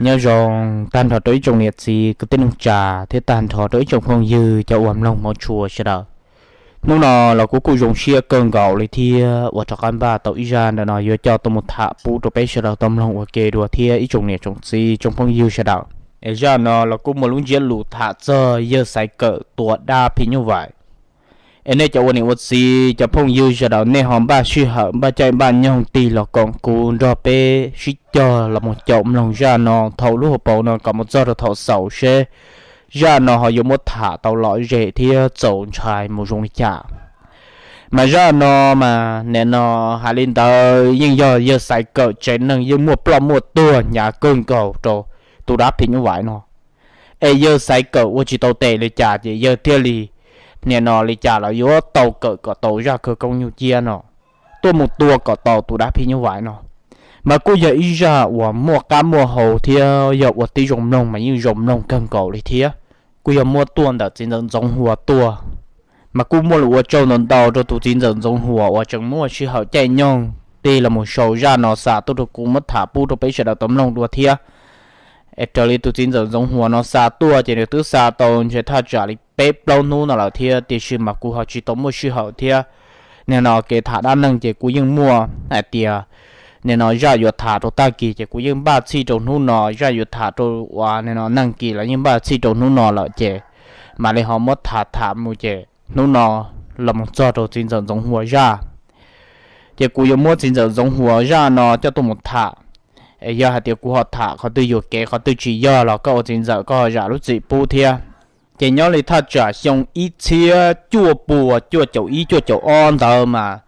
Nyob zoo tag nrho rau ib tsoom niam txiv kwv tij neej tsa thiab tag nrho rau ib tsoom phooj ywg cov uas mloog hmov tshua sawv daws. Hnub no los kuv kuj zoo siab kawg nkaus li thiab uas rov qab npaj tau ib zaj ntawm no yuav coj tuaj mus tham pub rau peb sawv daws tau mloog ua ke dua thiab ib tsoom niam tsoom txiv tsoom phooj ywg sawv daws. Es zaj no los kuj muaj lub ntsiab lus tham txog yawg Xaiv Kawm tua dab phim nyuj vais. Es nej cov ua niam ua txiv cov phooj ywg sawv daws nej ho npaj sij hawm npaj caij npaj nyoog tig los koom kuv nrog peb sib cog los mus caum mloog zaj no thaum lub hauv paus no kom mus txog rau thaum xaus seb zaj no ho yuav muab tham tau lom zem thiab txaus ntshai mus zoo li cas. Mas zaj no mas nim no hais li ntawd yeej yog yawg Xaiv Kawm tsev neeg yeej muaj ploj muaj tuag hnyav kawg nkaus rau tus dab phim nyuj vais no. Es yawg Xaiv Kawm ua tsis tau tes li cas ces yawg thiaj li nim no li cas los yuav tau kawm kom tau zaj khawv koob nyuj ciab no tuaj mus tua kom tau tus dab phim nyuj vais no. Mas kuj yog ib zaj uas muaj qab muaj hau thiab yog ua tib zoo mloog mas yeej zoo mloog kawg nkaus li thiab. Kuj yog muab tuaj ntawm txiv ntxawm Ntxoov Huas tuaj. Mas kuj muaj lus ua tsaug ntau ntau rau tus txiv ntxawm Ntxoov Huas uas tseem muaj sij hawm caij nyoog tig los mus sau zaj no xa tuaj rau kuv muab tham pub rau peb sawv daws tau mloog dua thiab. Es raws li tus txiv ntxawm Ntxoov Huas no xa tuaj ces nws twb xa tau ntshe thaj tsam li peb plaub hnub no lawm thiab tiam sis mas kuv ho tsis tau muaj sij hawm thiab. Nim no kev tham dab neeg ces kuv yeej muaj hais tias nim no zaj yuav tham rau tag kis ces kuv yeej npaj txhij rau hnub no, zaj yuav tham rau uas nim no nag kis los yeej npaj txhij rau hnub no lawm ces mam li ho muab tham tham mus ces hnub no los mus txog rau txiv ntxawm Ntxoov Huas zaj. Ces kuv yuav muab txiv ntxawm Ntxoov Huas zaj no coj tuaj mus tham. Es yog hais tias kuv ho tham qhov twg yuam kev qhov twg tsis yog los koj ua txiv ntxawm koj ho zam lub txim pub thiab. Ces nyob li thaj tsam xyoo ib txhiab cuaj puas cuaj caum ib cuaj caum ob ntawd mas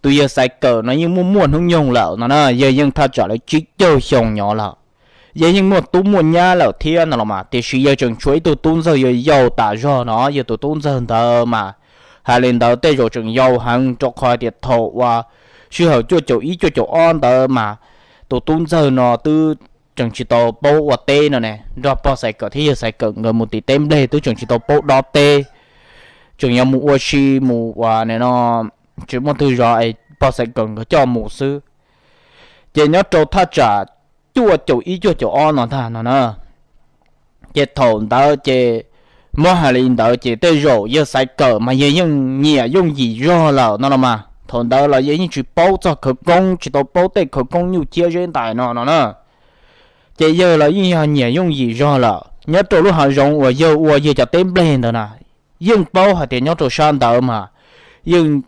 tus yawg Xaiv Kawm no yeej muaj muaj hnub nyoog lawm no na, yawg yeej thaj tsam lawv tsib caug xyoo nyob lawm. Yawg yeej muaj tub muaj nyab lawm thiab no los mas tiam sis yawg tseem tshuav ib tug tub ntxawg yau yau tas zog no, yawg tus tub ntxawg ntawd mas hais li ntawd tej zaum tseem yau heev rau qhov tias thaum uas sij hawm cuaj caum ib cuaj caum ob ntawd mas tus tub ntxawg no twb tseem tsis tau paub ua teb no ne, nrog pog Xaiv Kawm thiab yawg Xaiv Kawm nkawd mus tim teb nplej twb tseem tsis tau paub dob teb, tseem yuav mus ua si mus uas nim no tsis muaj twg zov es pog Xaiv Kawm nkawd coj mus xwb. Ces nyob rau thaj tsam cuaj caum ib cuaj caum ob no ntag no na. Ces thaum ntawd ces muab hais li ntawd ces tej zaum yawg Xaiv Kawm mas yawg yeej nyiam yooj yim zog lawm no los mas thaum ntawd los yawg yeej tsis paub txog khawv koob tsis tau paub tej khawv koob nyuj ciab zeb ntais no no na. Ces yawg los yeej yog nyiam yooj yim zog lawm nyob rau lub hav zoov uas yawg ua yawg cov teb nplej ntawd na, yeej paub hais tias nyob rau sab ntawd mas yeej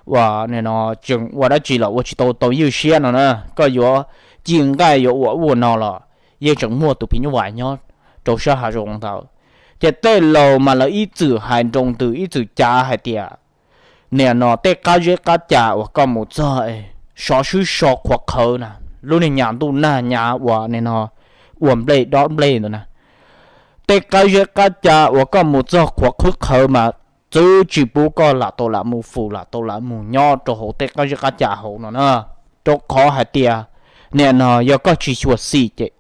uas nim no tseem ua dab tsi los ua tsis tau tau ywj siab no na, koj yuav ci nqaij yuav ua ub ua no los yeej tseem muaj tus phim nyuj vais nyob rau sab hav zoov ntawd. Ces tej laus mas lawv ib txwm hais nroo ntws ib txwm cav hais tias nim no tej qab zeb qab ca uas koj mus txog sov swb so qhuav qhawv na, lub niag nyas ntuj nag nyas uas nim no ua nplej dob nplej ntawd na, tej qab zeb qab ca uas koj mus txog qhuav qhwb qhawv mas txwv tsis pub koj lam tau lam mus fum lam tau lam mus nyob rau hauv tej qab zeb qab ca hauv no na. Rau qhov hais tias nim no yog koj tsis xyuam xim ces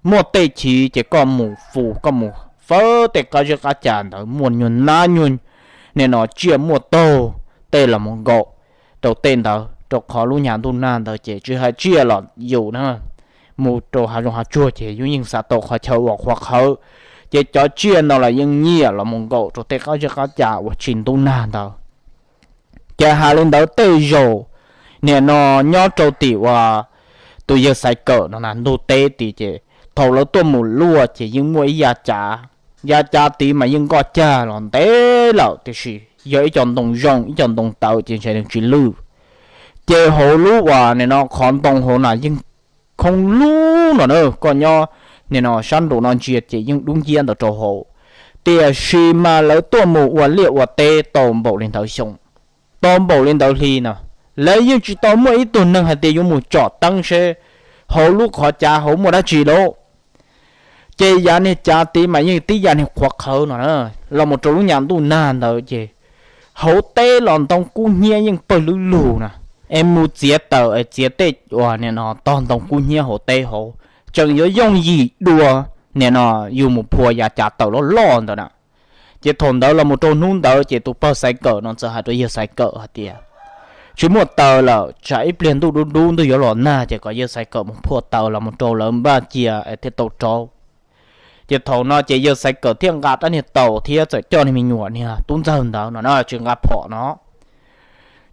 muaj tej chiv ces koj mus fum koj mus fawb tej qab zeb qab ca ntawd muaj nyuag nab nyuag nim no tsiaj muaj taug tej los mus nkaum rau tej ntawd rau qhov lub nyas ntuj nag ntawd ces tsis hais tsiaj los yus na mus rau hav zoov hav tsuag ces yus yeej xav tau qhov chaw uas qhuav qhawv. Ces cov tsiaj no los yeej nyiam los mus nkaum rau tej qab zeb qab ca uas tsis ntub nag ntawd. Ces hais li ntawd tej zaum nim no nyob rau tim uas tus yawg Xaiv Kawm no na ntug teb tid ces thaum lawv tuaj mus luaj ces yeej muaj ib yav cav, yav cav tid mas yeej nkoj cag los ntev lawm tiam sis yog ib co ntoo zoo ib co ntoo tawv ces ntshe nws tsis lwj. Ces hauv lub uas nim no qhov ntoo hauv na yeej khoob lub no na, koj nyob nim no sab nraum no ntsia ces yeej dub nciab ntawd rau hauv. Tiam sis mas lawv tuaj mus ua liaj ua teb tau npaum li ntawd xyoo, tau npaum li ntawd hli no, lawv yeej tsis tau muaj ib tug neeg hais tias yuav mus tsom teeb seb hauv lub qhov cav hauv muaj dab tsi lauj. Ces yav niag cav tid mas yeej tib yav niag qhuav qhawv no na, los mus rau lub nyas ntuj nag ntawd ces hauv teb los ntoo kub hnyiab yeej pawg lub lug na. Es mus txiav taws es txiav tej uas nim no tog ntoo kub hnyiab hauv teb hauv, tseem yuav yooj yim dua nim no yus mus phua yav cav taws loj loj ntawd na. Ces thaum ntawd los mus rau hnub ntawd ces tus pog Xaiv Kawm no txawm hais rau yawg Xaiv Kawm hais tias, tsis muaj taws lawm, tsam ib pliag ntuj dub dub ntuj yuav los nag ces kom yawg Xaiv Kawm mus phua taws los mus rau lawv npaj cia es thiaj tau rauv. Ces thaum no ces yawg Xaiv Kawm thiaj nqa rab niag taus thiab txawm coj niag me nyuam niag tub ntxawg ntawd no na tsis nqa phom no.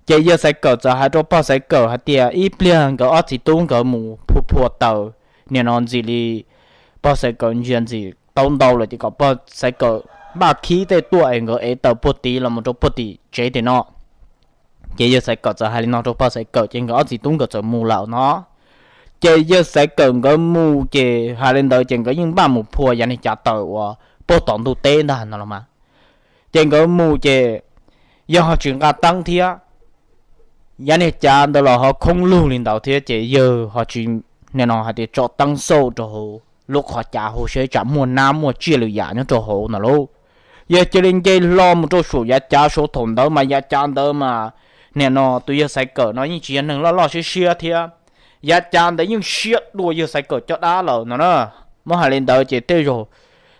Ces yawg Xaiv Kawm txawm hais rau pog Xaiv Kawm hais tias ib pliag nkawd ob txiv tub nkawd mus phua phua taws, nim no ntxim li pog Xaiv Kawm ntsia ntxim tau ntau lawm ces kom pog Xaiv Kawm npaj khib tej tuaj es nkawd ev taws puag tid los mus rau puag tim tsev tim no. Ces yawg Xaiv Kawm txawm hais li no rau pog Xaiv Kawm ces nkawd ob txiv tub nkawd txawm mus lawm no. Ces yawg Xaiv Kawm nkawd mus ces hais li ntawd ces nkawd yeej npaj mus phua yav niag cav taws uas puag tom ntug teb ntag no los mas. Ces nkawd mus ces yawg ho tsis nqa teeb thiab, yav niag cav ntawd los ho khoob lug li ntawd thiab ces yawg ho tsis, nim no hais tias tso teeb xauj rau hauv lub qhov cav hauv seb tsam muaj nab muaj tsiaj lwm yam nyob rau hauv no lauj. Yawg cia li nce hlo mus rau saum yav cav saud, thaum ntawd mas yav cav ntawd mas nim no tus yawg Xaiv Kawm no yeej tsis yog neeg loj loj siab siab thiab, yav cav ntawd yeej siab dua yawg Xaiv Kawm caj dab lawm no na. Muab hais li ntawd ces tej zaum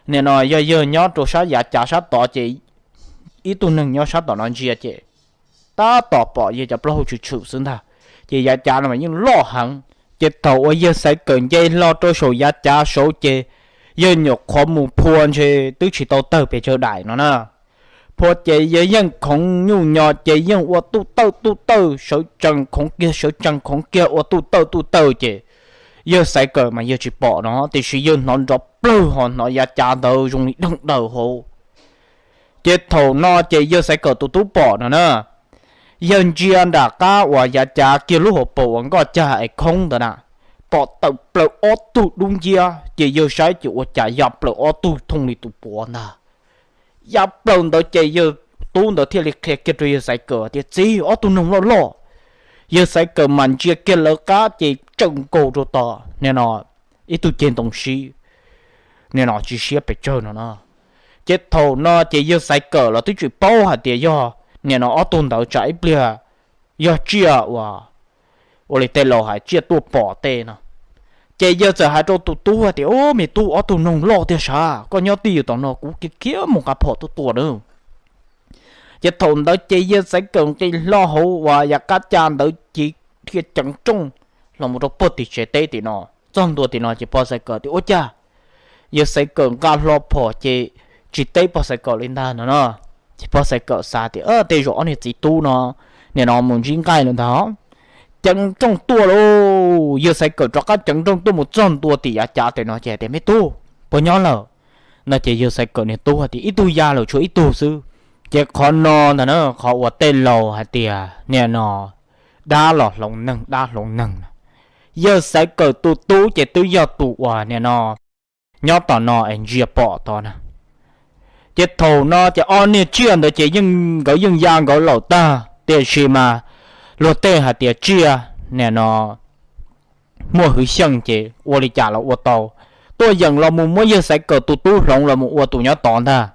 nim no yog yawg nyob rau sab yav cav sab tod ces ib tug neeg nyob sab tom no ntsia ces tab tom pom yawg cov plaub hau tshwm tshwm xwb ntag. Ces yav cav no mas yeej loj heev. Ces thaum uas yawg Xaiv Kawm nce hlo rau saum yav cav saud ces yawg nyuam qhuav mus phua ntshe twb tsis tau tawg pes tsawg daim no na. Phua ces yawg yeej khoov nyuj nyo ces yeej ua tuj tawj tuj tawj, sawv tsees khoov kiag sawv tsees khoov kiag, ua tuj tawj tuj tawj ces yawg Xaiv Kawm mas yawg tsis pom no, tiam sis yawg hnov nrov plawg ho hnov yav cav ntawd zoo li deeg daws hauv. Ces thaum no ces yawg Xaiv Kawm tus tub pom no na, yawg ntsia nram qab uas yav cav kiag lub hauv paus uas nkoj cag es khoob ntawd na, pom tawm plaws ob tug dub nciab ces yawg saib ces ua cas ya plaws ob tug thooj li tus puav ntag. Ya plaws ntawd ces yawg tub ntawd thiaj li qhia kiag rau yawg Xaiv Kawm tias txiv, ob tug noog loj loj. Yawg Xaiv Kawm mas ntsia kiag lawv qab ces tsawm nkaus rau tom nim no ib tug ceg ntoo sib, nim no tsis siab pes tsawg no no. Ces thaum no ces yawg Xaiv Kawm los twb tsis paub hais tias yog nim no ob tug ntawd tsam ib pliag yog tsiaj uas, ua li tej laus hais tsiaj tuaj pom tej no. Ces yawg txawm hais rau tus tub hais tias ub me tub, ob tug noog loj tiag sav, koj nyob twj ywm tom no kuv khiav khiav mus nqa phom tuaj tua na. Ces thaum ntawd ces yawg Xaiv Kawm nqis hlo hauv uas yav qab cav ntawd ces dhia ceev rooj los mus rau puag tim tsev teb tim no. Txog ntua tim no ces pog Xaiv Kawm tias ua cas yawg Xaiv Kawm nqa hlo phom ces tsis teb pog Xaiv Kawm li ntag no no. Ces pog Xaiv Kawm xav tias tej zaum ob niag txiv tub no nim no mus ntsib nqaij lawm ntag. Ceev rooj tuaj lauj, yawg Xaiv Kawm rov qab ceev rooj tuaj mus txog ntua tim yav cav tim no ces hais tias me tub, puas nyob lawm no ces yawg Xaiv Kawm niag tub hais tias ib tug ya lawm tshuav ib tug xwb. Ces qhov no ntag na qhov uas tej laus hais tias nim no dab los hloov neeg dab hloov neeg no. Yawg Xaiv Kawm tus tub ces twb yog tus uas nim no nyob tom no es ntsia pom tod na. Ces thaum no ces ob niag tsiaj ntawd ces yeej nkawd yeej ya nkawd lawm tag, tiam sis mas luag tej hais tias tsiaj nim no muaj hwv xyeej ces ua li cas los ua tau, tuaj yeem los mus muab yawg Xaiv Kawm tus tub hloov los mus ua tus nyob tod ntag.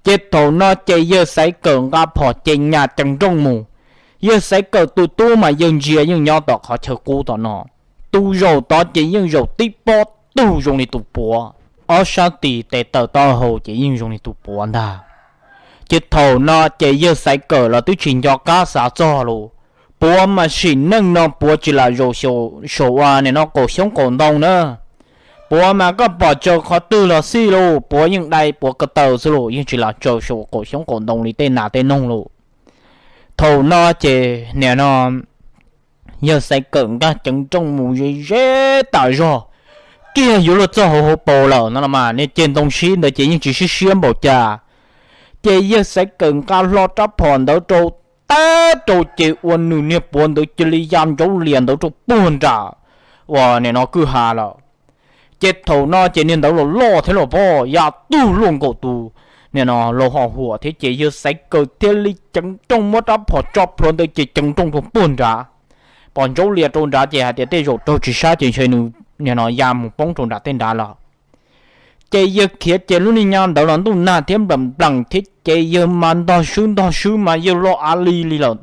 Ces thaum no ces yawg Xaiv Kawm nqa phom ces nyas ceev nrooj mus. Yawg Xaiv Kawm tus tub mas yawg ntsia yeej nyob tom qhov chaw qub tom no. Tus zaum tod ces yeej zaum tib pob tug zoo li tus puav, ob sab tis tes taw taub hau ces yeej zoo li tus puav ntag. Ces thaum no ces yawg Xaiv Kawm los twb tsis nco qab xav txog lus. Puav mas sim neej no puav tsis lam zaum saum ua nim no qaum xyoob qaum ntoo na. Puav mas koj pom tsaws qhov twg los xij lus, puav yeej dai puav ko taw xwb lus, yeej tsis lam tsaws saum qaum xyoob qaum ntoo li tej nas tej noog lus. Thaum no ces nim no yawg Xaiv Kawm nkag ceev nrooj mus ze ze tas zog, kiag yuav luag txog hauv hauv paus lawm no los mas niag ceg ntoo sib ntawd ces yeej tsis siab siab npaum cas. Ces yawg Xaiv Kawm nqa hlo rab phom ntawd rau, tab rau ces ua nws niag puav ntawd cia li ya ntsaub lias ntawd rau puag nram uas nim no kwj ha lawm. Ces thaum no ces niag ntawd los loj thiab los pob ya tug luaj nkaus tus nim no laus ho huam thiab ces yawg Xaiv Kawm thiaj li ceev nrooj muab rab phom tso plhuav ntawd ces ceev nrooj rau puag nrad. Pom ntsaub lias rau nrad ces hais tias tej zaum raug tsis sab ces ntshe nws nim no ya mus poob rau nram tej nrad lawm. Ces yawg khiav ces lub niag nya ntawd los ntuj nag thiab nplees nplees thiab ces yawg mas ntog swb ntog swb mas yawg loj av li li lawm.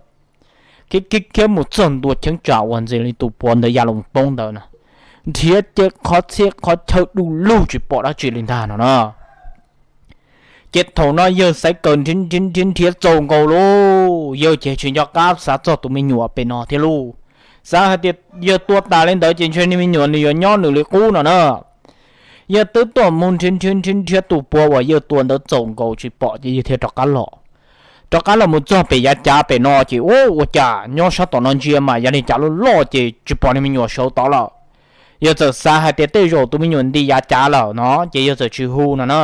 Khiav khiav khiav mus txog ntua cheeb tsam uas ntxim li tus puav ntawd ya los poob ntawd na, nrhiav ces qhov txhia qhov chaw du lug tsis pom dab tsi li ntag no na. Ces thaum no yawg Xaiv Kawm nrhiav nrhiav txaus nkaus lauj, yawg ces tsis nco qab xav txog tus me nyuam pem no thiab lauj. Xav hais tias yawg tua tas li ntawd ces ntshe niag me nyuam nws yuav nyob nws li qub no na. Yawg twb tuaj mus nrhiav nrhiav nrhiav nrhiav tus puav uas yawg tua ntawd txaus nkaus tsis pom ces yawg thiaj rov qab los. Rov qab los mus txog pem yav cav pem no ces ua cas nyob sab tom no ntsia mas yav li cav loj loj ces tsis pom niag me nyuam sawv tod lawm. Yawg txawm xav hais tias tej zaum tus me nyuam nti yav cav lawm no ces yawg txawm tsis hu no na.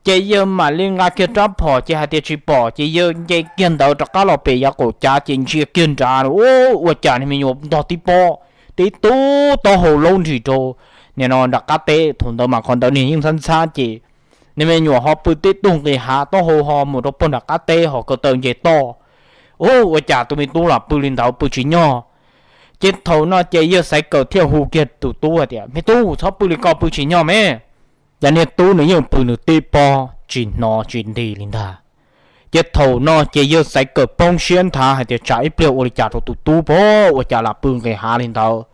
Ces yawg mam li nqa kiag rab phom ces hais tias tsis pom ces yawg nce kiag ntawd rov qab los pem yav qaum cav ces ntsia kiag nrad, ua cas niag me nyuam ntog tib pob, tib tug taub hau laub nrig rau nim no nram qab teb. Thaum ntawd mas qhov ntawd niag yeej ntxhab ntxhab ces niag me nyuam ho pw tib tug nqis hav, taub hau ho mus rau pog nram qab teb ho ko taw nce toj. Ua cas tus me tub los pw li ntawd pw tsis nyog. Ces thaum no ces yawg Xaiv Kawm thiaj hu kiag tus tub hais tias, me tub, txhob pw li ko, pw tsis nyog me. Ces niag tub nws yeej pw nws tib pob tsis hnov tsis nti li ntag. Ces thaum no ces yawg Xaiv Kawm poob siab nthav hais tias tsam ib pliag ua li cas rau tus tub pog, ua cas lam pw nqis hav li ntawd.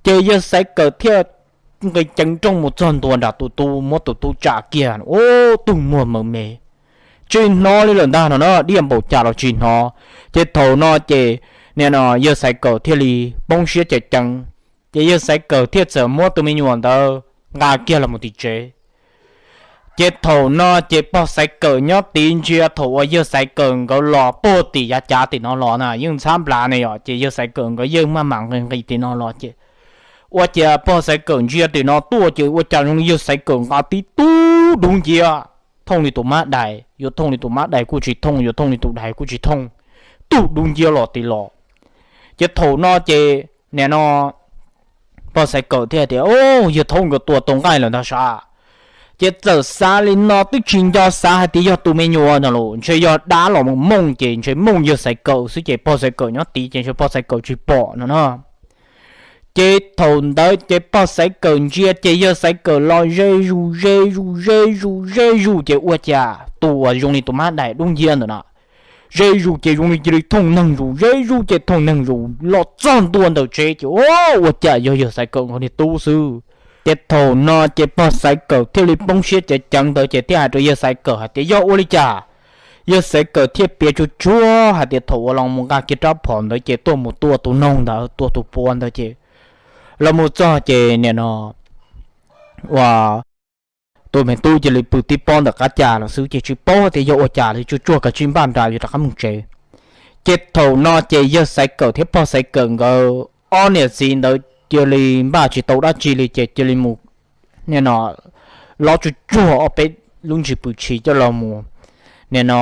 Ces yawg Xaiv Kawm thiaj nqis ceev nrooj mus txog ntua nram tus tub, muab tus tub tsa kiag, ua tug muag me me, tsis hnov li lawm ntag no na, diaj npaum cas los tsis hnov. Ces thaum no ces nim no yawg Xaiv Kawm thiaj li poob siab ceev ceev. Ces yawg Xaiv Kawm thiaj txawm muab tus me nyuam ntawd nqa kiag los mus tim tsev. Ces thaum no ces pog Xaiv Kawm nyob tid ntsia thaum uas yawg Xaiv Kawm nkawd los puag tim yav cav tim no los na, yeej ntxhab nplas ne yom, ces yawg Xaiv Kawm nkawd yeej maj mam nqis nqis tim no los ces ua cas pog Xaiv Kawm ntsia tim no tuaj ces ua cas zoo li yawg Xaiv Kawm nqa tib tug dub nciab thooj li tus mab dais, yuav thooj li tus mab dais kuj tsis thooj, yuav thooj li tus dais kuj tsis thooj, tug dub nciab los tim los. Ces thaum no ces nim no pog Xaiv Kawm thiaj tias, o, yawg thaub nkawd tua tau nqaij lawm ntag sav. Ces txawm xav li no twb tsis nco xav hais tias yog tus me nyuam no los ntshe yog dab los mus mooj ces ntshe mooj yawg Xaiv Kawm xwb ces pog Xaiv Kawm nyob tid ces ntshe pog Xaiv Kawm tsis pom no na. Ces thaum ntawd ces pog Xaiv Kawm ntsia ces yawg Xaiv Kawm los ze zus ze zus ze zus ze zus ces ua cas tus uas zoo li tus mab dais dub nciab ntawm no ze zus ces zoo li cia li thooj neeg zus, ze zus ces thooj neeg zus los txog ntua ntawm tsev ces ua cas yog yawg Xaiv Kawm nkawd niag tub xwb. Ces thaum no ces pog Xaiv Kawm thiaj li poob siab ceev ceev ntawd ces thiaj hais rau yawg Xaiv Kawm hais tias yog ua li cas. Yawg Xaiv Kawm thiaj piav tsuag tsuag hais tias thaum uas los mus nqa kiag rab phom ntawd ces tuaj mus tua tus noog ntawd, tua tus puav ntawd ces los mus txog ces nim no ua tus me tub cia li pw tib pob ntawm qab cas los xwb ces tsis paub tias yog ua cas li, tsuag tsuag kav tsij npaj nra yuav rov qab mus tsev. Ces thaum no ces yawg Xaiv Kawm thiab pog Xaiv Kawm nkawd ob niam txiv ntawd cia li npaj tsis tau dab tsi li ces cia li mus nim no lov tsuag tsuag ob peb lub ntsis pw tshis coj los mus nim no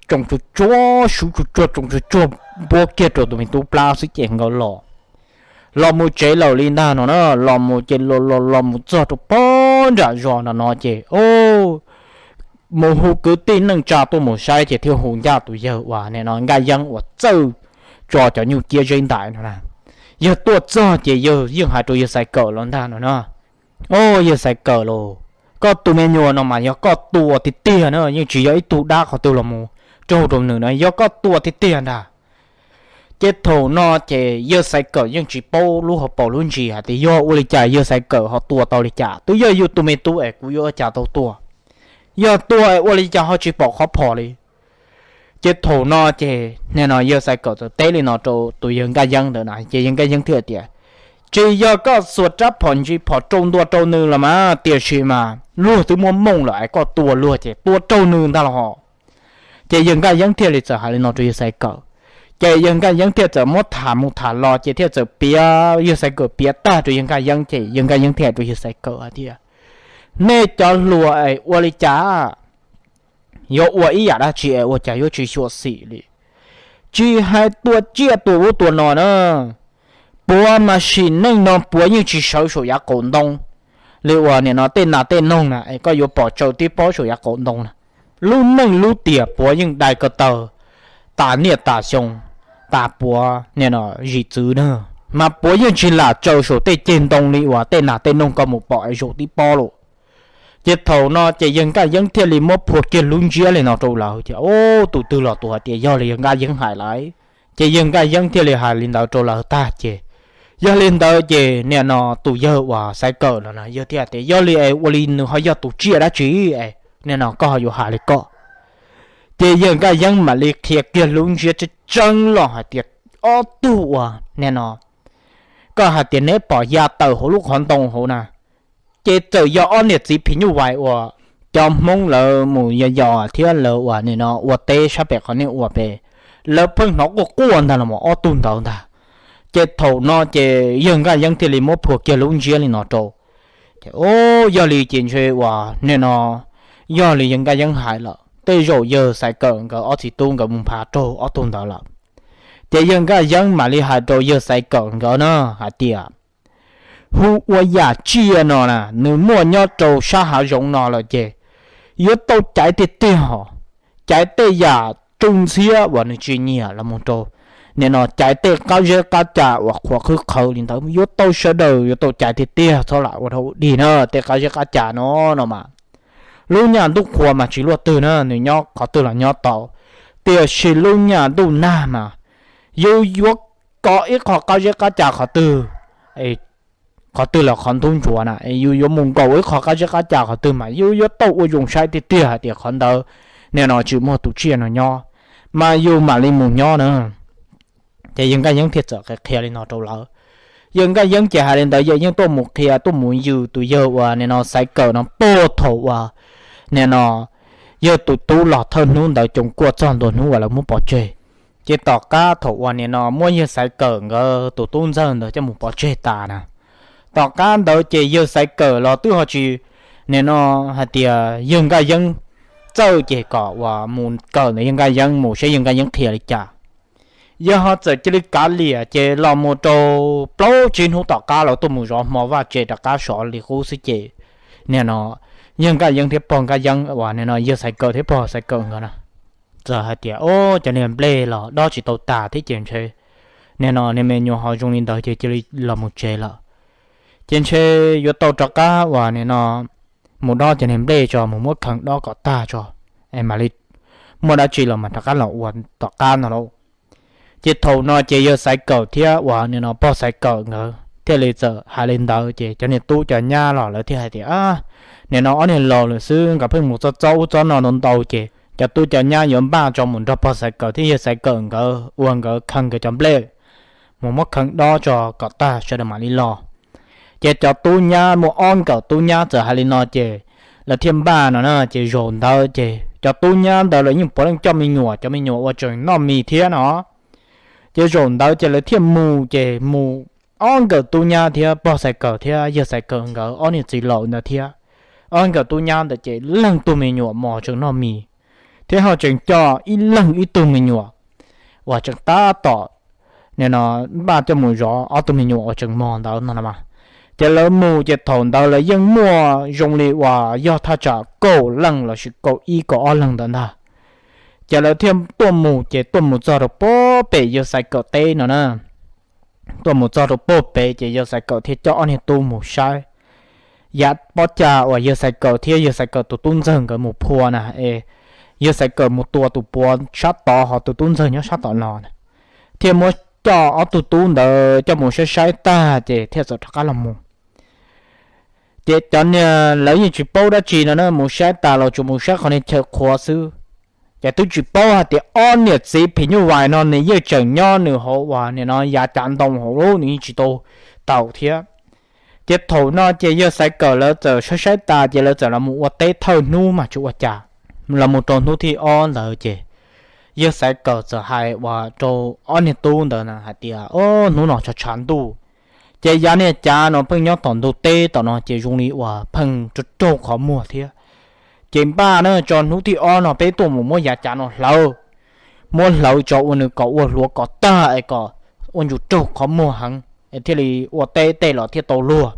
tsoo tsuag tsuag, sub tsuag tsuag, tsoo tsuag tsuag npuab kiag rau tus me tub plab xwb ces nkawd los los mus tsev lawm li ntag no na. Los mus ces los los los mus txog rau pob nram zos no no ces mus hu kwv tij neej tsa tuaj mus saib ces thiaj hu ncaj tus yawg uas nim no Nkaj Yeeb uas txawj tso cov nyuj ciab zeb ntais no na. Yawg tuaj txog ces yawg yeej hais rau yawg Xaiv Kawm los ntag no na, o, yawg Xaiv Kawm lauj, koj tus me nyuam no mas yog koj tua tiag tiag na, yeej tsis yog ib tug dab qhov twg los mus raug rau nws na, yog koj tua tiag tiag ntag. Ces thaum no ces yawg Xaiv Kawm yeej tsis paub lub hauv paus lub ntsis hais tias yog ua li cas yawg Xaiv Kawm ho tua tau li cas, twb yog yus tus me tub es kuv yuav ua cas tau tua, yog tua es ua li cas ho tsis pom qhov phom li. Ces thaum no ces nim no yawg Xaiv Kawm txawm teb li no rau tus yawg Nkaj Yeeb ntawd na ces yawg Nkaj Yeeb thiaj tias, tsis yog koj xuas rab phom ntsis phom rau ntua rau nws los mas, tiam sis mas luag twb muab mooj lawm es koj tua luag ces tua raug nws ntag los ho. Ces yawg Nkaj Yeeb thiaj li txawm hais li no rau yawg Xaiv Kawm. Ces yawg Nkaj Yeeb thiaj txawm muab tham mus tham los ces thiaj txawm piav, yawg Xaiv Kawm piav tag rau yawg Nkaj Yeeb ces yawg Nkaj Yeeb thiaj hais rau yawg Xaiv Kawm hais tias, nej cov hluas es ua li cas yuav ua ib yam dab tsi es ua cas yuav tsis xyuam xim li. Tsis hais tua tsiaj tua ub tua no na, puav mas sim neej no puav yeej tsis sawv saum yav qaum ntoo li uas nim no tej nas tej noog na es koj yuav pom tsaws tib pob saum yav qaum ntoo na. Lub neej lub tiam puav yeej dai ko taw tas niaj tas xyoo, tas puav nim no zim txwv na, mas puav yeej tsis lam tsaws saum tej ceg ntoo li uas tej nas tej noog koj mus pom es zaum tib pob lauj. Ces thaum no ces yawg Nkaj Yeeb thiaj li muab phua kiag lub ntsiab li no rau lawv ces, o, tus twg los tus hais tias yog li yawg Nkaj Yeeb hais lawm. Ces yawg Nkaj Yeeb thiaj li hais li ntawd rau lawv tag ces, yog li ntawd ces nim no tus yawg uas Xaiv Kawm no na yawg thiaj tias yog li es ua li nws ho yog tus tsiaj dab tsi es nim no koj ho yuav hais li koj. Ces yawg Nkaj Yeeb mam li qhia kiag lub ntsiab tseeb tseeb los hais tias, ob tug uas nim no koj hais tias neb pom ya tawm hauv lub qhov ntoo hauv na, ces txawm yog ob niam txiv phim nyuj vais uas cov Hmoob lawv mus yos yos thiab lawv uas nim no ua teb sab pem qhov nej ua pem, lawv pheej hnov quaj quaj ntag los mas ob tug ntawd ntag. Ces thaum no ces yawg Nkaj Yeeb thiaj li muab phua kiag lub ntsiab li no rau. Ces o, yog li ces ntshe uas nim no yog li yawg Nkaj Yeeb hais lawm, tej zaum yawg Xaiv Kawm nkawd ob txiv tub nkawd mus nphav raug ob tug ntawd lawm. Ces yawg Nkaj Yeeb mam li hais rau yawg Xaiv Kawm nkawd na hais tias, hu ua yam tsiaj no na nws muaj nyob rau sab hav zoov no lawm ces yuav tau caiv tiag tiag os, caiv tej yam tsuj ntxhiab uas nws tsis nyiam los mus rau, nim no caiv tej qab zeb qab ca uas qhuav qhwb qhawv li ntawd yuav tau sawv daws yuav tau caiv tiag tiag, txhob lam ua rau ua dig na tej qab zeb qab ca no no mas. Lub nyaj ntuj qhua mas tsis luaj twg na, nws nyob qhov twg los nyob tau, tiam sis lub nyaj ntuj nag mas yus yuav kov ib qho qab zeb qab ca qhov twg, qhov twg los qhov ntub ntsuav na, yus yuav mus nkaum ib qho qab zeb qab ca qhov twg mas yus yuav tau ua zoo saib tiag tiag hais tias qhov ntawd nim no tsis muaj tus tsiaj no nyob, mas yus mam li mus nyob na. Ces yawg Nkaj Yeeb thiaj txawm qhia li no rau lawv. Yawg Nkaj Yeeb ces hais li ntawd, yawg Yeeb tuaj mus qhia tuaj mus yws tus yawg uas nim no Xaiv Kawm no puag thaum uas nim no yawg tus tub los thawj hnub ntawd coom kuaj txog ntua hnub uas lawv muab pov tseg. Ces tom qab thaum uas nim no muab yawg Xaiv Kawm nkawd tus tub ntxawg ntawd coj mus pov tseg tas na, tom qab ntawd ces yawg Xaiv Kawm los twb ho tsis, nim no hais tias yawg Nkaj Yeeb txawj ces kom uas mus kawm ntawm yawg Nkaj Yeeb mus saib yawg Nkaj Yeeb qhia li cas. Yawg ho txawm cia li kav liam ces los mus rau plaub tsib hnub tom qab los tuaj mus zov hmo vaj tse rov qab sov li qub xwb ces nim no yawg Nkaj Yeeb thiab pog Nkaj Yeeb uas nim no yawg Xaiv Kawm thiab pog Xaiv Kawm nkawd na txawm hais tias, o, cov niag nplej los dob tsis tau tas thiab ces ntshe nim no niag me nyuam ho zoo li ntawd ces cia li los mus tsev lawm. Ces ntshe yuav tau rov qab uas nim no mus dob cov niag nplej tso, mus muab kheev dob kom tag tso, es mam li muaj dab tsi los mas rov qab los ua tom qab no lauj. Ces thaum no ces yawg Xaiv Kawm thiab uas nim no pog Xaiv Kawm nkawd thiaj li txawm hais li ntawd ces cov niag tub cov nyab los lawv thiaj hais tias, nim no ob niag laus lawm xwb, nkawd pheej mus txob txob ub txob no ntau ntau ces cov tub cov nyab yuav npaj tso mus nrog pog Xaiv Kawm thiab yawg Xaiv Kawm nkawd ua nkawd kheev nkawd cov nplej, mus muab kheev dob tso kom tag sawv daws mam li los. Ces cov tub nyab muaj ob nkawm tub nyab txawm hais li no ces lawv thiaj npaj no na ces zaum ntawd ces cov tub nyab ntawd lawv yeej puav leej coj me nyuam, cov me nyuam uas tseem noj mis thiab no. Ces zaum ntawd ces lawv thiaj mus ces mus ob nkawm tub nyab thiab pog Xaiv Kawm thiab yawg Xaiv Kawm nkawd ob niag txiv laus ntawd thiab ob nkawm tub nyab ntawd ces leej tug me nyuam mos tseem noj mis, thiab ho tseem coj ib leeg ib tug me nyuam uas tseem tab tom nim no npaj coj mus zov ob tug me nyuam uas tseem mos ntawd no mas. Ces lawv mus ces thaum ntawd lawv yeej muaj zoo li uas yog thaj tsam kaum leej lossis kaum ib kaum ob leeg ntawd ntag. Ces lawv thiaj tuaj mus ces tuaj mus txog rau puag pem yawg Xaiv Kawm teb no na. Tuaj mus txog rau puag pem ces yawg Xaiv Kawm thiaj coj ob niag tub mus saib yav pob cag uas yawg Xaiv Kawm thiab yawg Xaiv Kawm tus tub ntxawg nkawd mus phua na es yawg Xaiv Kawm mus tua tus puav sab tod ho tus tub ntxawg nyob sab tom no na. Thiaj muab coj ob tug tub ntawd coj mus saib saib tag ces thiaj txawm rov qab los mus. Ces cov niag lawv yeej tsis paub dab tsi no na, mus saib tas los tsuas mus saib qhov niag chaw qhuav xwb. Ces twb tsis paub hais tias ob niam txiv phim nyuj vais no nws yeej tseem nyob nws hauv uas nim no yav cav ntoo hauv lub nws yeej tsis tau taus thiab. Ces thaum no ces yawg Xaiv Kawm lawv txawm saib saib tas ces lawv txawm los mus ua teb thawj hnub mas tsis ua cas. Los mus rau hnub thib ob ntawd ces yawg Xaiv Kawm txawm hais uas rau ob niag tub ntawd hais tias, o, hnub no tshav tshav ntuj, ces yav niag cav no pheej nyob tom ntug teb tom no ces zoo li uas pheej raug raug qhov muag thiab. Ces npaj na tso hnub thib ob no peb tuaj mus muab yav cav no hlawv, muab hlawv tso ua nws kom ua hluav kom tag es kom ua ntsum raug qhov muag heev es thiaj li ua teb tej los thiaj tau luag.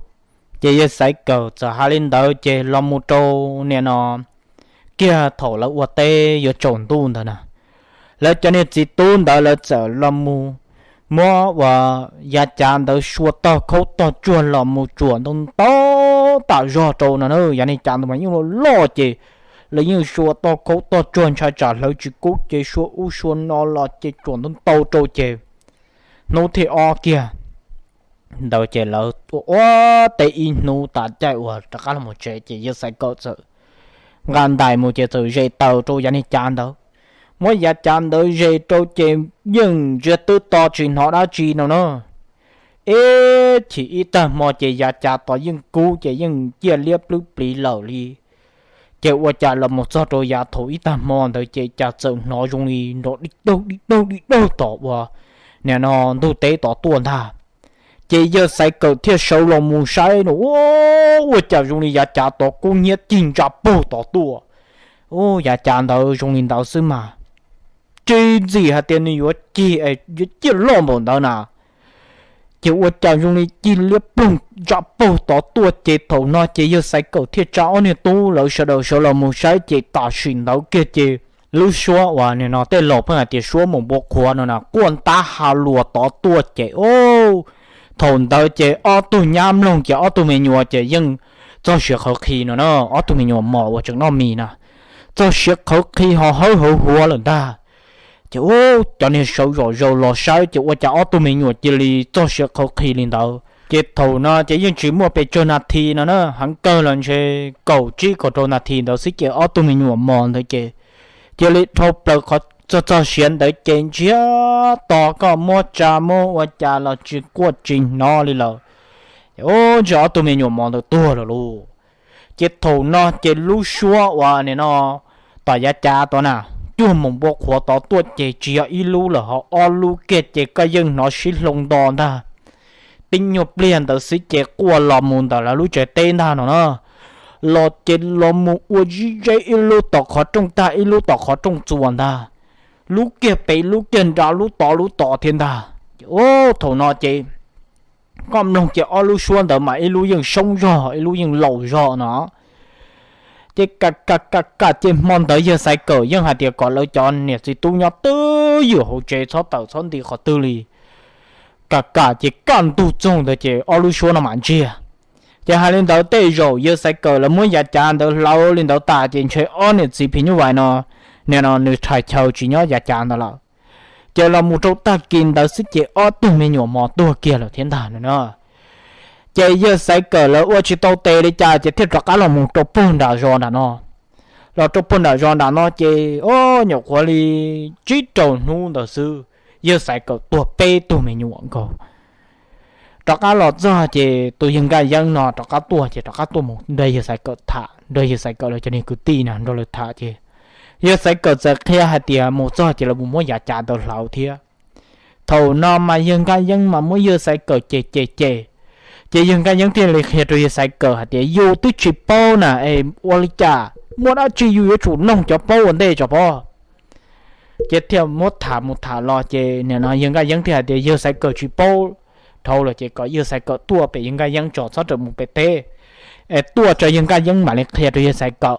Ces yawg Xaiv Kawm txawm hais li ntawd ces los mus rau nim no kiag thaum lawv ua teb yuav tsaus ntuj ntawd na, lawv cov niag txiv tub ntawd lawv txawm los mus muab uas yav cav ntawd sua tog khaub tog tsuag los mus tsuam ntau ntau tam zog rau no na. Yav niag cav ntawd mas yeej loj loj ces lawv yeej sua tog khaub tog tsuag ntshai tsam hlawv tsis kub ces sua ub sua no los ces tsuam ntau ntau rau ces hnub thib ob kiag ntawd ces lawv ua ua teb ib hnub tas caij uas rov qab los mus tsev ces yawg Xaiv Kawm txawm nqa ntais mus ces txawm zes taws rau yav niag cav ntawd. Muab yav cav ntawd zes rau ces yeej ntsiag twb to tsis hnov dab tsi no na. Ib chim ib tag hmo ces yav cav tod yeej kub ces yeej ciaj liab plwb pliv lawm li. Ces ua cas los mus txog rau yav thaum ib tag hmo ntawd ces cas txawm hnov zoo li nrov di daug di daug di daug tom uas nim no ntug teb tod tuaj ntag. Ces yawg Xaiv Kawm thiaj sawv los mus saib no, ua cas zoo li yav cav tod kub hnyiab cig ntsa paug tod tuaj. Yav cav ntawd zoo li ntawd xwb mas, tsis ntxim hais tias nws yuav cig, yuav ciaj loj npaum ntawd na. Ces ua cas zoo li cig liab ploog ntsa paug tod tuaj. Ces thaum no ces yawg Xaiv Kawm thiaj tsa ob niag tub lawv sawv daws sawv los mus saib ces tam sim ntawd kiag ces lub suab uas nim no tej laus pheej hais tias suab mus npua qhuav no na quaj ntab ha luas tod tuaj ces, thaum ntawd ces ob tug nyab mloog ces ob tug me nyuam ces yeej txog siav qhawv qhi no na, ob tug me nyuam mos uas tseem noj mis na, txog siav qhawv qhi ho hawb hawv huav lawm ntag. Ces cov niag sawv zom zaws los saib ces ua cas ob tug me nyuam cia li txog siav qhawv qhi li ntawd. Ces thaum no ces yeej tsis muaj pes tsawg nas this no na, heev kawg los ntshe kaum tsib kaum rau nas this ntawd xwb ces ob tug me nyuam mos ntawd ces cia li dhau plaws qhov txog txog siav ntawd ces ntsiag to, koj muab tsa muab ua cas los tsis quaj tsis hnov li lawm. Ces ntshe ob tug me nyuam mos ntawd tuag lawm lauj. Ces thaum no ces lub suab uas nim no tom yav cav tod na, cuag mus npua qhuav tod tuaj ces tsis yog ib lub lawm ho ob lub kiag ces koj yeej hnov sib hloov nto ntag. Tib nyuag pliag ntawd xwb ces quaj los mus ntawm lawv lub tsev teb ntag no na. Los ces los mus ua zib zeb ib lub tom qhov rooj tag ib lub tom qhov rooj txuas ntag. Lub kiag pem lub kiag nrad lub tod lub tod thiab ntag. Ces thaum no ces koj mloog ces ob lub suab ntawd mas ib lub yeej soob zog ib lub yeej laus zog no. Ces kam kam kam kam ces hmo ntawd yawg Xaiv Kawm yeej hais tias kom lawv cov niam txiv tub nyob twj ywm hauv tsev txhob tawm txhob nti qhov twg li. Kam kam ces kaj ntug txoog ntawd ces ob lub suab no mam ntsiag. Ces hais li ntawd tej zaum yawg Xaiv Kawm lawv muab yav cav ntawd hlawv li ntawd tas ces ntshe ob niam txiv phim nyuj vais no, nim no nws rhais chaw tsis nyob yav cav ntawd lawm. Ces los mus rau tag kis ntawd xwb ces ob tug me nyuam mos tuag kiag lawm thiab ntag no na. Ces yawg Xaiv Kawm lawv ua tsis tau tes li cas ces thiaj rov qab los mus rau puag nram zos nram no. Los rau puag nram zos nram no ces o, nyuam qhuav li tsib rau hnub ntawd xwb, yawg Xaiv Kawm tuag peb tug me nyuam nkaus. Rov qab los txog ces tus yawg Nkaj Yeeb no rov qab tuaj ces rov qab tuaj mus nrog yawg Xaiv Kawm tham, nrog yawg Xaiv Kawm lawv cov niag kwv tij na nrog lawv tham ces yawg Xaiv Kawm txawm qhia hais tias mus txog ces lawv mus muab yav cav ntawd hlawv thiab. Thaum no mas yawg Nkaj Yeeb mas muab yawg Xaiv Kawm cem cem cem, ces yawg Nkaj Yeeb thiaj li qhia rau yawg Xaiv Kawm hais tias yus twb tsis paub na es ua li cas muaj dab tsi yus yuav tsum noog cov paub ua ntej tso pob. Ces thiaj muab tham mus tham los ces nim no yawg Nkaj Yeeb thiaj hais tias yawg Xaiv Kawm tsis paub dhau lawm ces kom yawg Xaiv Kawm tuaj pem yawg Nkaj Yeeb tso txhob rawm mus pem teb, es tuaj tso yawg Nkaj Yeeb mam li qhia rau yawg Xaiv Kawm.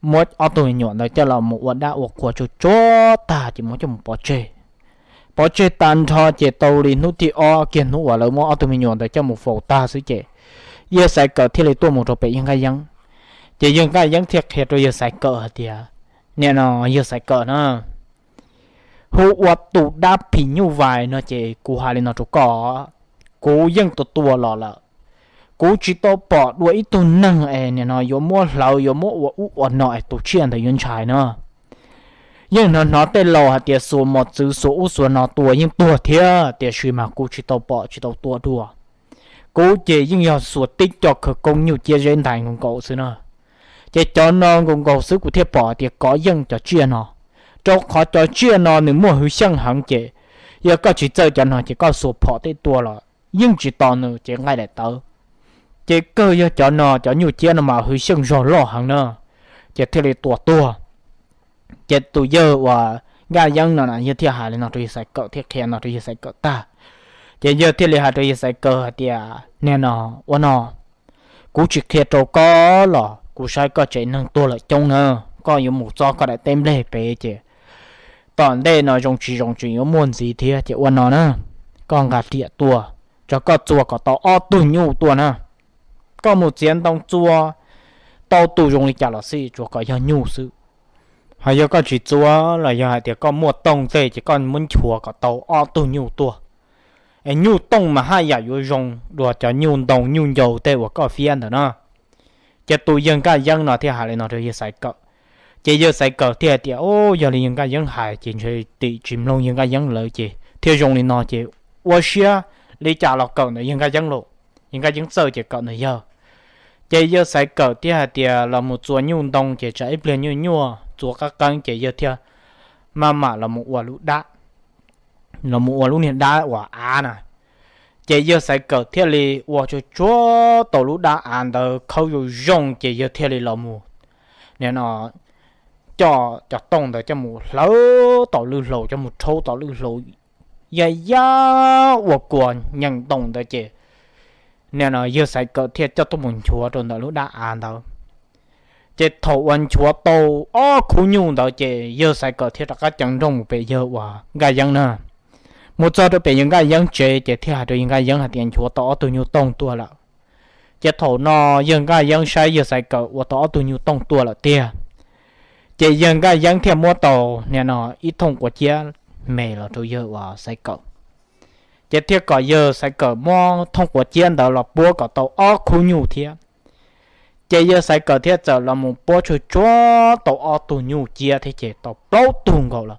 Muab ob tug me nyuam ntawd coj los mus ua dab ua qhua tsuag tsuag tag ces muab coj mus pov tseg. Pov tseg tag nrho ces tau li hnub thib ob kiag hnub uas lawv muab ob tug me nyuam ntawd coj mus faus tag xwb ces yawg Xaiv Kawm thiaj li tuaj mus rau pem yawg Nkaj Yeeb. Ces yawg Nkaj Yeeb thiaj qhia rau yawg Xaiv Kawm hais tias, nim no yawg Xaiv Kawm na, hu ua tus dab phim nyuj vais no ces kuv hais li no rau koj, kuv yeej tua tua los lawm. Kuv tsis tau pom dua ib tug neeg es nim no yuav muab hlawv yuav muab ua ub ua no es tus tsiaj ntawd yuav ntshai na. Yeej hnov hnov tej laus hais tias xuas mos txwv xuas ub xuas no tua yeej tuag thiab, tiam sis mas kuv tsis tau pom tsis tau tua dua. Kuv ces yeej yog xuas tib co khawv koob nyuj ciab zeb ntais nkaus nkaus xwb na. Ces cov no nkaus nkaus xwb kuv thiaj pom hais tias kov yeej cov tsiaj no, rau qhov cov tsiaj no nws muaj hwv xyeej heev ces yog koj tsis txawj cov no ces koj xuas phom tej tua los yeej tsis tos nws ces nqaij daim tawv. Ces kawg yog cov no cov nyuj ciab no mas hwv xyeej zog loj heev na, ces thiaj li tua tuag. Ces tus yawg uas Nkaj Yeeb no na yawg thiaj hais li no rau yawg Xaiv Kawm thiaj qhia no rau yawg Xaiv Kawm tag. Ces yawg thiaj li hais rau yawg Xaiv Kawm hais tias, nim no ua no, kuv tsis qhia rau koj los kuv saib koj tsev neeg tuag lawm coob na, koj yuav mus txog koj daim teb nplej pem ces tom ntej no zoo tsis zoo tseem yuav muaj ntxiv thiab ces ua no na, koj nqa riam tuaj, tso koj txua kom tau ob tug nyuj tuaj na. Koj mus txiav ntoo txua tau tus zoo li cas los xij tsuas kom yog nyuj xwb. Ho yog koj tsis txua los yog hais tias koj muaj tooj tej ces koj muab nchuav kom tau ob tug nyuj tuaj. Es nyuj tooj mas haj yam yuav zoo dua cov nyuj ntoo nyuj ncaus tej uas koj fiab ntawd na. Ces tus yawg Nkaj Yeeb no thiaj hais li no rau yawg Xaiv Kawm. Ces yawg Xaiv Kawm thiaj hais tias, Au, yog li yawg Nkaj Yeeb hais ces ntshe tim tsis mloog yawg Nkaj Yeeb lawv ces thiaj zoo li no ces ua siab li cas los kawm ntawm yawg Nkaj Yeeb los, yawg Nkaj Yeeb txawj ces kawm ntawm yawg. Ces yawg Xaiv Kawm thiaj hais tias los mus txua nyuj ntoo ces tsam ib pliag nyuaj nyuaj txua qab qeeb ces yawg thiaj maj mam los mus ua lub dab, los mus ua lub niag dab uas av na. Ces yawg Xaiv Kawm thiaj li ua tsuag tsuag tau lub dab av ntawd khawb zoo zoo ces yawg thiaj li los mus, nim no, coj cov tooj ntawd coj mus hlawv tom lwj hlau, coj mus rhaub tom lwj hlau, yaj yaj ua kua nyeem ntoo ntawd ces nim no yawg Xaiv Kawm thiaj coj tuaj mus nchuav rau ntawm lub dab av ntawd. Ces thaum uas nchuav tau ob khub nyuj ntawd ces yawg Xaiv Kawm thiaj rov qab ceev nrooj mus pem yawg uas Nkaj Yeeb na. Mus txog rau pem yawg Nkaj Yeeb tsev ces thiaj hais rau yawg Nkaj Yeeb hais tias nchuav tau ob tug nyuj tooj tuaj lawm. Ces thaum no yawg Nkaj Yeeb saib yawg Xaiv Kawm ua tau ob tug nyuj tooj tuaj lawm tiag, ces yawg Nkaj Yeeb thiaj muab tau nim no ib thooj quav ciab me los rau yawg uas Xaiv Kawm. Ces thiaj kom yawg Xaiv Kawm muab thooj quav ciab ntawd los puab kom tau ob khub nyuj thiab. Ces yawg Xaiv Kawm thiaj txawm los mus puab tsuag tsuag tau ob tug nyuj ciab thiab ces tau plaub tug nkaus lawm.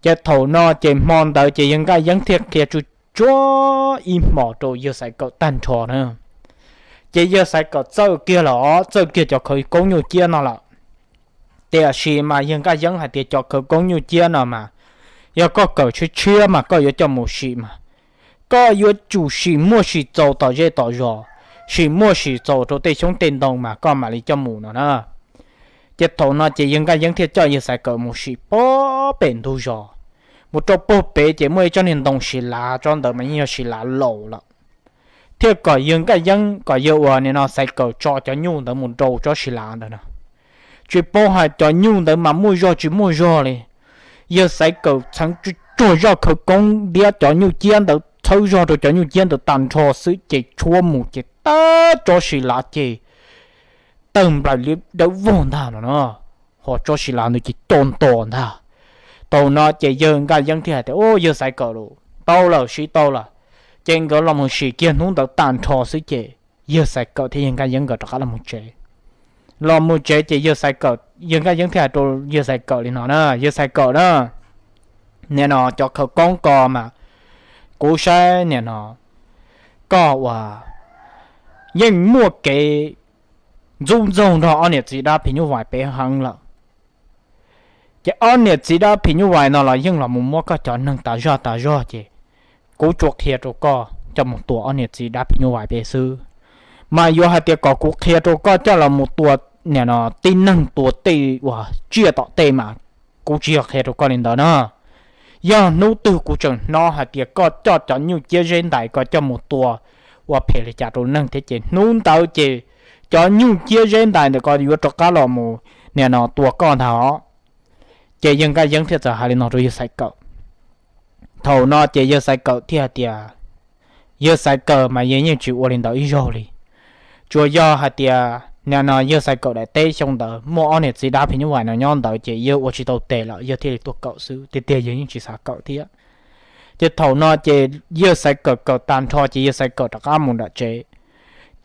Ces thaum no ces hmo ntawd ces yawg Nkaj Yeeb thiaj qhia tsuag tsuag ib hmos rau yawg Xaiv Kawm tag nrho na. Ces yawg Xaiv Kawm txawj kiag los txawj kiag cov khawv koob nyuj ciab no lawm. Tiam sis mas yawg Nkaj Yeeb hais tias cov khawv koob nyuj ciab no mas yog koj kawm tshiab tshiab mas koj yuav coj mus sim mas koj yuav tsum sim muaj sim txaus tom zej tom zos, sim muaj sim txaus rau tej xyoob tej ntoo mas koj mam li coj mus no na. Ces thaum no ces yawg Nkaj Yeeb thiaj coj yawg Xaiv Kawm mus sim puag pem ntug zos, mus rau puag pem ces muaj ib tsob niag ntoo sis lav, tsob ntawd mas yeej yog sis lav laus lawm. Thiaj kom yawg Nkaj Yeeb kom yawg uas nim no Xaiv Kawm tso cov nyuj ntawd mus rau tsob sis lav ntawd na. Tsis paub hais cov nyuj ntawd mas muaj zog tsis muaj zog li. Yawg Xaiv Kawm txheev tsuag zaj khawv koob ntiab cov nyuj ciab ntawd txhawb zog rau cov nyuj ciab ntawd tag nrho xwb ces tshuab mus ces tag tsob sis lav ces tawg nplaim li dawb vog ntag no na. Ho tsob sis lav ntawd ces co nto ntag. Thaum no ces yawg Nkaj Yeeb thiaj hais tias, Au, yawg Xaiv Kawm los tau lawm, siv tau lawm. Ces nkawd los mus sim kiag hnub ntawd tag nrho xwb ces yawg Xaiv Kawm thiab yawg Nkaj Yeeb nkawd rov qab los mus tsev. Los mus tsev ces yawg Xaiv Kawm, yawg Nkaj Yeeb thiaj hais rau yawg Xaiv Kawm li no na, Yawg Xaiv Kawm na, nim no cov khawv koob ko mas kuv saib nim no koj uas yeej muaj kev ntxub ntxaug nrog ob niam txiv dab phim nyuj vais peb heev lawm. Ces ob niam txiv dab phim nyuj vais no los yeej los mus muab koj cov neeg tas zog tas zog ces kuv tsuas qhia rau koj coj mus tua ob niam txiv dab phim nyuj vais peb xwb. Mas yuav hais tias kom kuv qhia rau koj coj los mus tua nim no tib neeg tua tej uas tsiaj tom tej mas kuv tsis yog qhia rau koj li ntawd na. Yog hnub twg kuv tseem hnov hais tias koj coj cov nyuj ciab zeb ntais ko coj mus tua ua phem li cas rau neeg thiab ces hnub ntawd ces cov nyuj ciab zeb ntais ntawm ko yuav rov qab los mus nim no tua koj ntag os. Ces yawg Nkaj Yeeb thiaj txawm hais li no rau yawg Xaiv Kawm. Thaum no ces yawg Xaiv Kawm thiaj hais tias, yawg Xaiv Kawm mas yawg yeej tsis ua li ntawd ib zaug li. Tsuas yog hais tias nim no yawg Xaiv Kawm daim teb xyoo ntawd muaj ob niam txiv dab phim nyuj vais no nyob ntawd ces yawg ua tsis tau tes lawm yawg thiaj li tuaj kawm xwb, tiag tiag yawg yeej tsis xav kawm thiab. Ces thaum no ces yawg Xaiv Kawm kawm tag nrho ces yawg Xaiv Kawm rov qab mus nram tsev.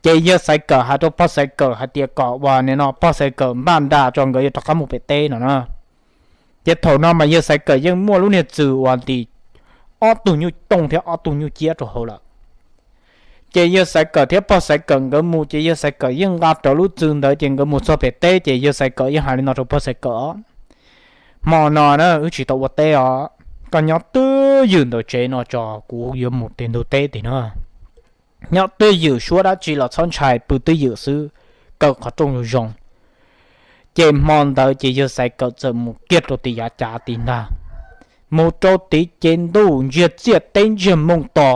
Ces yawg Xaiv Kawm hais rau pog Xaiv Kawm hais tias kom uas nim no pog Xaiv Kawm npaj nra tso nkawd yuav rov qab mus pem teb no na. Ces thaum no mas yawg Xaiv Kawm yeej muaj lub niag txwm uas ntim ob tug nyuj tooj thiab ob tug nyuj ciab rau hauv lawm. Ces yawg Xaiv Kawm thiab pog Xaiv Kawm nkawd mus ces yawg Xaiv Kawm yeej nqa rawv lub txwm ntawd ces nkawd mus txog pem teb ces yawg Xaiv Kawm yeej hais li no rau pog Xaiv Kawm os, hmo no na wb tsis tau ua teb os, koj nyob twj ywm ntawm tsev no tso kuv yuav mus tes ntug teb tim no. Nyob twj ywm, suab dab tsi los txhob ntshai, pw twj ywm xwb, kawm qhov rooj zoo zoo. Ces hmo ntawd ces yawg Xaiv Kawm txawm mus kiag rau tim yav cav tid ntag. Mus rau tid ces ntuj ntsiag txiaj teb ntsiag moos to,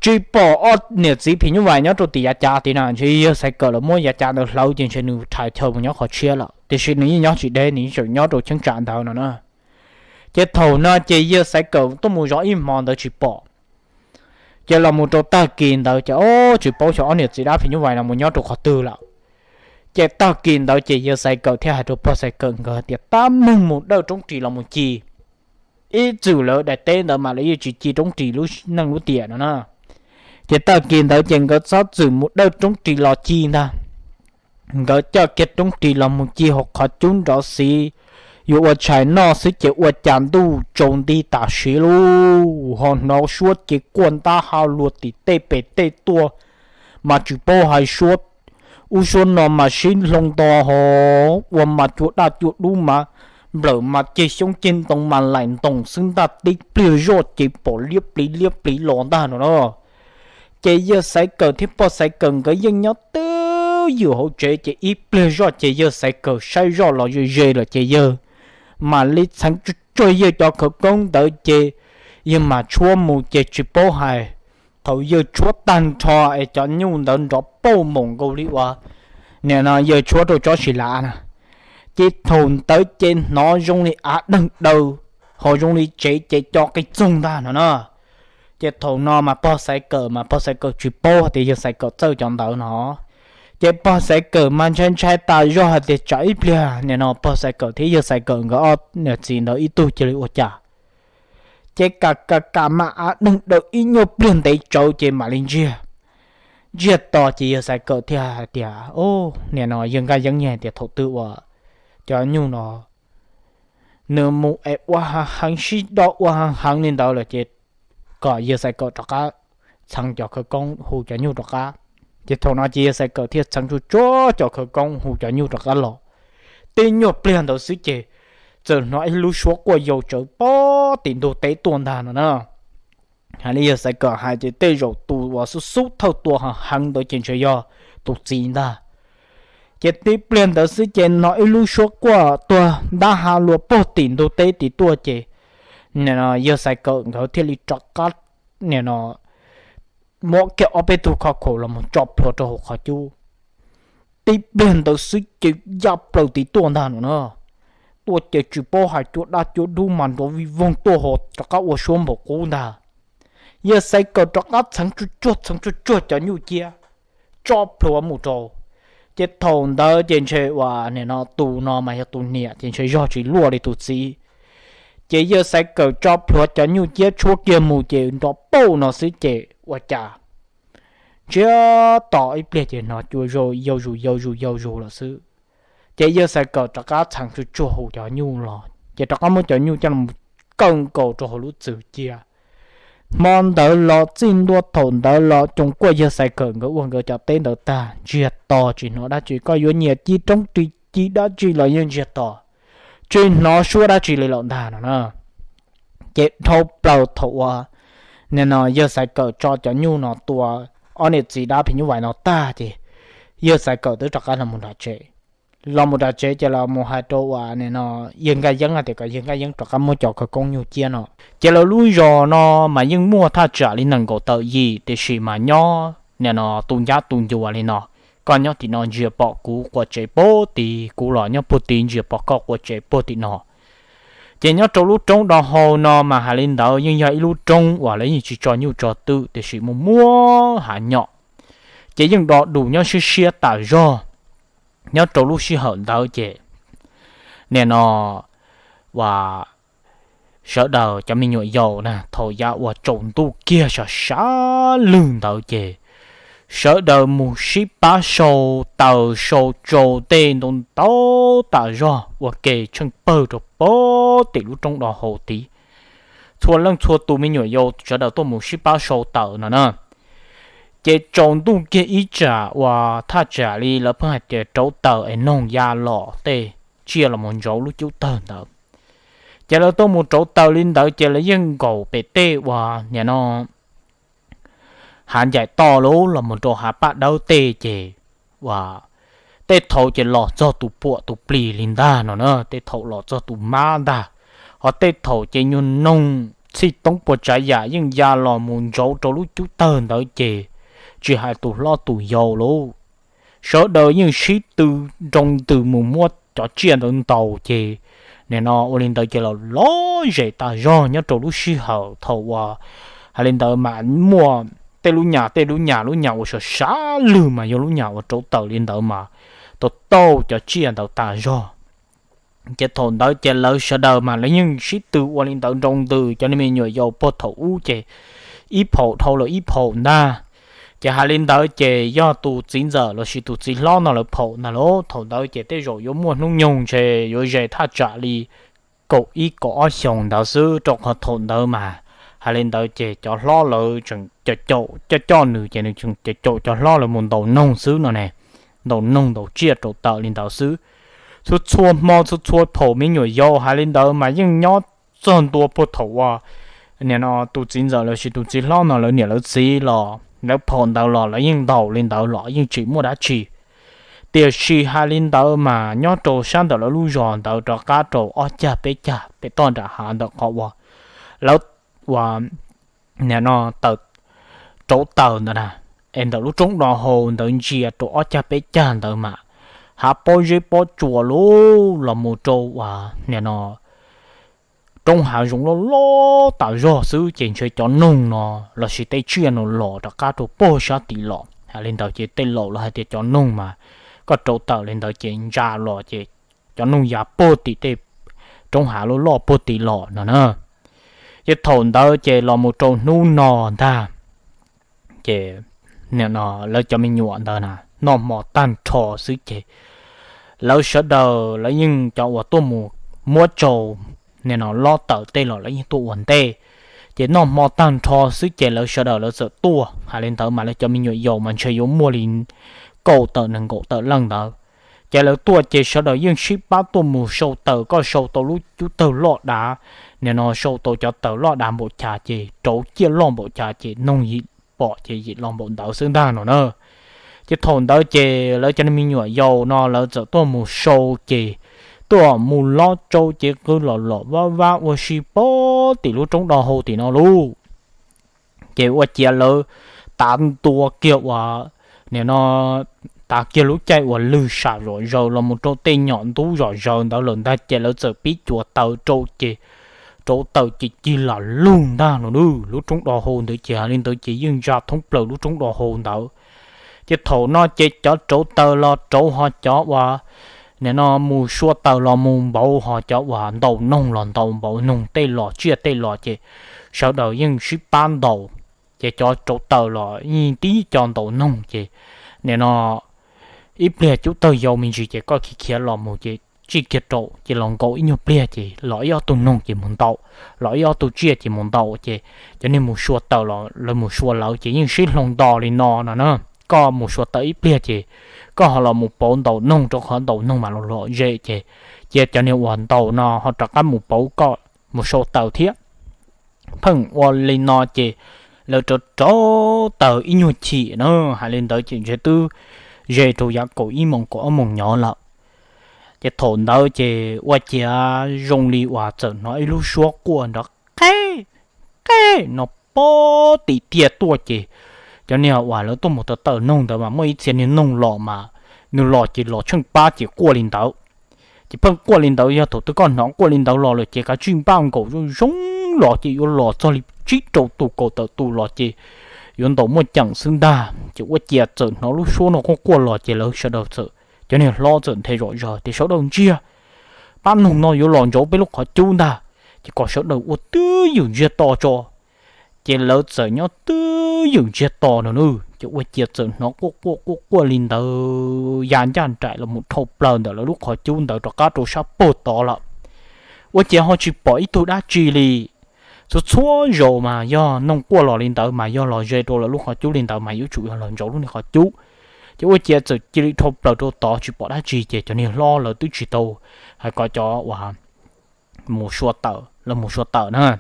tsis pom ob niam txiv phim nyuj vais nyob rau tim yav cav tid na, ntshe yawg Xaiv Kawm los muab yav cav ntawd hlawv ces ntshe nws rhais chaw mus nyob qhov tshiab lawm, tiam sis nws yeej nyob tsis deb, nws yeej tseem nyob rau cheeb tsam ntawd no na. Ces thaum no ces yawg Xaiv Kawm tuaj mus zov ib hmo ntawd tsis pom. Ces los mus rau tag kis ntawd ces o, tsis paub xyov ob niam txiv dab phim nyuj vais no mus nyob rau qhov twg lawm. Ces tag kis ntawd ces yawg Xaiv Kawm thiaj hais rau pog Xaiv Kawm nkawd tias tab meeg mus dawj roob ris los mus ci. Ib txwm lawv daim teb ntawd mas lawv yeej tsis ci roob ris lub neej lub tiam no na. Ces tag kis ntawd ces nkawd txhob txwm mus dawj roob ris los ci ntag. nkawd coj kiag roob ris los mus ci hauv qhov cub nrov xiv yuav ua tshais noj xwb ces ua cas ntuj tsaus nti tam sim lauj, ho hnov suab ces quaj ntab ha luag tim tej pem tej tuaj, mas tsis paub hais suab ub suab no mas sib hloov nto ho ua mas cua daj cua dub mas nplawm mas ceg xyoob ceg ntoo mas laim ntoos xwb ntag. Tib pliag zoj ces pom liab pliv liab pliv los ntag no na. Ces yawg Xaiv Kawm thiab pog Xaiv Kawm nkawd yeej nyob twb ywm hauv tsev ces ib pliag zoj ces yawg Xaiv Kawm saib zoj los ze ze lawm ces yawg mam li txheev tsuag tsuag yawg cov khawv koob ntawd ces yawg mam tshuab mus ces tsis paub hais thaum yawg tshuab tag nrho es cov nyuj ntawd nrov pauj npaum nkaus li uas nim no yawg tshuab rau tsob sis lav na. Ces thaum ntawd ces hnov zoo li av deeg daws, ho zoo li tsev ces co qis txoog ntag no na. Ces thaum no mas pog Xaiv Kawm mas pog Xaiv Kawm tsis paub tias yawg Xaiv Kawm txawj cov ntawd no. Ces pog Xaiv Kawm mas ntshai ntshai tas zog hais tias tsam ib pliag nim no pog Xaiv Kawm thiab yawg Xaiv Kawm nkawd ob niam txiv ntawd ib tug cia li ua cas. Ces kam kam kam mas av deeg daws ib nyuag pliag ntev tsawv ces mam li ntsiag. Ntsiag to ces yawg Xaiv Kawm thiaj hais tias, nim no yawg Nkaj Yeeb yeej hais tias thaum twg uas cov nyuj no nws mus es ua heev heev sib do ua heev heev li ntawd lawm ces kom yawg Xaiv Kawm rov qab txheev cov khawv koob hu cov nyuj rov qab. Ces thaum no ces yawg Xaiv Kawm thiaj txheev tsuag tsuag cov khawv koob hu cov nyuj rov qab los. Tib nyuag pliag ntawd xwb ces txawm hnov ib lub suab quaj yau tsawv pog tim ntug teb tuaj ntag no na. Hais li yawg Xaiv Kawm hais ces tej zaum tus uas xub xub thawj tua heev heev ntawd ces ntshe yog tus txiv ntag. Ces tib pliag ntawd xwb ces hnov ib lub suab quaj tuag ntab ha luag pog tim ntug teb tim tuaj ces nim no yawg Xaiv Kawm nkawd thiaj li rov qab nim no muab kiag ob peb tug khov khaum los mus tso plhuav rau hauv qhov cub. Tib pliag ntawd xwb ces ya plaws tim tuaj ntag no na. Tuaj ces tsis paub hais cua daj cua dub mas nrov vij voog tuaj ho rov qab ua suab npaum qub ntag. Yawg Xaiv Kawm rov qab txheev tsuag tsuag txheev tsuag tsuag cov nyuj ciab tso plhuav mus rau. Ces thaum ntawd ces ntshe uas nim no tus no mas yog tus niam ces ntshe zog tsis luaj li tus txiv. Ces yawg Xaiv Kawm tso plhuav cov nyuj ciab tshuab kiag mus ces nrov pauj no xwb ces ua cas ntsiag to ib pliag ces hnov cua yau zus yau zus yau zus lawm xwb. Ces yawg Xaiv Kawm rov qab txheev tsuag tsuag hu cov nyuj los ces rov qab muab cov nyuj coj los kaw nkaus rau hauv lub txwm cia. Hmo ntawd los txij ntua thaum ntawd los coos kuaj yawg Xaiv Kawm nkawd ua nkawd cov teb ntawd tag ntsiag to tsis hnov dab tsi, koj yuav nyiam ci roob ris ci dab tsi los yeej ntsiag to, tsis hnov suab dab tsi li lawm ntag no na. Ces dhau plaws thaum uas nim no yawg Xaiv Kawm tso cov nyuj no tua ob niam txiv dab phim nyuj vais no tag ces yawg Xaiv Kawm twb rov qab los mus nram tsev. Los mus nram tsev ces los mus hais rau uas nim no yawg Nkaj Yeeb hais tias kom yawg Nkaj Yeeb rov qab muab cov khawv koob nyuj ciab no. Ces lawv lub zos no mas yeej muaj thaj tsam li nees nkaum tawm yim tiam sis mas nyob nim no tu ncab tu ncua li no. Koj nyob tim no ntsia pom kuv quas tsev puag tid, kuv los nyob puag tid ntsia pom koj quas tsev puag tim no. Ces nyob rau lub roob do hau no mas hais li ntawd yeej yog ib lub roob uas lawv yeej tsis tso nyuj tso twm tiam sis muaj muaj hav nyom. Ces yeej do dus nyob siab siab tas zog. Nyob rau lub sij hawm ntawd ces nim no uas sawv daws cov me nyuam yaus na thaum yav uas tsaus ntuj kiag sas sas lwg ntawd ces sawv daws mus sib pab sau taws sau tsau tej ntau ntau tas zog ua ke tsheej pawg rau puag tim lub roob do hau tid. Txhua leej txhua tus me nyuam yaus sawv daws tuaj mus sib pab sau taws no na. Ces tsaus ntuj kiag ib tsam uas thaj tsam li lawv pheej hais tias rauv taws es noog ya los tej tsiaj los mus ntsauv lub cub tawg ntawd. Ces lawv tuaj mus rauv taws li ntawd ces lawv yeej nkaum pem tej uas nim no hav ncaim toj lub los mus rau hav paj dawb tej ces uas tej thaum ces los txog tus puam tus plis li ntag no na, tej thaum los txog tus mab ntag. Ho tej thaum ces nyuag noog txhij toob puas tsav yam yeej ya los mus ntsauv rau lub cub tawg ntawd ces tsis hais tus hlob tus yau lauj, sawv daws yeej sib tw nroo ntws mus muab cov tsiaj ntawd ntaus ces nim no ua li ntawd ces los lom zem tas zog nyob rau lub sij hawm thaum uas hais li ntawd mas muaj tej lub nyam tej lub nyam lub nyam uas sov sav lwg mas yog lub nyam uas rauv taws li ntawd mas tau tauj cov tsiaj ntawd tas zog. Ces thaum ntawd ces lawv sawv daws mas lawv yeej sib tw ua li ntawd nroo ntws cov me nyuam yaus puag thaum ub ces ib phaum dhau lawm ib phaum ntag. Ces hais li ntawd ces yog tus txiv ntxawm lossis tus txiv hlob no lawv phaum ntag lauj. Thaum ntawd ces tej zaum yuav muaj hnub nyoog ntshe yuav ze thaj tsam li kaum ib kaum ob xyoos ntawd xwb, rau qhov thaum ntawd mas hais li ntawd ces cov hlob lawv tseem caum caum coj coj nws ces nws tseem caum caum cov hlob lawv mus ntaus noog xwb no ne. Ntaus noog ntaus tsiaj rau tawm li ntawd xwb. Txhua txhua hmo txhua txhua thaum me nyuam yaus hais li ntawd mas yeej nyob txog ntua puag thaum uas nim no tus txiv ntxawm lossis tus txiv hlob no lawv niam lawv txiv los lawv phaum ntawd los lawv yeej ntaus li ntawd los yeej tsis muaj dab tsi. Tiam sis hais li ntawd mas nyob rau sab ntawm lawv lub zos ntawd rov qab rau ob cag peb cag pem toj nram hav ntawm qhov uas lawv ua nim no taws, rauv taws ntawd na, es ntawm lub roob do hau ntawd ntsia rau ob cag peb cag ntawd mas hav pob zeb pob tsuas lub los mus rau uas nim no roob hav zoov loj loj tas zog xwb ces ntshe cov noog no lossis tej tsiaj no los rov qab rau puag sab tid los. Hais li ntawd ces tej laus lawv hais tias cov noog mas koj rauv taws li ntawd ces ntsa los ces cov noog ya puag tim tej roob hav loj loj puag tid los no na. Ces thaum ntawd ces los mus rau hnub no ntag, ces nim no lawv cov me nyuam ntawd na noj hmo tag nrho xwb ces lawv sawv daws lawv yeej cov uas tuaj mus muab tsau nim no lob taws tej los lawv yeej tuaj ua ntej. Ces noj hmo tag nrho xwb ces lawv sawv daws lawv txawm tuaj, hais li ntawd mas lawv cov me nyuam yaus mas ntshe yuav muaj li kaum tawm nees nkaum tawm leej ntawd. Ces lawv tuaj ces sawv daws yeej sib pab tuaj mus sau taws, koj sau tau lub cub tawg loj dav, nim no sau tau cov taws loj dav npaum cas ces rauv ciaj loj npaum cas ces noog yim pom ces yim los npaum ntawd xwb ntag no na. Ces thaum ntawd ces lawv cov me nyuam yaus no lawv txawm tuaj mus sau ces tuaj mus lob tsau ces qw los los vab vab ua si puag tim lub roob do hau tim no lauj. Ces ua ciav lawv tav ntua kiag uas nim no tav kiag lub caij uas lwg sam zom zaws los mus rau tej nyom ntub zom zaws ntawd lawm ntag ces lawv txawm pib cuav taws rau ces rauv taws ces cig lam lug ntag no na. Lub roob do hau ntawd ces hais li ntawd ces yeej ntsa thoob plaws lub roob do hau ntawd. Ces thaum no ces cov rauv taws los rauv ho cov uas nim no mus sua taws los mus npaum, ho cov uas ntaus noog los ntaus npaum, noog tej los tsiaj tej los ces sawv daws yeej sib pab ntaus. Ces cov rauv taws los yeej tib co ntaus noog ces nim no ib pliag cub tawg yau me ntsis ces koj khiav khiav los mus ces tsij kiag rau ces los nkaum ib nyuag pliag ces los ib ob tug noog ces mus ntaus, los ib ob tug tsiaj ces mus ntaus ces cov niag mus sua taws los lawv mus sua lawv ces yeej sib hloov nto li no no na. Koj mus sua taws ib pliag ces koj ho los mus pauv ntaus noog rau qhov ntaus noog mas los lom zem ces cia cov niag uas ntaus no ho rov qab mus pauv koj mus sau taws thiab. Pheej ua li no ces lawv rauv rauv taws ib nyuag chim na, hais li ntawd ces ntshe twb ze rau yav kaum ib moos kaum ob moos nyob lawm. Ces thaum ntawd ces ua ciav zoo li uas txawm hnov ib lub suab quaj nrov qe qe no puag tim tiaj tuaj ces cov niag uas lawv tuaj mus taws taws noog ntawd mas muaj ib txhia niag noog los mas nws los ces los tsheej pab ces quaj li ntawd. Ces pheej quaj li ntawd, yog thaum twg koj hnov quaj li ntawd los lawm ces kav tsij npaj nkaum zoo zoo los ces yuav los txog li tsib rau tus kaum tawm tus los ces yuav ntaus muaj ceem xwb ntag. Ces ua ciav txawm hnov lub suab no quaj quaj los ces lawv sawv daws txawm, cov niag hlob txawm nthe zom zaws tias sawv daws ntsiag, pab noog no yuav los ntsauv peb lub qhov cub ntag. Ces kom sawv daws ua twj ywm ntsiag to tso. Ces lawv txawm nyob twj ywm ntsiag to no na, ces ua ciav txawm hnov quaj quaj quaj quaj li ntawd ya ncaj nraim los mus dhau plaws ntawm lawv lub qhov cub ntawd rov qab rau sab puag tod lawm. Ua ciav ho tsis pom ib tug dab tsi li. Txhua txhua zaus mas yog noog quaj los li ntawd mas yog los ze rau lawv lub qhov cub li ntawd mas yuav tsum yog los ntsauv lub niag qhov cub. Ces ua ciav txawm cia li dhau plaws rau tod tsis pom dab tsi ces cov niag hlob lawv twb tsis tau hais kom cov uas mus sua taws, lawv mus sua taws na.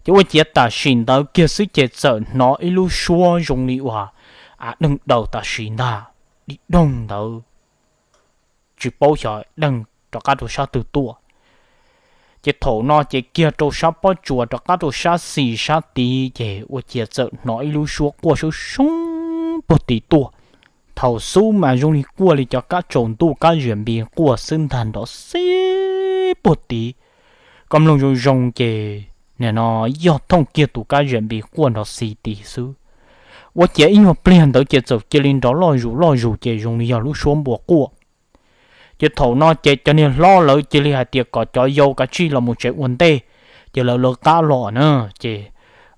Ces ua ciav tam sim ntawd kiag xwb ces txawm hnov ib lub suab zoo li uas av deeg daws tam sim ntag, di doog ntawd, tsis paub xyov deeg rov qab rau sab twg tuaj. Ces thaum no ces kiag rau sab pob tsuas rov qab rau sab xis sab tid ces ua ciav txawm hnov ib lub suab quaj soob soob puag tid tuaj. Thaum xub mas zoo li quaj li cov kab tsaus ntuj kab ziam npis quaj xwb ntag nrov xib puag tid. Koj mloog zoo zoo ces nim no yog thooj kiag tus kab ziam npis quaj nrov xis tid xwb. Ua ciav ib nyuag pliag ntawd ces txawm cia li nrov loj zus loj zus ces zoo li yog lub suab npua quaj. Ces thaum no ces cov niag hlob lawv cia li hais tias kom cov yau kav tsij los mus tsev ua ntej, ces lawv lawv qab los na. Ces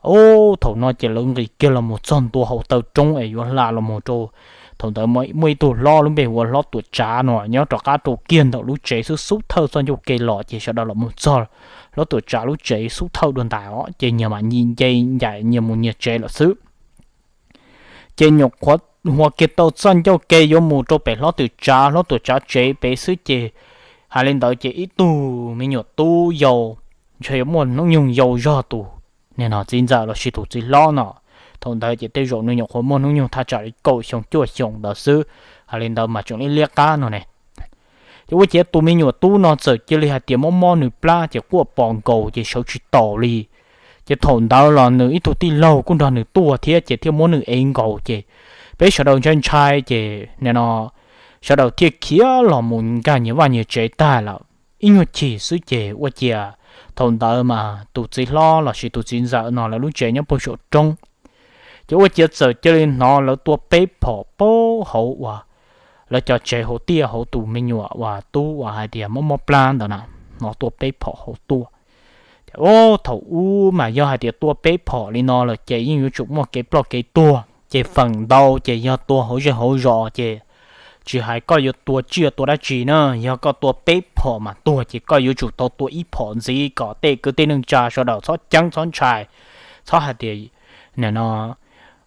Ub, thaum no ces lawv nqis kiag los mus txog ntua hauv taw roob es yuav hla los mus rau, thaum ntawd muaj ib tug hlob lub npe hu ua Hlob Tuam Tsav no nyob rov qab rau kiag ntawm lub tsev xwb, xub thawj txoj ncauj ke los ces sawv daws los mus txog Hlob Tuam Tsav lub tsev xub thawj dua ntais os, ces nyias mam nce nce nyias mus nyias tsev lawm xwb. Ces nyuam qhuav hua kiag tau txoj ncauj ke yuav mus rau pem Hlob Tuam Tsav, Hlob Tuam Tsav tsev pem xwb ces hais li ntawd ces ib tug me nyuam tub yau, ntshe yuav muaj hnub nyoog yau zog tus, niag no txiv ntxawm los sis tus txiv hlob no, thaum ntawd ces tej zaum nws nyuam qhuav muaj hnub nyoog thaj tsam li kaum xyoo cuaj xyoo ntawd xwb, hais li ntawd mas tseem liab liab qab no ne. Ces ua ciav tus me nyuam tub no txawm cia li hais tias mob mob nws plab ces quaj pos nkaus ces sawv tsis taus li. Ces thaum ntawd los nws ib tug tij laug kuj nrog nws tuaj thiab ces thiaj muab nws ev nkaus ces peb sawv daws ntshai ntshai ces nim no sawv daws thiaj khiav los mus nkag nyias vaj nyias tsev tag lawm. Ib nyuag chim xwb ces ua ciav thaum ntawd mas tus txiv hlob los sis tus txiv ntxawm no lawv lub tsev nyob puag saum roob. Ces ua ciav txawm cia li hnov lawv tua peb phom paub hauv uas lawv cov tsev hauv tiaj hauv tus me nyuam uas tub uas hais tias mob mob plab ntawd na, hnov tua peb phom hauv tuaj. Ces ub, thaum ub mas yog hais tias tua peb phom li no lawm ces yeej yuav tsum muaj kev ploj kev tuag. Ces feem ntau ces yog tua hauv zej hauv zos ces tsis hais koj yuav tua tsiaj tua dab tsi na, yog koj tua peb phom mas tuag ces koj yuav tsum tau tua ib phom ntxiv kom tej kwv tij neej tsa sawv daws txhob ceeb txhob ntshai, txhob hais tias nim no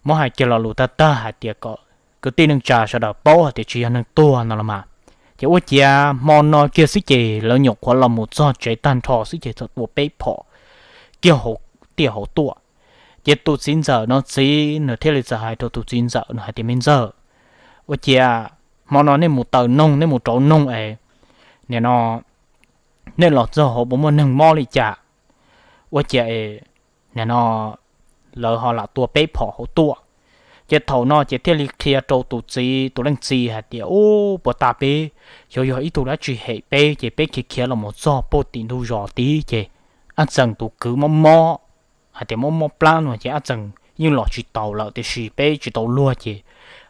muab hais kiag lo lus tag tag hais tias kom kwv tij neej tsa sawv daws paub hais tias tsis yog neeg tuag no los mas. Ces ua ciav hmo no kiag xwb ces lawv nyuam qhuav los mus txog tsev tag nrho xwb ces txawm tua peb phom kiag hauv tiaj hauv tuaj. Ces tus txiv ntxawm no txiv nws thiaj li txawm hais rau tus txiv ntxawm no hais tias, Me ntxawg, ua ciav hmo no nej mus taws noog, nej mus rauv noog es nim no nej los txog hauv puas muaj neeg mob li cas? Ua ciav es nim no lawv ho lam tua peb phom hauv tuaj. Ces thaum no ces thiaj li qhia rau tus txiv, tus leej txiv hais tias, Ub, puas tas peb xyov yog ib tug dab tsi hem peb ces peb khiav khiav los mus txog puag tim ntug zos tid ces Ab Txeem tus kwv mob mob, hais tias mob mob plab no ces Ab Txeem yeej los tsis taus lawm tiam sis peb tsis tau luag ces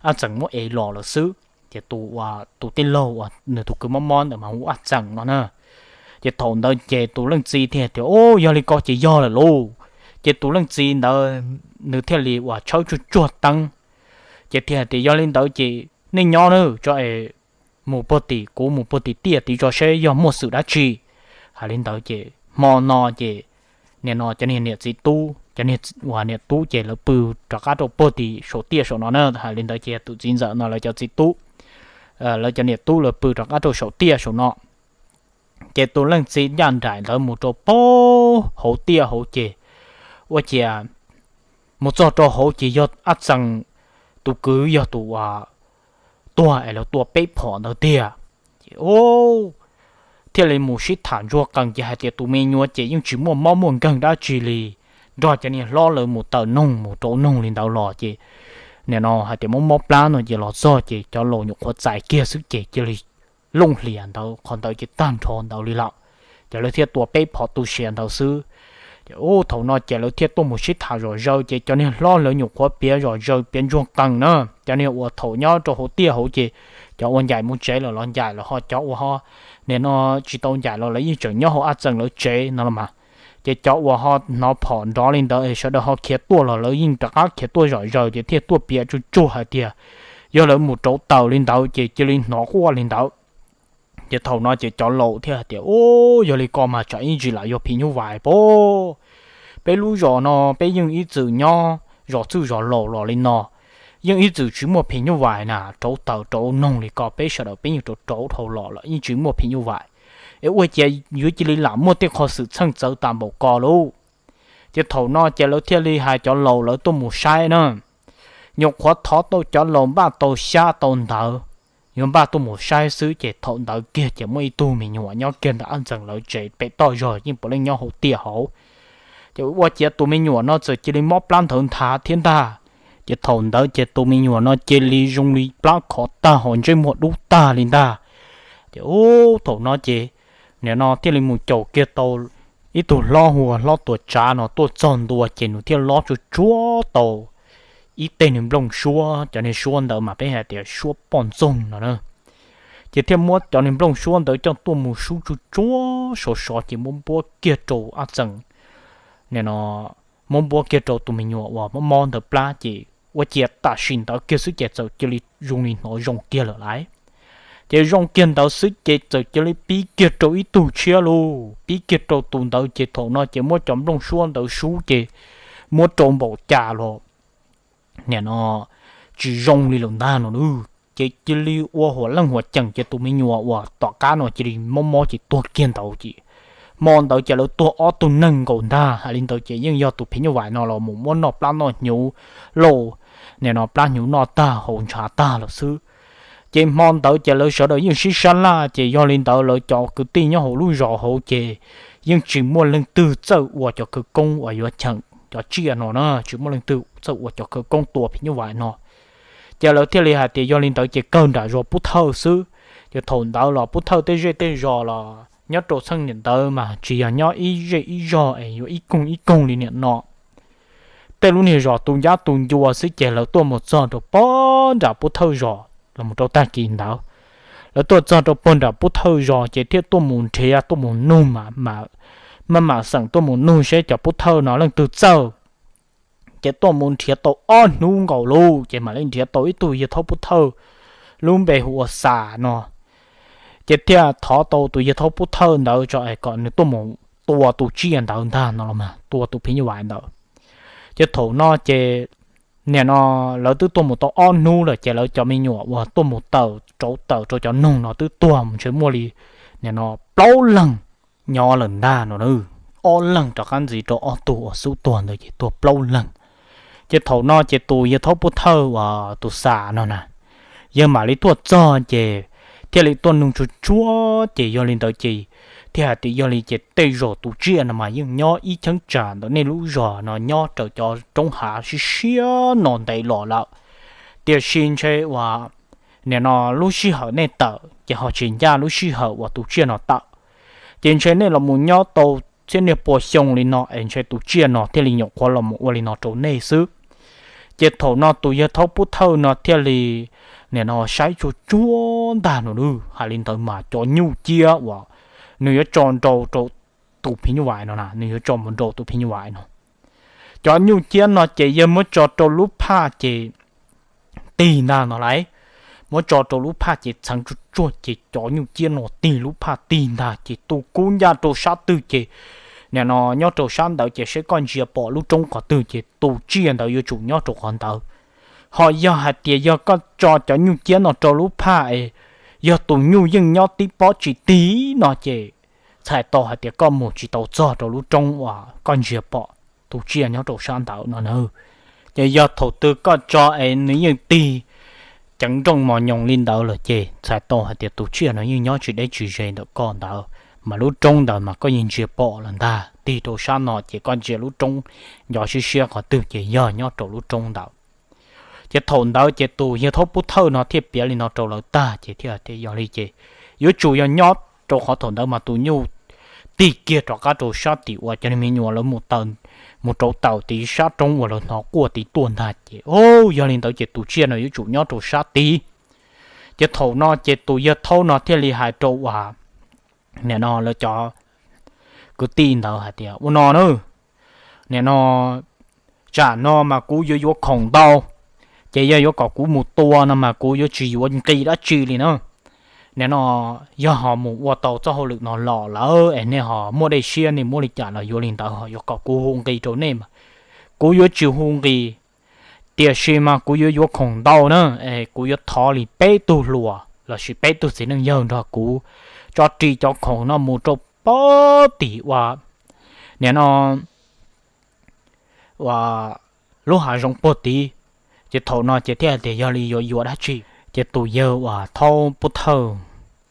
Ab Txeem muab ev los lawm xwb. Ces tus, tus tij laug uas nws tus kwv mob mob ntawd mas hu ua Ab Txeem no na. Ces thaum ntawd ces tus leej txiv thiaj tias, Ub, yog li ko ces yog lawm lauj. Ces tus leej txiv ntawd nws thiaj li uas tshawb tsuag tsuag teeb, ces thiaj hais tias, Yog li ntawd ces nej nyob nawb, tso es mus puag tim, kuv mus puag tim tiaj tid tso seb yog muaj xwm dab tsi. Hais li ntawd ces hmo no ces nim no cov niag niam txiv tub, cov niag uas niam tub ces lawv pw rov qab rau puag tim saum tiaj saum no na. Hais li ntawd ces tus txiv ntxawm no lawv cov txiv tub, lawv cov niam tub lawv pw rov qab rau saum tiaj saum no. Ces tus leej txiv ncaj nraim ntawd mus rau puag hauv tiaj hauv ces ua ciav mus txog rau hauv ces yog Ab Txeem tus kwv yog tus uas tuag es lawv tua peb phom ntawd tiag. Ces thiaj li mus sib tham ntsuag qees ces hais tias tus me nyuam ces yeej tsis muaj mob muaj nkeeg dab tsi li, nrog cov niag hlob lawv mus taws noog mus rauv noog li ntawd los ces nim no hais tias mob mob plab no ces los txog ces cov laus nyuam qhuav txais kiag xwb ces cia li looj hlias ntawd qhov ntawd ces tag nrho ntawd li lawm. Ces lawv thiaj tua peb phom tu siav ntawd xwb. Ces ub, thaum no ces lawv thiaj tuaj mus sib tham zom zaws ces cov niag hlob lawv nyuam qhuav piav zom zaws piav ntsuag qees na, cov niag uas thaum nyob rau hauv tiaj hauv ces cov uas ncaim mus tsev lawm los ncaim lawm, ho cov uas ho nim no tsis tau ncaim los lawv yeej tseem nyob hauv Ab Txeem lawv tsev no los mas. Ces cov uas ho hnov phom nrov li ntawd es sawv daws ho khiav tuaj los lawv yeej rov qab khiav tuaj zom zaws ces thiaj tuaj piav tsuag tsuag hais tias yog lawv mus rauv taws li ntawd ces cia li hnov quaj li ntawd. Ces thaum no ces cov laus thiaj hais tias, Ub, yog li ko mas tsam ib ntsis lam yog phim nyuj vais pob. Peb lub zos no peb yeej ib txwm nyob zos txwj zos laus los li no, yeej ib txwm tsis muaj phim nyuj vais na, rauv taws rauv noog li ko peb sawv daws peb yeej rauv rauv dhau los lawm yeej tsis muaj phim nyuj vais. Es ua ciav yuav cia li lam muaj tej qho xwm txheej txawv tas npaum ko lauj. Ces thaum no ces lawv thiaj li hais cov laus lawv tuaj mus saib na. Nyuam qhuav thov tau cov laus npaj tau xyab tau ntawv, yuav npaj tuaj mus saib xwb ces thaum ntawd kiag ces muaj ib tug me nyuam nyob kiag ntawm Ab Txeem lawv tsev pem toj zog yeej puav leej nyob hauv tiaj hauv. Ces ua ciav tus me nyuam no txawm cia li mob plab nthawv nthav thiab ntag. Ces thaum ntawd ces tus me nyuam no cia li zoo li plab khov tag ho ntsej muag dub tag li ntag. Ces ub, thaum no ces nim no thiaj li mus caum kiag tau ib tug hlob hu ua Hlob Tuam Tsav no tuaj txog ntua ces nws thiaj lob tsuag tsuag tau ib teg niag nplooj suab, cov niag suab ntawd mas peb hais tias suab poj ntxoog no na. Ces thiaj muab cov niag nplooj suab ntawd coj tuaj mus sub tsuag tsuag sov sov ces muab npuab kiag rau Ab Txeem nim no muab npuab kiag rau tus me nyuam uas mob mob ntawd plab ces ua ciav tam sim ntawd kiag xwb ces txawm cia li zoo li hnov zoo kiag lawm lauj. Ces zoo kiag ntawd xwb ces txawm cia li pib kiag rau ib tug tshiab lauj, pib kiag rau tus ntawd ces thaum no ces muab cov nplooj suab ntawd sub ces muab rau npaum cas los nim no tsis zoo li lawm ntag no. Ces cia li ua huam leej huam ceem ces tus me nyuam uas tom qab no cia li mob mob ces tuag kiag ntawd ces hmo ntawd ces lawv tuag ob tug neeg nkaus ntag. Hais li ntawd ces yeej yog tus phim nyuj vais no los mus muab noj plab noj hnyuv lauj, nim no plab hnyuv noj tag haus ntshav tag lawm xwb. Ces hmo ntawd ces lawv sawv daws yeej sib sab laj ces yog li ntawd lawv cov kwv tij nyob hauv lub zos hauv ces yeej tsis muaj leej twg txawj ua cov khawv koob uas yuav cheem cov tsiaj no na, tsis muaj leej twg txawj ua cov khawv koob tua phim nyuj vais no. Ces lawv thiaj li hais tias yog li ntawd ces kawg nram zos Pub Thawj xwb. Ces thaum ntawd los Pub Thawj tej zej tej zos los nyob rau txheej niam ntawd mas tsis yog nyob ib zej ib zog es yuav ib koog ib koog li niam no. Tej lub niag zos tu ncab tu ncua xwb ces lawv tuaj mus txog rau pog nram Pub Thawj zos los mus rau tag kis ntawd. Lawv tuaj txog rau pog nram Pub Thawj zos ces thiaj tuaj mus nrhiav tuaj mus nug, maj mam xeem tuaj mus nug seb cov Pub Thawj no leej twg txawj. Ces tuaj mus nrhiav tau ob hnub nkaus lauj ces mam li nrhiav tau ib tug yawg thaub Pub Thawj lub npe hu ua Xas no. Ces thiaj thov tau tus yawg thaub Pub Thawj ntawd tso es kom nws tuaj mus tua tus tsiaj ntawd ntag no los mas tua tus phim nyuj vais ntawd. Ces thaum no ces nim no lawv twb tuaj mus tau ob hnub lawm ces lawv cov me nyuam uas tuaj mus tawm rauv taws rau cov noog no twb tuag mus ntshe muaj li nim no plaub leeg nyob lawm ntag no. Ob leeg rov qab ntxiv rau ob tug uas xub tuag ntawd ces tuag plaub leeg. Ces thaum no ces tus yawg thaub Pub Thawj uas tus Xas no na, yawg mam li tuaj txog ces thiaj li tuaj nug tsuag tsuag ces yog li ntawd ces thiaj hais tias yog li ces tej zaum tus tsiaj no mas yeej nyob ib cheeb tsam ntawm nej lub zos no nyob raws cov roob hav siab siab no ntev los lawm, tiam sis ntshe uas nim no lub sij hawm nej tawm ces ho tsis ncaj lub sij hawm uas tus tsiaj no tawm. Ces ntshe nej los mus nyob tau txhiab niag pua xyoo li no es ntshe tus tsiaj no thiaj li nyuam qhuav los mus ua li no rau nej xwb. Ces thaum no tus yawg thaub Pub Thawj no thiaj li nim no saib tsuag tsuag ntag no, hais li ntawd mas cov nyuj ciab uas nws yuav tso nrau rau tus phim nyuj vais no na, nws yuav tso mus nrau tus phim nyuj vais no. Cov nyuj ciab no ces yawg muab tso rau lub phaj ces tig ntag no lauj. Muab tso rau lub phaj ces txheev tsuag tsuag ces cov nyuj ciab no tig lub phaj tig ntag ces tus kub ncaj rau sab twg ces nim no nyob rau sab ntawd ces seb koj ntsia pom lub roob qhov twg ces tus tsiaj ntawd yuav tsum nyob rau qhov ntawd. Ho yog hais tias yog koj tso cov nyuj ciab no rau lub phaj es yog tus nyuj yeej nyob tib pob tsis tig no ces txhais tau hais tias koj mus tsis tau txog rau lub roob uas koj ntsia pom tus tsiaj nyob rau sab ntawd no na. Ces yog thaum twg koj tso es nws yeej tig ceev nrooj mos nyoos li ntawd lawm ces txhais tau hais tias tus tsiaj no yeej nyob tsis deb tsis ze ntawm koj ntawd, mas lub roob ntawd mas koj yeej ntsia pom lawm ntag. Tig rau sab no ces koj ntsia lub roob nco siab siab qhov twg ces yog nyob rau lub roob ntawd. Ces thaum ntawd ces tus yawg thaub Pub Thawj no thiaj piav li no rau lawv tag ces thiaj tias yog li ces yuav tsum yog nyob rau qhov thaum ntawd mas tus nyuj tig kiag rov qab rau sab tim uas cov me nyuam lawv mus taws, mus rauv taws tid sab roob uas lawv hnov quaj tid tuaj ntag ces, o, yog li ntawd ces tus tsiaj no yuav tsum nyob rau sab tid. Ces thaum no ces tus yawg thaub no thiaj li hais rau uas nim no lawv cov kwv tij ntawd hais tias ua no na, nim no tsam no mas kuv yuav yuav khoom ntau, ces yog yuav kom kuv mus tua no mas kuv yuav tsis yuav nqi dab tsi li na. Nim no yog ho mus ua tau txoj hauj lwm no los lawm es nej ho muaj dej siab nej muab li cas los yuav li ntawd, ho yuav kom kuv hu nqi rau nej mas kuv yuav tsis hu nqi. Tiam sis mas kuv yuav yuav khoom ntau na, es kuv yuav thov li peb tug hluas lossis peb tug txiv neej yawg nrog kuv tso ris cov khoom no mus rau pab tim uas nim no uas lub hav zoov puag tid. Ces thaum no ces thiaj hais tias yog li yuav yuav dab tsi. Ces tus yawg uas thaub Pub Thawj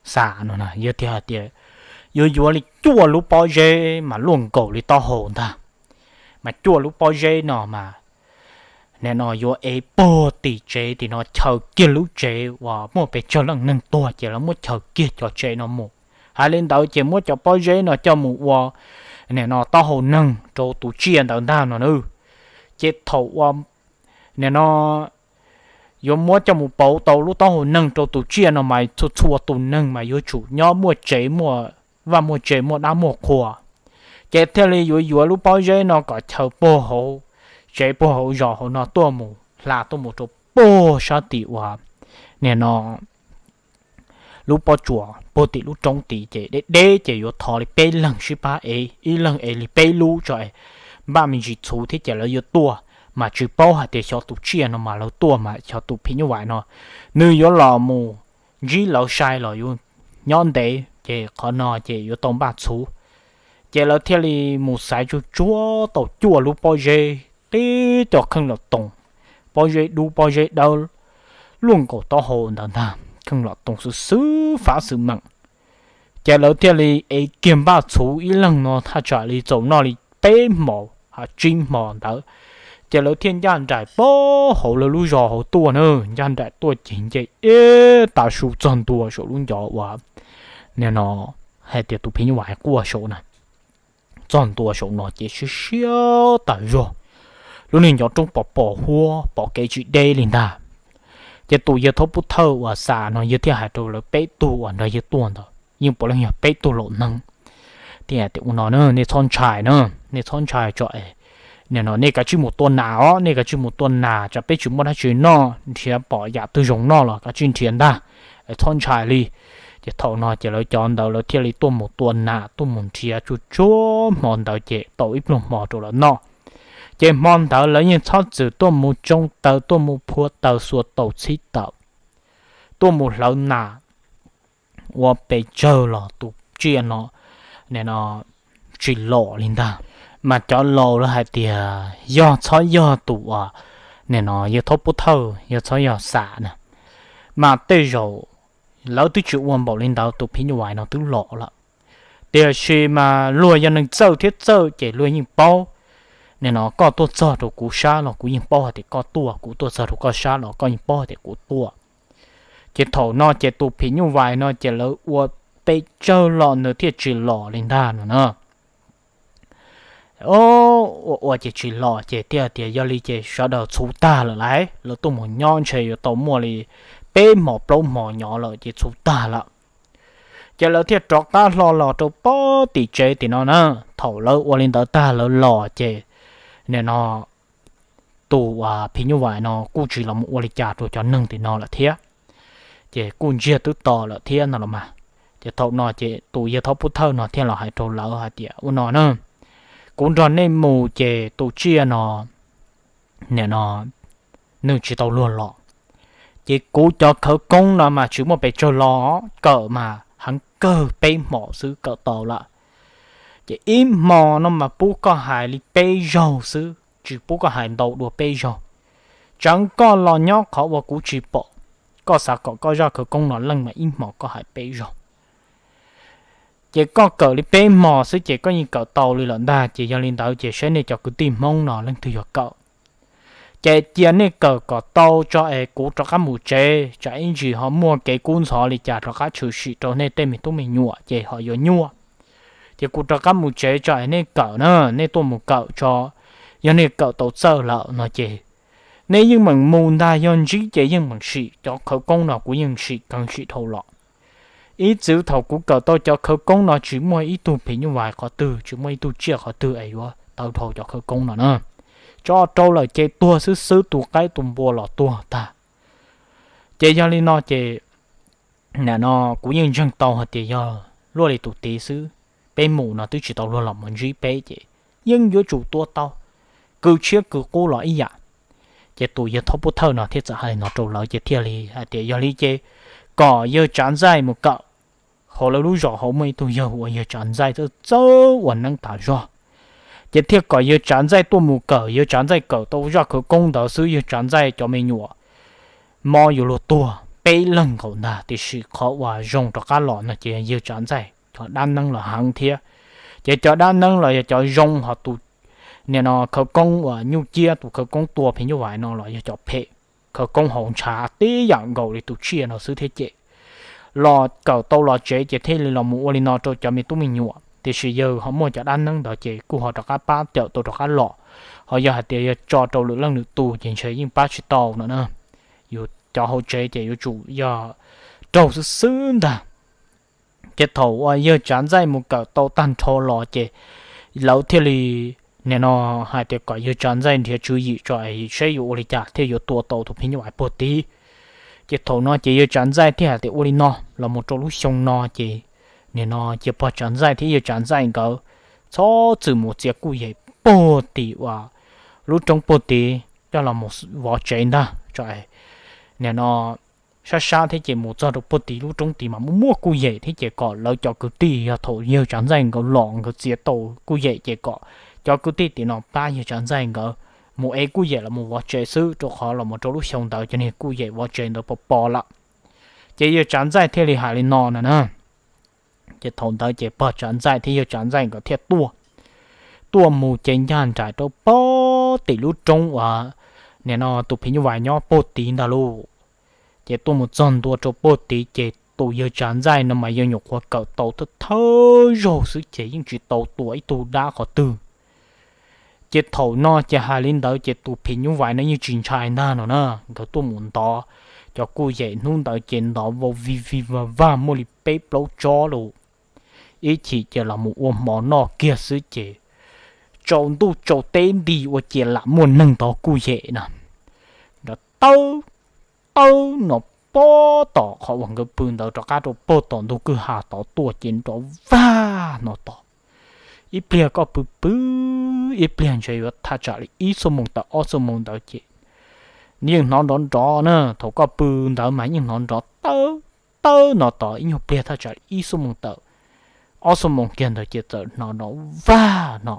Xas no na yawg thiaj hais tias yuav yuav li cuaj lub pob zeb mas luaj nkaus li taub hau ntag, mas cuaj lub pob zeb no mas nim no yuav ev puag tim tsev tim no chaws kiag lub tsev uas muaj pes tsawg leej neeg tuag ces lawv muab chaws kiag cov tsev no mus. Hais li ntawd ces muab cov pob zeb no coj mus ua nim no taub hau neeg rau tus tsiaj ntawd ntag no na. Ces thaum ua nim no yuav muab coj mus pauv tau lub taub hau neeg rau tus tsiaj no mas txhua txhua tus neeg mas yuav tsum nyob muaj tsev muaj vaj muaj tsev muaj dab muaj qhua. Ces thiaj li yuav yuav lub pob zeb no kom chaw puag hauv tsev puag hauv zos hauv no tuaj mus hla tuaj mus rau puag sab tim uas nim no lub pob tsuas puag tim lub roob tid ces deb deb ces yuav thov li peb leeg sib pab ev, ib leeg ev li peb lub tso es npaj me ntsis txhuv thiab ces lawv yuav tuaj. Mas tsis paub hais tias xyov tus tsiaj no mas lawv tuaj mas xyov tus phim nyuj vais no nws yuav los mus ntsib lawv sai los yuav nyob ntev ces qhov no ces yuav tau npaj txhuv. Ces lawv thiaj li mus xaiv tsuj tsuag tau cuaj lub pob zeb tib co kheej los toos, pob zeb dub pob zeb dawb luaj nkaus taub hau ntawd ntag, kheej los toos xwb xwb fab xwm meem. Ces lawv thiaj li ev kiag npaj txhuv ib leeg no thaj tsam li txaus noj li peb hmos ha tsib hmos ntawd. Ces lawv thiaj ncaj nraim puag hauv lawv lub zos hauv tuaj na, ncaj nraim tuaj ces nce ib tav su txog ntua saum lub ncov uas nim no hais tias tus phim nyuj vais quaj saum na, txog ntua saum no ces siab siab tas zog, lub niag ncov roob pos pos huab pom kev tsis deb li ntag. Ces tus yawg thaub pub thawj uas xa no yawg thiaj hais rau lawv peb tug uas nrog yawg tuaj ntawd yeej puav leej yog peb tug laus neeg thiab tias ua no na, nej txhob ntshai na, nej txhob ntshai tso es nim no nej kav tsij mus tua nas os, nej kav tsij mus tua nas tsam peb tsis muaj dab tsi noj, nrhiav pom yam twg zoo noj los kav tsij nrhiav ntag, txhob ntshai li. Ces thaum no ces lawv cov ntawd lawv thiaj li tuaj mus tua nas tuaj mus nrhiav tsuj tsuag hmo ntawd ces tau ib pluag hmo rau lawv noj. Ces hmo ntawd lawv yeej txhob txwm tuaj mus tsoo taws tuaj mus phua taws xuas taus txhib taws, tuaj mus hlawv nas ua pes tsawg los tus tsiaj no nim no tsis los li ntag. Mas cov laus lawv hais tias yog txhob yog tus uas nim no yawg thaub pub thawj yog txhob yog xa na, mas tej zaum lawv twb tsis ua npaum li ntawd tus phim nyuj vais no twb los lawm. Tiam sis mas luag yog neeg txawj thiab txawj ces luag yeej paub. Nim no koj tuaj txog rau kuv sab los kuv yeej paub hais tias koj tuaj, kuv tuaj txog rau koj sab los koj yeej paub hais tias kuv tuaj. Ces thaum no ces tus phim nyuj vais no ces lawv ua pes tsawg los nws thiaj tsis los li ntag no na. Ua ua ces tsis los ces thiaj tias yog li ces sawv daws txhuv tag lawm lauj, lawv tuaj mus nyob ntshe yuav tau muaj li peb hmos plaub hmos nyob lawm ces txhuv tag lawm. Ces lawv thiaj rov qab hlo los rau pob tim tsev tim no na. Thaum lawv ua li ntawd tag lawv los ces nim no tus phim nyuj vais no kuj tsis los mus ua li cas rau cov neeg tim no lawm thiab, ces kuj ntsiag twb to lawm thiab no los mas. Ces thaum no ces tus yawg thaub pub thawj no thiaj los hais rau lawv hais tias ua no na, kuv nrog nej mus ces tus tsiaj no nim no nws tsis tau luag los. Ces kuv cov khawv koob no mas tsis muaj pes tsawg los, kawm mas heev kawg peb hmos xwb kawm tau lawm. Ces ib hmo no mas pub koj hais li peb zaug xwb, tsis pub koj hais ntau dua peb zaug. Tseev koj los nyob qhov uas kuv tsis pom, koj xav kom koj zaj khawv koob no leej mas ib hmos koj hais peb zaug. Ces koj kawm li peb hmos xwb ces koj yeej kawm tau li lawm ntag. Ces yog li ntawd ces saib nej cov kwv tij Hmoob no leej twg yog kawm, ces cia nej kawm kom tau tso es kuv rov qab mus tsev, tsam ib ntsis ho muaj kev kub ntxhov li cas rov qab tshwm sim rau nej tej me tub me nyuam ces ho yuav nyuaj. Ces kuv rov qab mus tsev tso es nej kawm na, nej tuaj mus kawm tso. Yog nej kawm tau txawj lawm no ces nej yeej meem mus ntag, yog ntsib ces yeej meem sim. Cov khawv koob no kuv yeej sim keev sim dhau los. Ib txwm thaum kuv kawm tau cov khawv koob no tsis muaj ib tug phim nyuj vais qhov twg, tsis muaj ib tug tsiaj qhov twg es yuav tawv dhau cov khawv koob no na. Tso rau lawm ces tuag xwb xwb, tus qaib tus npua los tuag tag. Ces yog li no ces nim no kuv yeej ntseeg tau hais tias yog luaj li tus tid xwb, peb mus no twb tsis tau luag los mus ntsib peb ces yeej yuav tsum tua tau, kws tshiab kws qub los ib yam. Ces tus yawg thaub pub thawj no thiaj txawm hais li no rau lawv ces thiaj li hais tias yog li ces kom yawg Tsav Ntxaij mus kawm. Hauv lawv lub zos hauv muaj ib tug yawg hu ua yawg Tsav Ntxaij txawj txawj ua neeb tas zog, ces thiaj kom yawg Tsav Ntxaij tuaj mus kawm. Yawg Tsav Ntxaij kawm tau zaj khawv koob ntawd xwb yawg Tsav Ntxaij cov me nyuam mob yuav luag tuag peb leeg nkaus ntag. Tiam sis qhov uas zoo rov qab los no ces yawg Tsav Ntxaij cov dab neeb los heev thiab. Ces cov dab neeb los yog cov zoo, ho tus nim no khawv koob uas nyuj ciab tus khawv koob tua phim nyuj vais no los yog cov phem. Khawv koob haus ntshav tib yam nkaus li tus tsiaj no xwb thiab ces los kawm tau los tsev ces thiaj li los mus ua li no rau cov me tub me nyuam. Tiam sis yawg ho muaj cov dab neeb ntawd ces kuj ho rov qab pab cawm tau rov qab los. Ho yog hais tias yog tso rau lwm leej lwm tus ces ntshe yeej pab tsis tau no na. Yus cov hauv tsev ces yuav tsum yog raug xwb xwb ntag. Ces thaum uas yawg Tsav Ntxaij mus kawm tau tag nrho los ces lawv thiaj li nim no hais tias kom yawg Tsav Ntxaij nrhiav tswv yim tso es seb yuav ua li cas thiaj yuav tua tau tus phim nyuj vais puag tid. Ces thaum no ces yawg Tsav Ntxaij thiaj hais tias ua li no los mus rau lub xyoo no ces nim no cia pog Tsav Ntxaij thiab yawg Tsav Ntxaij nkawd txhob txwm mus txiav kuj yem puag tim uas lub roob puag tid coj los mus vov tsev ntag tso. Nim no sab sab thiab ces mus txog rau puag tim lub roob tid mas muaj muaj kuj yem thiab ces kom lawv cov kwv tij yog thaum yawg Tsav Ntxaij nkawd los nkawd txiav tau kuj yem ces kom cov kwv tij tim no pab yawg Tsav Ntxaij nkawd mus ev kuj yem los mus vov tsev xwb, rau qhov los mus rau lub xyoo ntawd cov niag kuj yem vov tsev ntawd pos pos lawm. Ces yawg Tsav Ntxaij thiaj li hais li no no na. Ces thaum ntawd ces pog Tsav Ntxaij thiab yawg Tsav Ntxaij nkawd thiaj tuaj, tuaj mus ces ncaj nraim rau puag tim lub roob uas nim no tus phim nyuj vais nyob puag tid ntag lauj. Ces tuaj mus txog ntua rau puag tid ces tus yawg Tsav Ntxaij no mas yawg nyuam qhuav kawm tau thawj thawj zaug xwb ces yeej tsis tau tua ib tug dab qhov twg. Ces thaum no ces hais li ntawd ces tus phim nyuj vais no yeej tsis ntshai ntag no na, nkawd tuaj mus ntov cov kuj yem hnub ntawd ces ntov vau vig vig vag vag muaj li peb plaub tsob lauj. Ib chim ces los mus ua hmo noj kiag xwb ces tsaus ntuj tsaus teb nti ua ciav lam muaj neeg ntov kuj yem na, nrov tawb tawb no pob tom qhov uas nkawd pw ntawd rov qab rau puag tom ntug kwj ha tod tuaj ces nrov vag no tod. Ib pliag koj pw pw, ib pliag ntshe yuav thaj tsam li ib xuab moos tawm ob xuab moos ntawd ces yeej hnov nrov nrov na, thaum koj pw ntawd mas yeej hnov nrov tawb tawb no tod ib nyuag pliag thaj tsam li ib xuab moos tawm ob xuab moos kiag ntawd ces txawm hnov nrov vag no.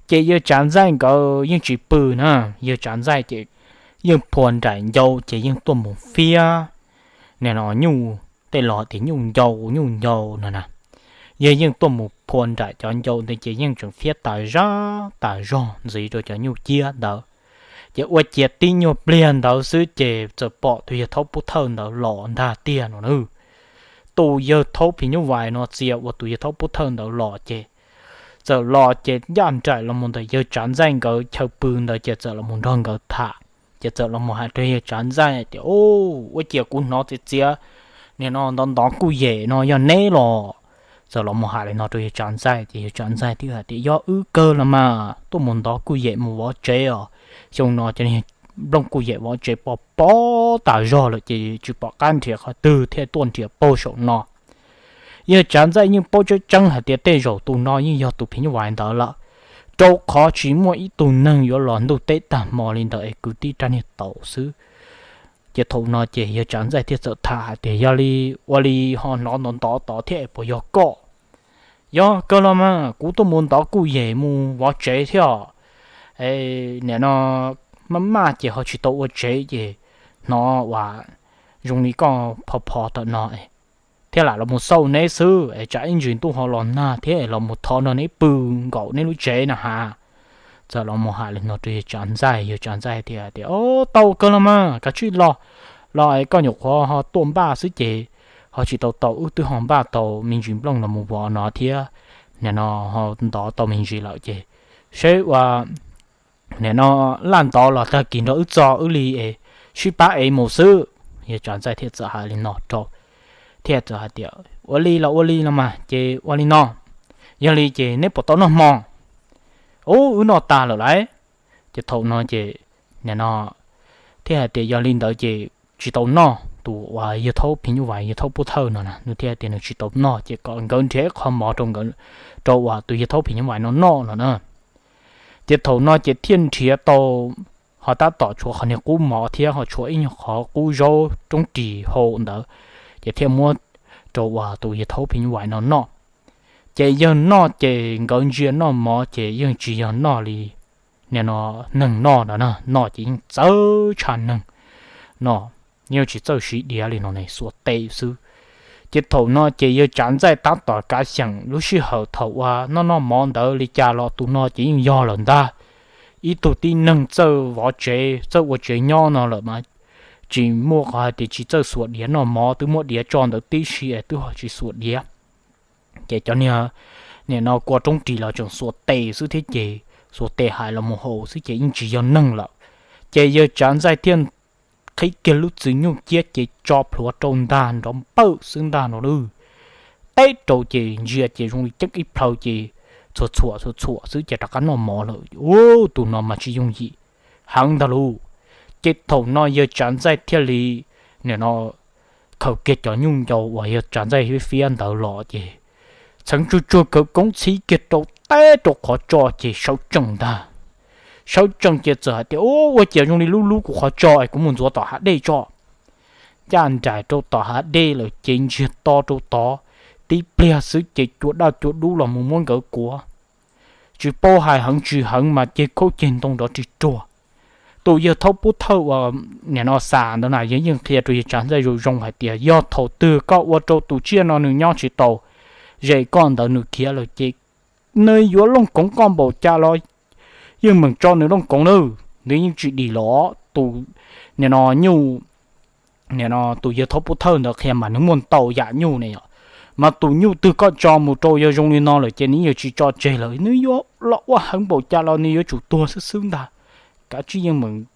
Ces yawg Tsav Ntxaij nkawd yeej tsis pw na, yawg Tsav Ntxaij ces yeej phua nraim ncau ces yeej tuaj mus fiab nim no nyuj, tej los tias nyuj ncau nyuj ncau no na. Yawg yeej tuaj mus phua nraim cov ncau ntawd ces yeej tseem fiab tas zaj tas zog ntxiv rau cov nyuj ciab ntawd. Ces ua ciav tib nyuag pliag ntawd xwb ces txawm pom tus yawg Thaub Pub Thawj ntawd los ntag tiag no na. Tus yawg Thaub phim nyuj vais no txia uas tus yawg Thaub Pub Thawj ntawd los ces txawm los ces ncaj nraim los mus ntawm yawg Tsav Ntxaij nkawd chaw pw ntawd ces txawm los mus nrog nkawd tham. Ces txawm los mus hais rau yawg Tsav Ntxaij tias, Ua ciav kuv hnov txiav txiav nim no ntov ntov kuj yem no yog neb los? Txawm los mus hais li no rau yawg Tsav Ntxaij ces yawg Tsav Ntxaij thiaj hais tias, Yog wb kawg los mas, tuaj mus ntov kuj yem mus vov tsev os. Xyoo no cov niag nplooj kuj yem vov tsev pos pob tas zog lawm ces tsis pom qab nrhiav qhov twg thiaj tuaj nrhiav paug saum no. Yawg Tsav Ntxaij yeej paub tseeb tseeb hais tias tej zaum tus no yeej yog tus phim nyuj vais ntawd lawm, rau qhov tsis muaj ib tug neeg yuav los ntuj teb tag hmo li ntawd es kwv tij rab niag taus xwb. Ces thaum no ces yawg Tsav Ntxaij thiaj txawm tham hais tias, Yog li ua li ho hnov ntov ntov tod thiab es puas yog koj? Yog kawg los mas, kuv tuaj mus ntov kuj yem mus vov tsev thiab os. Nim no maj maj ces ho tsis tau ua tsev ces hnov uas zoo li koj phov phov tom no thiab lam los mus xauj neb xwb es tsam ib ntsis ntuj ho los nag thiab los mus thov nrog neb pw nkaum neb lub tsev no has. Txawm los mus hais li no rau yawg Tsav Ntxaij, yawg Tsav Ntxaij thiaj tias, Tau kawg los mas, kav tsij los, los es koj nyuam qhuav ho tuaj npaj xwb ces ho tsis tau tau, wb twb ho npaj tau me ntsis nplooj los mus vov no thiab, nim no ho ntov tau me ntsis lawm ces seb ua nim no laj ntov los tag kis nrog wb txog wb li es sib pab ev mus xwb. Yawg Tsav Ntxaij thiaj txawm hais li no rau, thiaj txawm hais tias, Ua li los ua li los mas ces ua li no, yog li ces neb puas tau noj hmo? Ub, wb noj tas lawm lauj. Ces thaum no ces nim no thiaj hais tias, Yog li ntawd ces tsis tau noj. Tus uas yawg Thaub phim nyuj vais, yawg Thaub Pub Thawj no na, nws thiaj hais tias nws tsis tau noj ces kom nkawd nrhiav ib qho mov rau nkawd, rau uas tus yawg Thaub phim nyuj vais no noj no na. Ces thaum no ces thiaj nrhiav tau, ho tab tom tshuav qhov niag qub mov thiab ho tshuav ib nyuag qhov qub zaub roob ris hau ntawd, ces thiaj muab rau uas tus yawg Thaub phim nyuj vais no noj. Ces yawg noj ces nkawd ntsia noj mov ces yeej tsis yog noj li nim no neeg noj no na, noj ces yeej txawv tshaj neeg no, yeej tsis txawj siv diav li no ne, xuas tes xwb. Ces thaum no ces yawg Tsav Ntxaij tab tom kav xyeem lub sij hawm thaum uas noj noj mov ntawd li cas los tus no ces yeej yog lawm ntag. Ib tug tib neeg txawj vov tsev txawj ua tsev nyob no lawm mas tsis muaj qhov hais tias tsis txawj xuas diav noj mov, twb muab diav tso ntawd tib si es twb ho tsis xuas diav. Ces cov niag nim no kua roob ris los tseem xuas tes xwb thiab ces xuas tes hais los mus haus xwb ces yeej tsis yog neeg lawm. Ces yawg Tsav Ntxaij thiaj qhib kiag lub txwv nyuj ciab ces tso plhuav rau ntag nrov npawj xwb ntag no lawm. Teb rau ces ntsia ces zoo li ceeb ib plhaw ces txhuam txhuam txhuam txhuam xwb ces rov qab noj mov lawm. Ub, tus no mas tsis yooj yim heev ntag lauj. Ces thaum no yawg Tsav Ntxaij thiaj li, nim no, khaws kiag cov nyuj ncaus uas yawg Tsav Ntxaij fiab fiab ntawd los ces txheev tsuag tsuag khawv koob txhib kiag rau teb rau qhov tso ces sawv tsees ntag. Sawv tsees ces txawm hais tias, Ub, ua cas zoo li lub lub kuv qhov tso es kuv mus ntxuav tom hav dej tso. Ncaj nraim rau tom hav dej lawm ces ntsiag to rau tod, tib pliag xwb ces cua daj cua dub los mus muab nkawd kuav. Tsis paub hais heev tsis heev mas ceg khaub ceg ntoo nrov ris ruag. Tus yawg Thaub Pub Thawj uas nim no xa ntawd na yog yeej qhia rau yawg Tsav Ntxaij zoo zoo hais tias yog thaum twg koj ua rau tus tsiaj no nws nyob tsis taus, zem koj ntawd nws khiav lawm ces nws yuav looj koov koj npaum cas los yeej meem tso nws looj koov nawb, nws yeej tsis dim los. Tus, nim no, nyuj, nim no tus yawg Thaub Pub Thawj ntawd qhia mas nws muaj ntau yam nyuj ne yom, mas tus nyuj twg koj tso mus rau yog zoo li no lawm ces nws yuav tsis tso tseg lawm, nws yuav los ua heev npaum cas los nws yuav tsum tuag xwb xwb ntag. Kav tsij yeej meem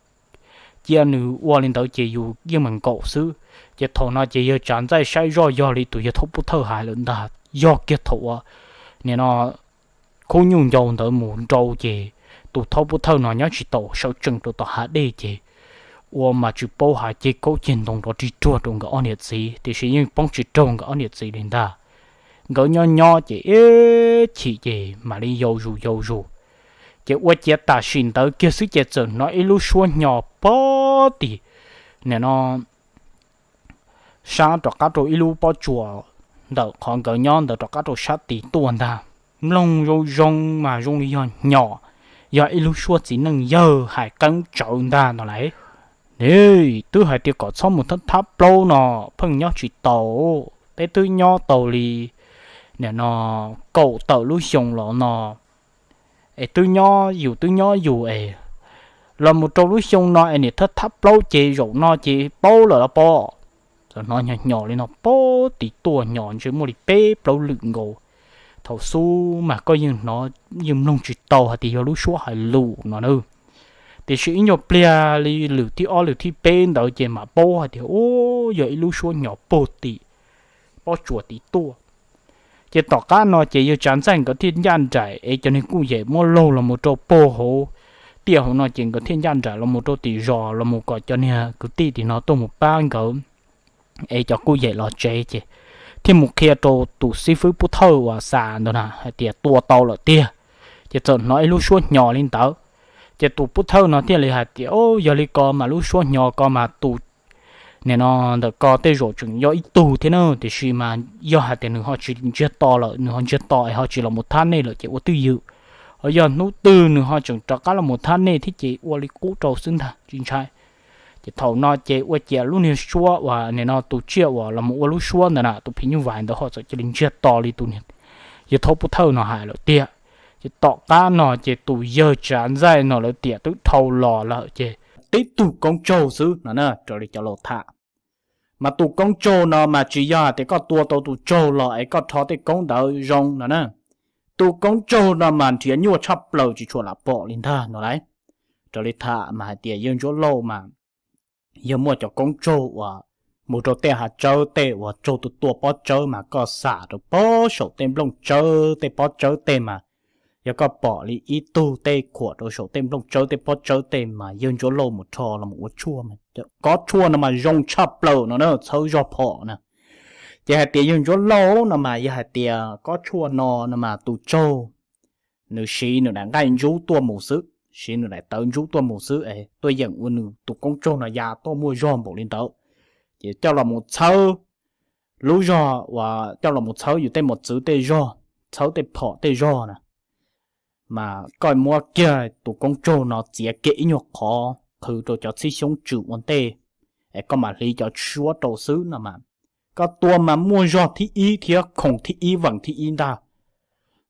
cia nws ua li ntawd ces yus yeej meem nkaum xwb. Ces thaum no ces yawg Tsav Ntxaij saib zoj yog li tus yawg Thaub Pub Thawj hais lawm ntag, yog kiag thaum uas, nim no, khub nyuj ncaus ntawd mus nrau ces tus Thaub Pub Thawj no nyob tsis taus sawv tsees rau tom hav dej ces ua mas tsis paub hais ceg khaub ceg ntoo nrov ris ruag rau nkawd ob niam txiv tiam sis yeej poob tsis raug nkawd ob niam txiv li ntag. Nkawd nyob nyob ces ib chim ces mam li yau zus yau zus. Ces ua ciav tam sim ntawd kiag xwb ces txawm hnov ib lub suab hnyo pob tim, nim no, sab rov qab rau ib lub pob tsuas ntawm qhov nkawd nyob ntawd rov qab rau sab tid tuaj ntag. Mloog zoo zoo mas zoo li yog hnyo, yog ib lub suab txiv neej yawg hais qeeb tsawv ntag no lauj. Ne, twb hais tias kom txhob mus thab thab plaub no, pheej nyob tsis tau, peb twb nyob tau li, nim no, kaum tawm lub xyoo los no es twb nyob yus twb nyob yus es los mus rau lub xyoo no es niam thab thab plaub ces zaum no ces paub lawm los pob. Txawm hnov hnyo hnyo li no pob tim tuaj hnyo ntshe muaj li peb plaub lwm nkaus. Thaum xub mas koj yeej hnov yeej mloog tsis tau hais tias yog lub suab hais lus no na. Tiam sis ib nyuag pliag li lwm thib ob lwm thib peb ntawd ces mam paub hais tias, u, yog ib lub suab hnyo puag tim pob tsuas tid tuaj. Ces tom qab no ces yawg Tsav Ntxaij nkawd thiaj ncaj nraim es cov niag kuj yem muab laug los mus rau puag hauv tiaj hauv no ces nkawd thiaj ncaj nraim los mus rau tim zos los mus kom cov niag kwv tij tim no tuaj mus pab nkawd es cov kuj yem los tsev ces thiaj mus qhia rau tus xib fwb Pub Thawj uas xa ntawd na hais tias tua tau lawm tiag. Ces txawm hnov ib lub suab hnyo li ntawd. Ces tus Pub Thawj no thiaj li hais tias, u, yog li ko mas lub suab hnyo ko mas tus, nim no, ntawm ko tej zaum tseem yog ib tug thiab na, tiam sis mas yog hais tias nws ho tsis ntsiag to lawm, nws ho ntsiag to es ho tsis los mus thab nej lawm ces ua twj ywm. Ho yog hnub twg nws ho tseem rov qab los mus thab nej thiab ces ua li qub rau xwb ntag, tsis ntshai. Ces thaum no ces ua ciav lub niag suab uas nim no tus tsiaj uas los mus ua lub suab ntawd na, tus phim nyuj vais ntawd ho txawm cia li ntsiag to li tus niag yawg Thaub Pub Thawj no hais lawm tiag. Ces tom qab no ces tus yawg Tsav Ntxaij no lawv tiam twb dhau los lawm ces tib tug koob tsaug xwb no na, raws li cov laus tham. Mas tus koob tsaug no mas tsis yog hais tias koj tua tau tus tsaug los es koj rho tej koob ntawd zoo no na. Tus koob tsaug no mas nrhiav nyuaj tshaj plaws tsis tshua lam pom li ntag no lauj. Raws li tham mas hais tias yawg Ntsuab Lauj mas yog muaj cov koob tsaug uas mus rau tej hav tsawb tej uas tsaug tua tua pob tsawb mas koj xam rau pob saum tej nplooj tsawb tej pob tsawb tej mas yog koj pom li ib tug tej khuam rau saum tej nplooj tsawb tej pob tsawb tej mas yawg Ntsuab Lauj mus rho los mus ua tshuaj mas kob tshuaj no mas zoo tshaj plaws no na, txhawb zog phom na. Ces hais tias yawg Ntsuab Lauj no mas yog hais tias kob tshuaj no no mas tus tsaug nws siv nws daim nqaij ntsub tuaj mus xwb, siv nws daim tawv ntsub tuaj mus xwb es tuaj yeem ua nws tus koob tsaug no ya tuaj muaj zog npaum li ntawd. Ces coj los mus txhawb lub zog uas coj los mus txhawb yus tej mos txwv tej zog, txhawb tej phom tej zog na, mas koj muab kiag tus koob tsaug no txiav kiag ib nyuag qhov qhwv rau cov txhib xyoob tswm ua ntej es koj mam hliv cov suab rau xwb no mas koj tua mas muaj zog thib ib thiab khoom thib ib veem thib ib ntag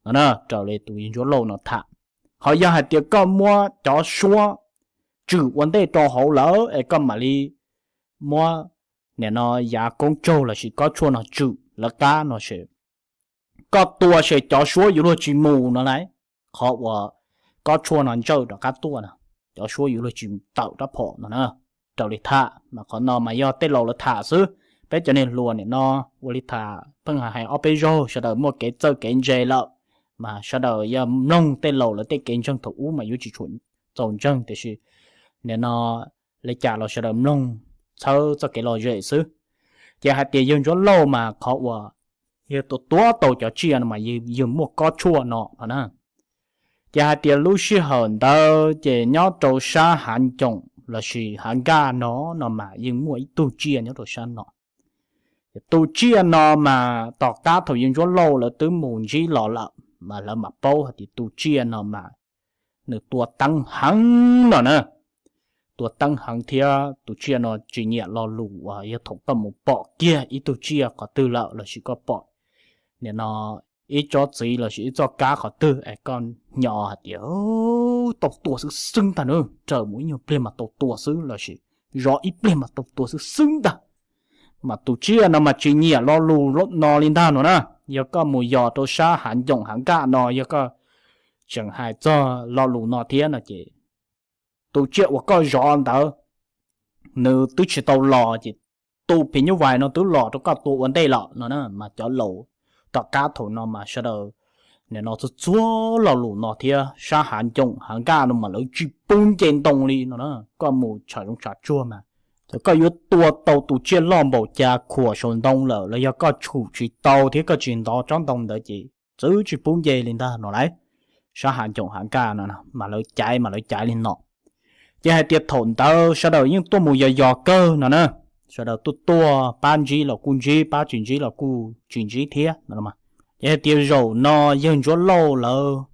no na, raws li tus yawg Ntsuab Lauj no tham. Ho yog hais tias koj muab cov suab tswm ua ntej rau hauv lawm es koj mam li muab nim no yav koob tsaug lossis kob tshuaj no tswm lawv qab no es koj tua ces cov suab yuav luag tsis mus no lauj. Qhov uas kob tshuaj no ntsawj rov qab tuaj no, cov suab yuav luag tsis tawm rab phom no na. Raws li tham mas qhov no mas yog tej laus lawv tham xwb, peb cov niag hluas nim no ua li tham pheej hais ob peb zaug sawv daws muaj kev txawj kev ntse lawm, mas sawv daws yog mloog tej laus lawv tej kev ntseeg thaum ub mas yuav tsis tshua txaus ntseeg, tiam sis nim no li cas los sawv daws mloog txhawb txoj kev lom zem xwb. Ces hais tias yawg Ntsuab Lauj mas qhov uas yawg tua tua tau cov tsiaj no mas yawg muaj kob tshuaj no no na. Ces hais tias lub sij hawm ntawd ces nyob rau sab Hav Ncoom lossis Hav Nkaj no, no mas yeej muaj ib tug tsiaj nyob rau sab no. Tus tsiaj no mas tom qab thaum yawg Ntsuab Lauj lawv twb mus ntsib los lawm mas lawv mam paub hais tias tus tsiaj no mas nws tua teeb heev no na. Tua teeb heev thiab tus tsiaj no tsis nyiam lo lus uas yog thaum koj mus pom kiag ib tug tsiaj qhov twg lawm lossis koj pom nim no ib tsob txiv lossis ib txoj kab qhov twg es koj hnyo hais tias tau tua xwb xwb ntag na, raws mus ib nyuag pliag mas tau tua xwb lossis zov ib pliag mas tau tua xwb xwb ntag. Mas tus tsiaj no mas tsis nyiam lo lus no li ntag no na. Yog koj mus yos rau sab Hav Ncoom Hav Nkaj no yog koj tseem hais txog lo lus no thiab no ces tus tsiaj uas koj zov ntawd nws twb tsis tau los ces tus phim nyuj vais no twb los rau koj tua ua ntej lawm no na. Mas cov laus tom qab thaum no mas sawv daws nim no txhua txhua lo lus no thiab sab Hav Ncoom Hav Nkaj no mas lawv tsis pub nce ntoo li no na. Koj mus tsham zoov tsham tsuag mas txawm koj yuav tua tau tus tsiaj loj npaum cas khuam saum ntoo lawm los yog koj tshum tsis tau thiab koj tsis ntov tsob ntoo ntawd ces txwv tsis pub nce li ntag no lauj. Sab Hav Ncoom Hav Nkaj no mas lawv caiv mas lawv caiv li no. Ces hais tias thaum ntawd sawv daws yeej tuaj mus yos yos kawg no na. Sawv daws tuaj tuaj pab ntsib los kuj ntsib, pab tsis ntsib los kuj tsis ntsib thiab no. Ces hais tias zaum no yawg Ntsuab Lauj lawv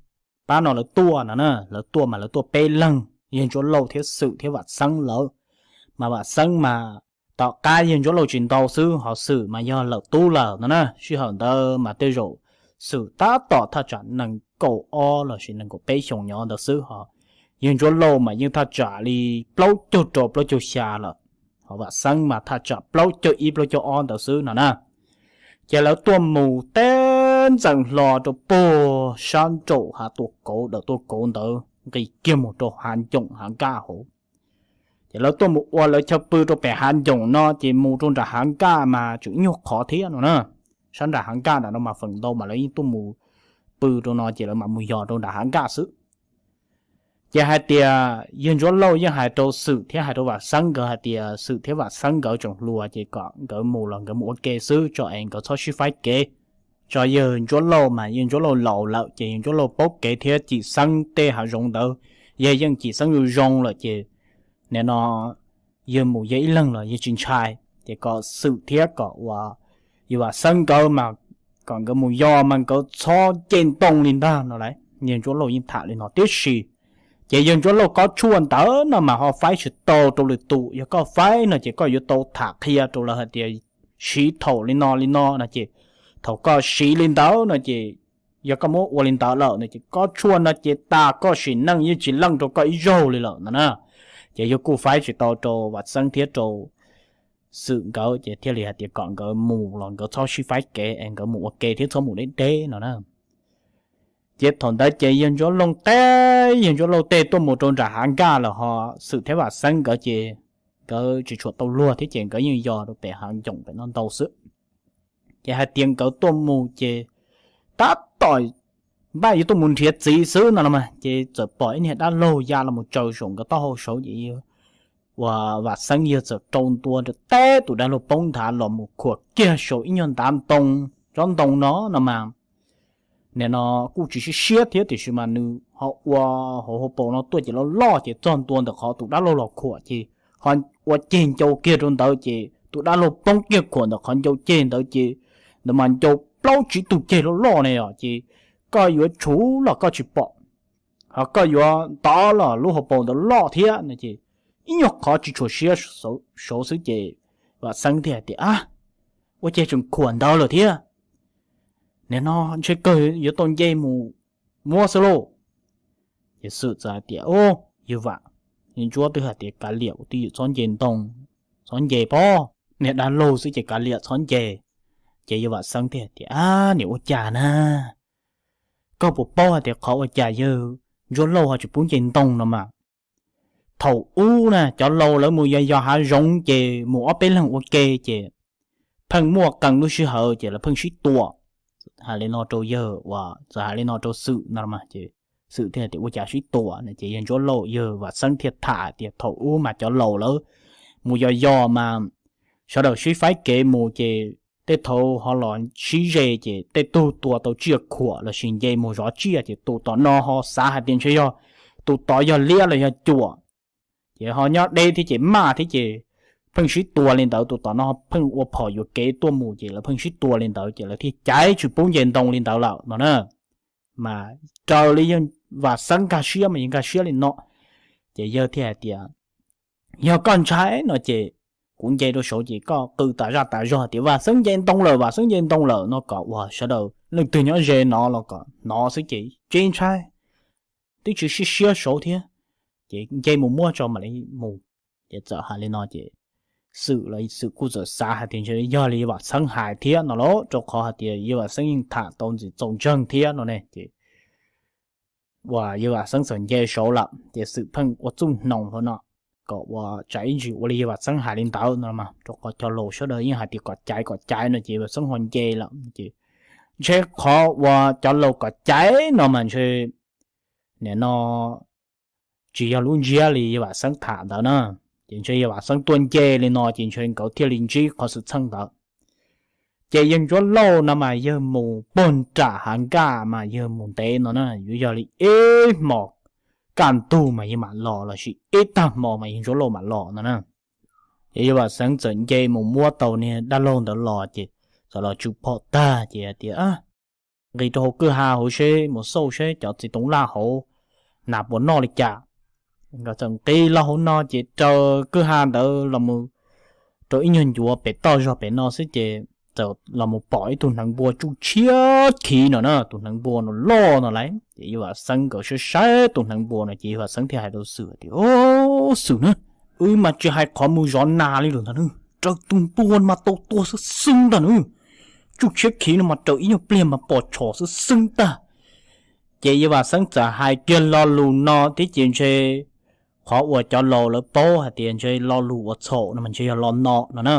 pab no lawv tuaj no na, lawv tuaj mas lawv tuaj peb leeg, yawg Ntsuab Lauj thiab Xwm thiab Vam Xeeb lawv. Mas Vam Xeeb mas tom qab yawg Ntsuab Lauj tsis ntau xwb ho Xwm mas yog lawm tub lawm no na. Sij hawm ntawd mas tej zaum Xwm tab tom thaj tsam nees nkaum ob lossis nees nkaum peb xyoos nyob ntawd xwb ho yawg Ntsuab Lauj mas yeej thaj tsam li plaub caug rau plaub caug xya lawm. Ho Vam Xeeb mas thaj tsam plaub caug ib plaub caug ob ntawd xwb no na. Ces lawv tuaj mus teb ntxees hlo rau puag sab nraum hav tuaj kauv, dawm tuaj kauv ntawd nqis kiag mus rau Hav Ncoom Hav Nkaj hauv. Ces lawv tuaj mus ua lawv chaw pw rau pem Hav Ncoom no ces mus rau nram Hav Nkaj mas tseem nyuag qhov thiab no na. Sab nram Hav Nkaj nram no mas feem ntau mas lawv yeej tuaj mus pw rau no ces lawv mam mus yos rau nram Hav Nkaj xwb. Ces hais tias yawg Ntsuab Lauj yeej hais rau Xwm thiab hais rau Vam Xeeb nkawd hais tias Xwm thiab Vam Xeeb nkawd tseem hluas ces kom nkawd mus los nkawd mus ua ke xwb tso es nkawd txhob sib faib kev. Tso yawg Ntsuab Lauj mas yawg Ntsuab Lauj laus lawm ces yawg Ntsuab Lauj paub kev thiab cim xeeb tej hav zoov ntawd, yawg yeej cim xeeb zoo zoo lawm ces nim no yawg mus yawg ib leeg los yawg tsis ntshai. Ces kom Xwm thiab kom uas yawg Vam Xeeb nkawd mas kom nkawd mus yos mas nkawd txhob nce ntoo li ntag no lauj. Yawg Ntsuab Lauj yeej tham li no tib si. Ces yawg Ntsuab Lauj kob tshuaj ntawd no mas ho faib tsis tau rau lwm tus, yog koj faib no ces koj yuav tau tham qhia rau lawv hais tias siv thaum li no li no no ces thaum koj siv li ntawd no ces yog koj muab ua li ntawd lawm no ces kob tshuaj no ces tas koj sim neej yeej tsis leej rau koj ib zaug li lawm no na. Ces yawg kuj faib tsis tau rau Vam Xeeb thiab rau Xwm nkawd ces thiaj li hais tias kom nkawd mus los nkawd txhob sib faib kev es nkawd mus ua ke thiab txhob mus deb deb no na. Ces thaum ntawd ces yawg Ntsuab Lauj teb, yawg Ntsuab Lauj tej tuaj mus rau nram Hav Nkaj lawm ho Xwm thiab Vam Xeeb nkawd ces nkawd tsis tshua tau luag thiab ces nkawd yeej yos rau pem Hav Ncoom pem no ntau xwb. Ces hais tias nkawd tuaj mus ces tab tom npaj yuav tuaj mus nrhiav txiv xwb no los mas ces txawm pom ib niag dab laug ya los mus tsaws saum nkawd taub hau saud ces uas Vam Xeeb yawg txawm rau ntua rau teb tus dab laug poob nthav los mus khuam kiag saum ib nyuag ntav ntoo, tsob ntoo no no mas nim no kuj tsis siab siab thiab tiam sis mas nws ho ua hauv hauv paus no tuaj ces loj loj ces txog ntua ntawm qhov tus dab laug los khuam ces ho ua ceg ncau kiag rau ntawd ces tus dab laug poob kiag khuam ntawm qhov ncau ceg ntawd ces ntawd mas ncau plaub tsib tug ceg loj loj ne os ces koj yuav tshuv los koj tsis pom, ho koj yuav ntov los lub hauv paus ntawd loj thiab no ces ib nyuag qhov tsis tshua siab saud xwb ces Vam Xeeb thiaj hais tias, a, ua cas tseem khuam ntawd lawm thiab, nim no ntshe kawg yuav tau nce mus muab xwb lauj. Ces Xwm txawm hais tias, o, yawg Vam, yawg Ntsuab twb hais tias kav liam ua twj ywm txhob nce ntoo, txhob nce pob, niag dab laug xwb ces kav liam txhob nce. Ces yawg Vam Xeeb thiaj hais tias, a, niam ua cas na, koj puas paub hais tias qhov ua cas yawg Ntsuab Lauj ho tsis pub nce ntoo no mas thaum ub na cov laus lawv mus yos yos hav zoov ces mus ob peb leeg ua ke ces pheej muaj qee lub sij hawm ces lawv pheej sib tua. hais li no rau yawg uas txawm hais li no rau Xwm no mas ces Xwm thiaj tias ua cas sib tua no ces yawg Ntsuab Lauj yawg Vam Xeeb thiaj tham tias thaum ub mas cov laus lawv mus yos yos mas sawv daws sib faib kev mus ces tej thaum ho los sib ze ces tej tug tua tau tsiaj khuam lossis nce mus zov tsiaj ces tus tom no ho xav hais tias ntshe yog tus tod yog liab los yog cuam, ces ho nyob deb thiab ces maj thiab ces pheej sib tua li ntawd, tus tom no pheej ua phom yuam kev tuaj mus ces lawv pheej sib tua li ntawd ces lawv thiaj caiv tsis pub nce ntoo li ntawd lawm no na. Mas raws li yawg Vam Xeeb nkag siab mas yawg nkag siab li no, ces yawg thiaj hais tias yog koj ntshai no ces kuv nce rau saud ces koj qw tas zaj tas zog tias Vam Xeeb nce ntoo lawm, Vam Xeeb nce ntoo lawm no kom uas sawv daws leej twg nyob ze no los kom hnov xwb ces tsis ntshai, twb tsis sib siab saud thiab, ces nce mus muab tso mam li mus. Ces txawm hais li no ces Xwm los Xwm kuj txawm xav hais tias ntshe yog li yawg Vam Xeeb hais thiab no lauj, rau qhov hais tias yawg Vam Xeeb yeej tham tau ntxim txaus ntseeg thiab no ne ces uas yawg Vam Xeeb txawm nce saud lawm ces Xwm pheej ua txuj hnoos hauv no kom uas tsam ib ntsis ua li yawg Vam Xeeb hais li ntawd no mas, rau qhov cov laus sawv daws yeej hais tias kom caiv kom caiv no ces yawg Vam Xeeb ho nce lawm ces ntshe qhov uas cov laus kom caiv no mas ntshe nim no tsis yog lub ntsiab li yawg Vam Xeeb tham ntawd na. Ces ntshe yawg Vam Xeeb tuaj nce li no ces ntshe nkawd thiaj li ntsib qhov xwm txheej ntawd. Ces yawg Ntsuab Lauj no mas yawg mus puag nram hav nkaj mas yawg mus ntev no na, yuav yog li ib hmos kaj ntug mas yawg mam los lossis ib tag hmo mas yawg Ntsuab Lauj mam los no na. Ces yawg Vam Xeeb txawm nce mus muab tau niag dab laug ntawd los ces txawm los tsuj phom tag ces hais tias nqis rau hauv kwj ha hauv seb mus xauj seb cov txiv toov laj hauv nas puas noj li cas. Nkawd txawm nqis los hauv no ces raws kwj ha ntawd los mus rau ib nyuag ncuav pem toj zog pem no xwb ces txawm los mus pom ib tug hneev npua tsuj tshiab khiv no na, tus hneev npua no loj no lauj. Ces yawg Vam Xeeb nkawd saib saib tus hneev npua no ces yawg Vam Xeeb thiaj hais rau Xwm tias, Xwm na, wb mas tsis hais qhov mus zov nas li lawm ntag na, raws tus npua no mas tau tua xwb xwb ntag na, tsuj tshiab khiv no mas raws ib nyuag pliag mas pom tshos xwb xwb ntag. Ces yawg Vam Xeeb txawm hais kiag lo lus no thiab ces ntshe qhov uas cov laus lawv paub hais tias ntshe lo lus uas txhaum no mas ntshe yog lo no no na.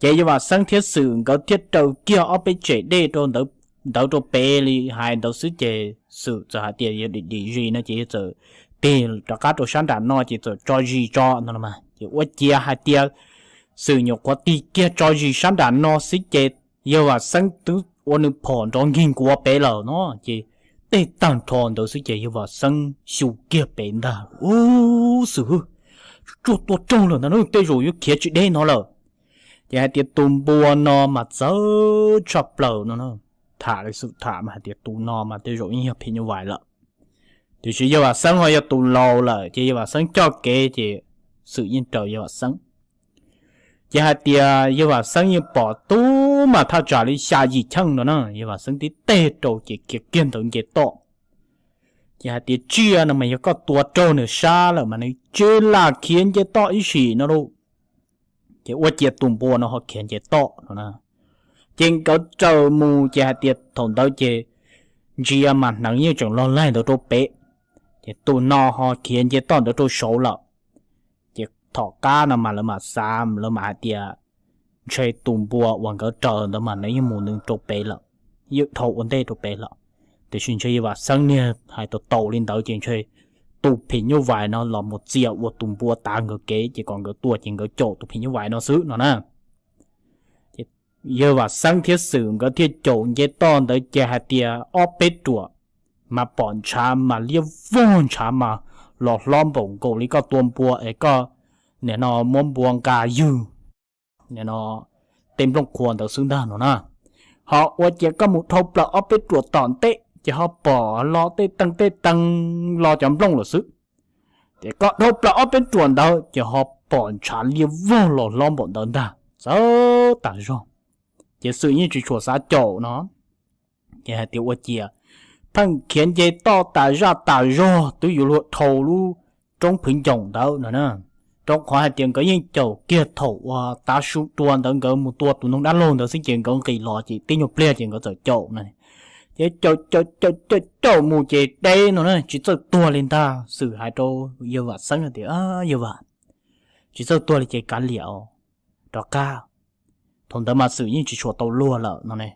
Ces yawg Vam Xeeb thiab Xwm nkawd thiaj raws kiag ob peb tsem dej rau ntawd rau pem li hais ntawd xwb ces Xwm txawm hais tias yog dim dim zis no ces yawg txawm tig rov qab rau sab nram no ces txawm tso zis tso no mas ces ua ciav hais tias Xwm nyuam qhuav tig kiag tso zis sab nram no xwb ces yawg Vam Xeeb twb ua nws phom nrov nkig nkuav pem lawm no ces tej tag nrho ntawd xwb ces yawg Vam Xeeb xyu kiag pem ntag. Ub, Xwm, tsuj tua raug lawm ntag na, tej zaum yuav khiav tsis deb no lawm. Ces hais tias tus npua no mas txawv tshaj plaws no, tham li Xwm tham mas hais tias tus no mas tej zaum yeej yog phim nyuj vais lawm. Tiam sis yawg Vam Xeeb ho yog tus laus lawm ces yawg Vam Xeeb coj kev ces Xwm yeej raws yawg Vam Xeeb. Ces hais tias yawg Vam Xeeb yeej pom tub mas thaj tsam li xya yim cheej no na, yawg Vam Xeeb tib teg rau ces khiav kiag ntawd nce toj. Ces hais tias tsiaj no mas yog koj tua raug nws sab lawm mas nws tsis lam khiav nce toj ib sim no lauj. Ces ua ciav tus npua no ho khiav nce toj no na. Ces nkawd raws mus ces hais tias thaum ntawd ces ntsia mas hneev yeej tseem log laig ntawd rau pem, ces tus no ho khiav nce toj ntawd rau saud lawm. Ces thaum qab no mas lawv mam xav, lawv mam hais tias ntshe tus npua uas nkawd raws ntawd mas nws yeej mus nws rau pem lawm, yeej dhau ua ntej rau pem lawm. Tiam sis ntshe yawg Vam Xeeb niag hais tau tau li ntawd ces ntshe tus phim nyuj vais no los mus txia ua tus npua tav nkawd kev ces kom nkawd tua ces nkawd caum tus phim nyuj vais no xwb no na. Yawg Vam Xeeb thiab Xwm nkawd thiaj caum nce toj ntawd ces hais tias ob peb ruam mas pom ntshav mas liab vog, ntshav mas los hlob npaum nkaus li koj tua npua es koj nim no muab npua nqa ywg nim no tej nplooj qhuav ntawd xwb ntag no na. Ho ua ciav koj mus dhau plaws ob peb ruam tom ntej ces ho pom los tej teeg tej teeg los cov nplooj lawm xwb. Ces koj dhau plaws ob peb ruam ntawd ces ho pom ntshav liab vog los hlob npaum ntawd ntag, txawv tas zog. Ces Xwm yeej tsis tshua xav caum no, ces hais tias ua ciav pheej khiav nce toj tas zaj tas zog twb yuav luag dhau lub roob phwv ncoom ntawd no na. Rau qhov hais tias nkawd yeej caum kiag thaum uas tav su dua ntawd nkawd mus tua tus noog dab laug ntawd xwb ces nkawd nqis los ces tib nyuag pliag ces nkawd txawm caum no. Ces caum caum caum caum caum mus ces deb no na, tsis txawj tuag li ntag. Xwm hais rau yawg Vam Xeeb hais tias, Yawg Vam, tsis txawj tuag li ces kav liam os, rov qab. Thaum ntawd mas Xwm yeej tsis tshua tau luag lawm no ne.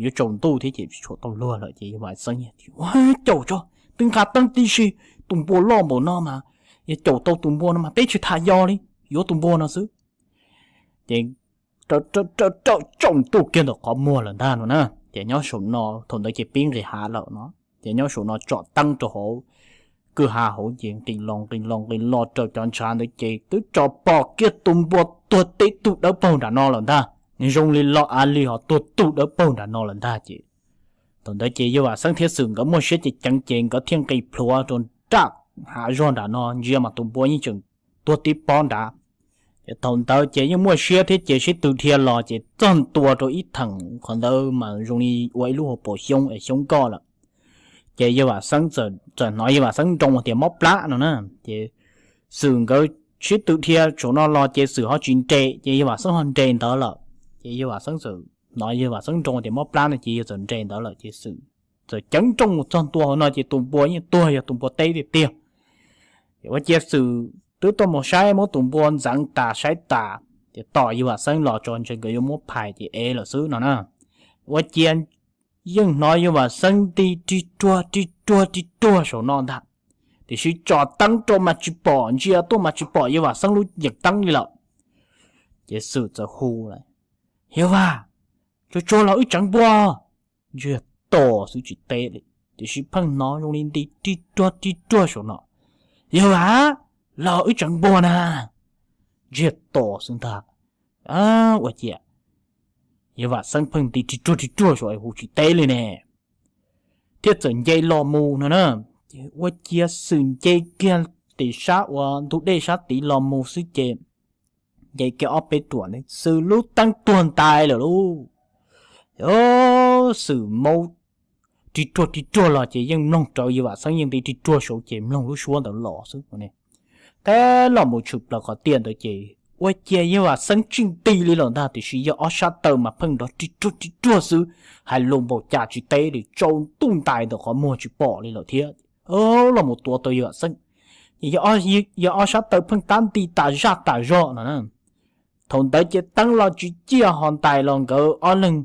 yuav tsaus ntuj thiab ces tsis tshua tau luag lawm ces yawg Vam Xeeb tias, Ua, caum tso, twb nqa teeb tib si, tus npua loj npaum no mas yog caum tau tus npua no mas peb tsis tham yos li, yuav tus npua no xwb. Ces raws tsaus ntuj kiag ntawm qhov muag lawm ntag no na. Ces nyob saum no thaum ntawd ces pib nqis hav lawm no, ces nyob saum no tsom teeb rau hauv kwj ha hauv ces nqis los nqis los nqis los raws cov ntshav ntawd ces twb tso pom kiag tus npua tuag tib tug dawb paug nram no lawm ntag. Zoo li lo av li ho tuag tug dawb paug nram no lawm ntag ces thaum ntawd ces yawg Vam Xeeb thiab Xwm nkawd muaj siab ceev ceev ces nkawd thiaj nqis plhuav rau nram hav zog nram no ntsia mas tus npua yeej tseem tuag tib pob nrad. Ces thaum ntawd ces yeej muaj siab thiab ces sib tw dhia los ces txog ntua rau ib theem qhov ntawd mas zoo li ua ib lub hauv paus xyoob es xyoob nkoj lawm. Ces yawg Vam Xeeb txawm hnov yawg Vam Xeeb nroo tias mob plab no na. Ces Xwm nkawd sib tw dhia saum no los ces Xwm ho tsis nres ces yawg Vam Xeeb ho nres ntawd lawm. Ces yawg Vam Xeeb txawm hnov yawg Vam Xeeb nroo tias mob plab no ces yawg txawm nres ntawd lawm ces Xwm txawm ceev nrooj mus txog ntua hauv no ces tus npua yeej tuag yog tus npua teb tiag tiag. Ces ua cia Xwm twb tuaj mus saib muab tus npua ntxeev tas saib tas, ces tos yawg Vam Xeeb los tso ntshe nkawd yuav muab phais ces ev lawm xwb no na. Ua cia yeej hnov yawg Vam Xeeb nti rig ruag rig ruag rig ruag saum no ntag, tiam sis tsom teeb rau mas tsis pom, ntsia tuaj mas tsis pom yawg Vam Xeeb lub yeem teeb li lawm. Ces Xwm txawm hu lawm, Yawg Vam, tsuag tsuag los wb tseev npua. Ntsiag to xwb tsis teb li, tiam sis pheej hnov zoo li nti rig ruag rig ruag saum no, Yawg Vam, los wb tseev npua na. Ntsiag to xwb ntag. Ua cia yawg Vam Xeeb pheej nti rig ruag rig ruag saum hu tsis teb li ne, thiaj txawm nce los mus no na. Ces ua cia Xwm nce kiag tim sab uas ntug dej sab tid los mus xwb ces nce kiag ob peb ruam ne Xwm lub teeb tuag ntais lawm lauj. Xwm maub rig ruag rig ruag los ces yeej mloog rawv yawg Vam Xeeb yeej nti rig ruag saud ces mloog lub suab ntawd los xwb. Tab los mus tshwm plaws qhov tiaj ntawd ces ua cia yawg Vam Xeeb tsis nti li lawm ntag, tiam sis yawg ob sab taw mas pheej nrov rig ruag rig ruag xwb, hais lus npaum cas tsis teb li, tsaus ntuj ntais ntawm qhov muag tsis pom li lawm thiab. Los mus tuav tau yawg Vam Xeeb, ces yawg ob sab taw pheej tab nti tas zaj tas zog no na. Thaum ntawd ces teeb los tsis ciaj ho ntais los nkawd ob leeg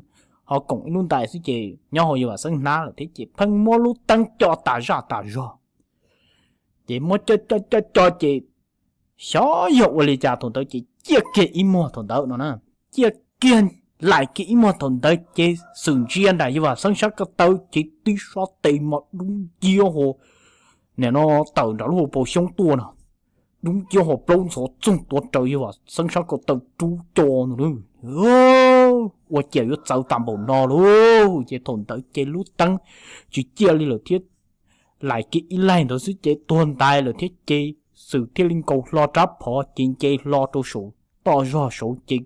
ho koom ib lub ntais xwb ces nyob hauv yawg Vam Xeeb hnab lawm thiab ces pheej muab lub teeb co tas zaj tas zog. Ces muab co co co co ces xyov yog ua li cas thaum ntawd ces ciaj kiag ib muag thaum ntawd no na. Ciaj kiag, laim kiag ib muag thaum ntawd ces Xwm ntsia nram yawg Vam Xeeb sab ko taw ces tib sab tes mas dub nciab ho, nim no tawm nram lub hauv paus xyoob tuaj no, dub nciab ho plaub ntxhov txoog tuav rawv yawg Vam Xeeb sab ko taw rub co no. Ua cas yuav txawv tas npaum no lauj? Ces thaum ntawd ces lub teeb tsis ciaj li lawm thiab, laim kiag ib laig ntawd xwb ces tuag ntais lawm thiab ces Xwm thiaj li nkaus hlo rab phom ces nce hlo rau saum toj zog saud ces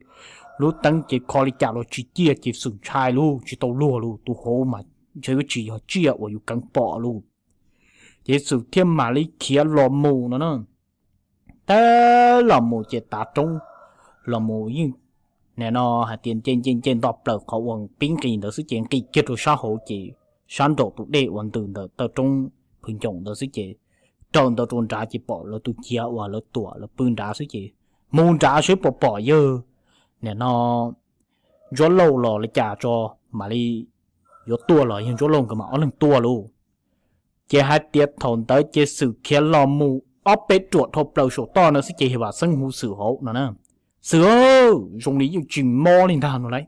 lub teeb ces kho li cas los tsis ciaj ces Xwm ntshai lauj, tsis tau luag lauj, tus hauv mas ntshe yuav tsis yog tsiaj uas yus keev pom lauj. Ces Xwm thiaj mam li khiav los mus no na. Tab los mus ces tav roob los mus yeej, nim no hais tias nce nce nce nto plaws qhov uas pib nqis ntawd xwb ces nqis kiag rau sab hauv ces sab nraum tus dej uas ntws ntawm taw roob Phwv Ncoom ntawd xwb ces raws ntawd rau nrad ces pom lawv tus ciav uas lawv tuam lawv pw nrad xwb ces mus nrad seb puas pom yawg, nim no Ntsuab Lauj los li cas tso, mam li yuav tuaj los yawg Ntsuab Lauj nkawd mam ob leeg tuaj lauj. Ces hais tias thaum ntawd ces Xwm khiav los mus ob peb ruam dhau plaws saum toj no xwb ces yawg Vam Xeeb hu Xwm hauv no na. Xwm, zoo li yeej tsis mob li ntag no lauj.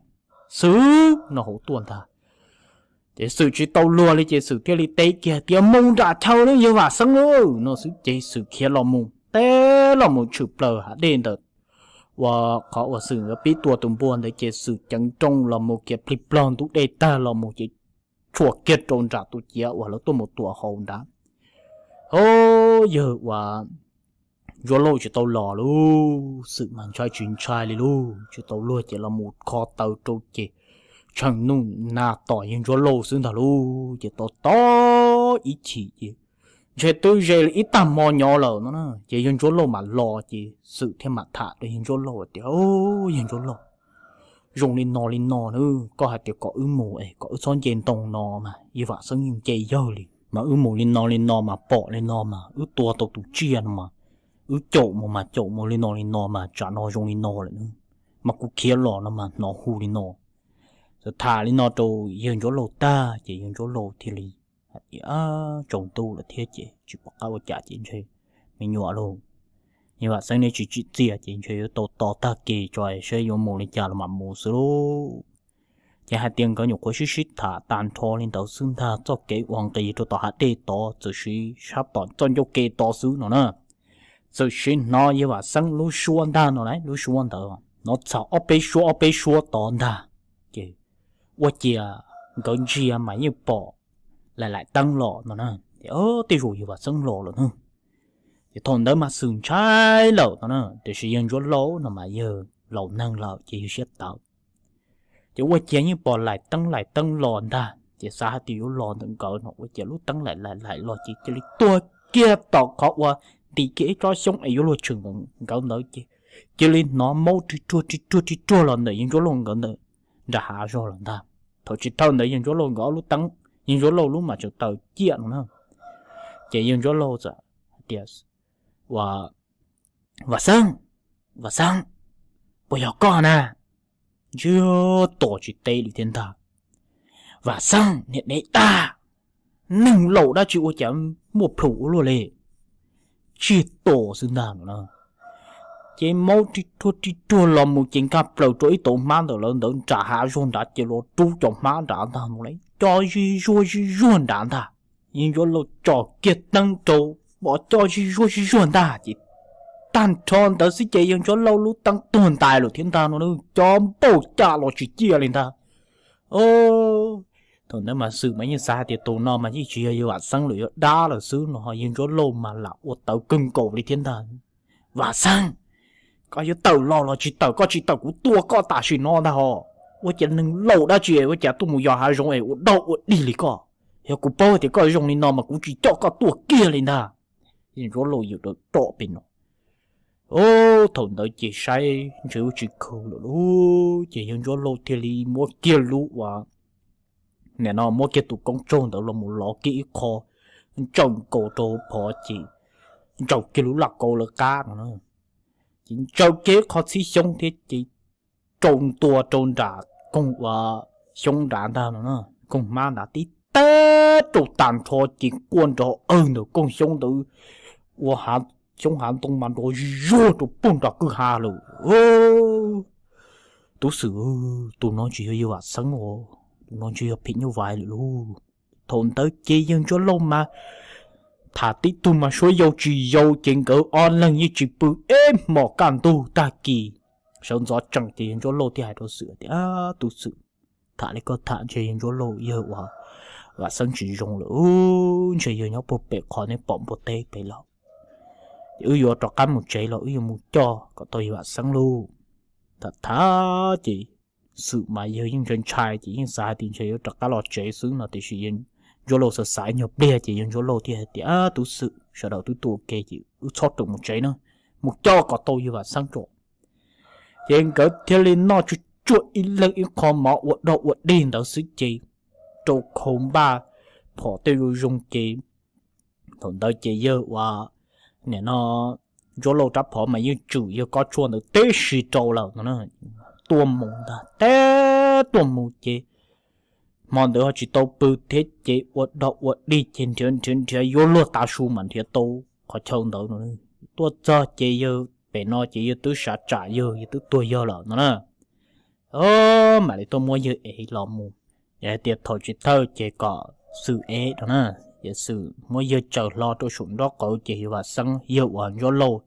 Xwm no hauv tuaj ntag. Ces Xwm tsis tau luag li ces Xwm thiaj li teb kiag tias mus nram chaw na yawg Vam Xeeb lauj no xwb ces Xwm khiav los mus teb los mus tshwm plaws hav dej ntawm uas qhov uas Xwm yuav pib tua tus npua ntawd ces Xwm ceev nrooj los mus khiav plig plog ntug dej tag los mus ces tshuam kiag rau nram tus ciav uas lawv tuaj mus tuam hauv nrad. Ho yawg uas Ntsuab Lauj tsis tau los lauj, Xwm mas ntshai tsis ntshai li lauj, tsis tau luag ces los mus kho taw rau ces tshee nuj na tos yawg Ntsuab Lauj xwb ntag lauj. Ces tos tos ib chim ces ntshe twb ze ib tag hmo nyob lawm no na ces yawg Ntsuab Lauj mam los ces Xwm thiaj mam tham rau yawg Ntsuab Lauj tias, Yawg Ntsuab Lauj, zoo li no li no na, koj hais tias kom wb mus es kom wb txhob nce ntoo no mas yawg Vam Xeeb yeej nce yawg li, mas wb mus li no li no mas pom li no mas wb tua tau tus tsiaj no mas wb caum mus mas caum mus li no li no mas tsam no zoo li no lawm na, mas kuv khiav los no mas hnov hu li no. Thaum tham li no rau yawg Ntsuab Lauj tag ces yawg Ntsuab Lauj thiaj li hais tias, Tsaus ntuj lawm thiab ces tsis pom qab ua cas ces ntshe me nyuam lauj, yawg Vam Xeeb neb tsis tsim txiaj ces ntshe yuav tau tos tag kis tso saib yuav mus li cas los mam mus xwb lauj. Ces hais tias nkawd nyuam qhuav sib sib tham tag nrho li ntawd xwb ntag, txoj kev uas nqis rau tom hav dej tod txawm siv sab tom txoj ncauj ke tod xwb no na, txawm siv hnov yawg Vam Xeeb lub suab ntag no las, lub suab ntawd hnov txog ob peb suab ob peb suab tod ntag. Ces ua ciav nkawd ntsia mas yeej pom laim laim teeb los no na, es tej zaum yawg Vam Xeeb los lawm na. Ces thaum ntawd mas Xwm ntshai lawm no na, tiam sis yawg Ntsuab Lauj no mas yawg laus neeg lawm ces yawg siab tawv. Ces ua ciav yeej pom laim teeb laim teeb los ntag ces xav hais tias yuav los ntawm nkawd no ua ciav lub teeb laim laim laim los ces cia li tuag kiag tom qhov uas ntim kiag ib tsob xyoob es yuav luag tshwm nkawd ntawd ces cia li hnov maub ri ruag ri ruag ri ruag los ntawm yawg Ntsuab Lauj nkawd ntawm nram hav zog lawm ntag. Thaum tsis thawj ntawd yawg Ntsuab Lauj nkawd ob lub teeb, yawg Ntsuab Lauj lub mas tseem taws ciaj no na. Ces yawg Ntsuab Lauj txawm hais tias, Ua, Vam Xeeb, Vam Xeeb, puas yog koj na? Ntsiag to tsis teb li thiab ntag. Vam Xeeb, niag dev tag, neeg laus dab tsi ua cas muaj plhus ua luaj li. Ntsiag to xwb ntag no na. Ces maub ri ruag ri ruag los mus ces nkag plaws rau ib tauv hmab ntawm lawv ntawd nram hav zog nrad ces los rub cov hmab nrad ntag mus lawm, co zig zuag zig zuag nrad ntag. Yawg Ntsuab Lauj tsom kiag teeb rau, pom co zig zuag zig zuag ntag ces tag nrho ntawd xwb ces yawg Ntsuab Lauj lub teeb tuag ntais lawm thiab ntag no, co npauj caj los tsis ciaj li ntag. Thaum ntawd mas Xwm mas yeej xav hais tias tus no mas yeej tsis yog yawg Vam Xeeb lawm, yog dab lawm xwb no, yawg Ntsuab Lauj mas lam ua tawv kawg nkaus li thiab ntag. Vam Xeeb, koj yuav tawm los los tsis tawm, koj tsis tawm kuv tua koj tam sim no ntag hos. Ua cas neeg laus dab tsi ua cas tuaj mus yos hav zoov es ua dog ua dig li koj? Yog kuv paub tias koj zoo li no mas kuv tsis coj koj tuaj kiag li ntag. Yawg Ntsuab Lauj yawm rau tom pem no. Thaum ntawd ces saib ntshe lub tsis khw lawm lauj, ces yawg Ntsuab Lauj thiaj li muab kiag lub uas, nim no muab kiag tus koob tsaug ntawd los mus lov kiag ib qho, ntsaws nkaus rau phov ces ntsaws kiag lub laj kau lawv qab no na. Ces ntsaws kiag ib qho txhib xyoob thiab ces rau ntua rau nram koog uas xyoob nrad ntag no, koog hmab nrad tib tag rau tag nrho ces quaj nrov awg ntawm koog xyoob ntawd, ua xyoob hav ntoo mas nrov zuag rau puag nram kwj ha lawm. Tub Xwm, tus no tsis yog yawg Vam Xeeb os, tus no tsis yog phim nyuj vais lawm lauj. Thaum ntawd ces yawg Ntsuab Lauj mas tham tib tug mas suab yau tsis yau ces nkawd ob leeg yeej tsis pw ib hmos kaj ntug tag kis. Sawv ntxov tsees ces yawg Ntsuab Lauj thiaj hais rau Xwm tias, Tub Xwm, tham li koj tham ntshe yawg Ntsuab Lauj yawg uas Vam Xeeb tsis zoo lawm, ntshe yawg nyob puag pem qhov neb pom npua teb pem lawm. Ces wb yuav rov qab mus tsev los wb yuav mus coj kom tau yawg Vam Xeeb lauj. Tham tham ces Xwm mas yawg yeej ntshai ntshai ces yeej xav hais tias ntshe yuav rov qab los tsev xwb no, tiam sis yawg Ntsuab Lauj xav xav ib nyuag pliag ces yawg Ntsuab Lauj thiaj hais tias, Tub Xwm, sawv daws twb tuaj ua ke ces wb txhob rau mus tsev na, mus coj kom tau yawg Vam Xeeb tso. Ces nkawd thiaj li noj tsuag tsuag ib leeg ib qho mov ua dog ua dig ntawd xwb ces rau khau npaj phom tej zoo zoo ces thaum ntawd ces yawg uas, nim no, Ntsuab Lauj rab phom mas yeej tswm yawg kob tshuaj ntawd tib si rau lawm no. Tuaj mus ntag, teb tuaj mus ces hmo ntawd ho tsis tau pw thiab ces ua dog ua dig ces nrhiav nrhiav nrhiav yuav luag tav su mas nrhiav tau qhov chaw ntawd no. Tuaj txog ces yawg pem no ces yawg twb sav tsam yawg, yawg twb tuag yawg lawm no na. Mam li tuaj muab yawg ev los mus. Yog hais tias thaum tsis thawj ces kom Xwm ev no na, ces Xwm muab yawg tsaws hlo rau saum nraub qaum ces yawg Vam Xeeb yawg uas Ntsuab Lauj,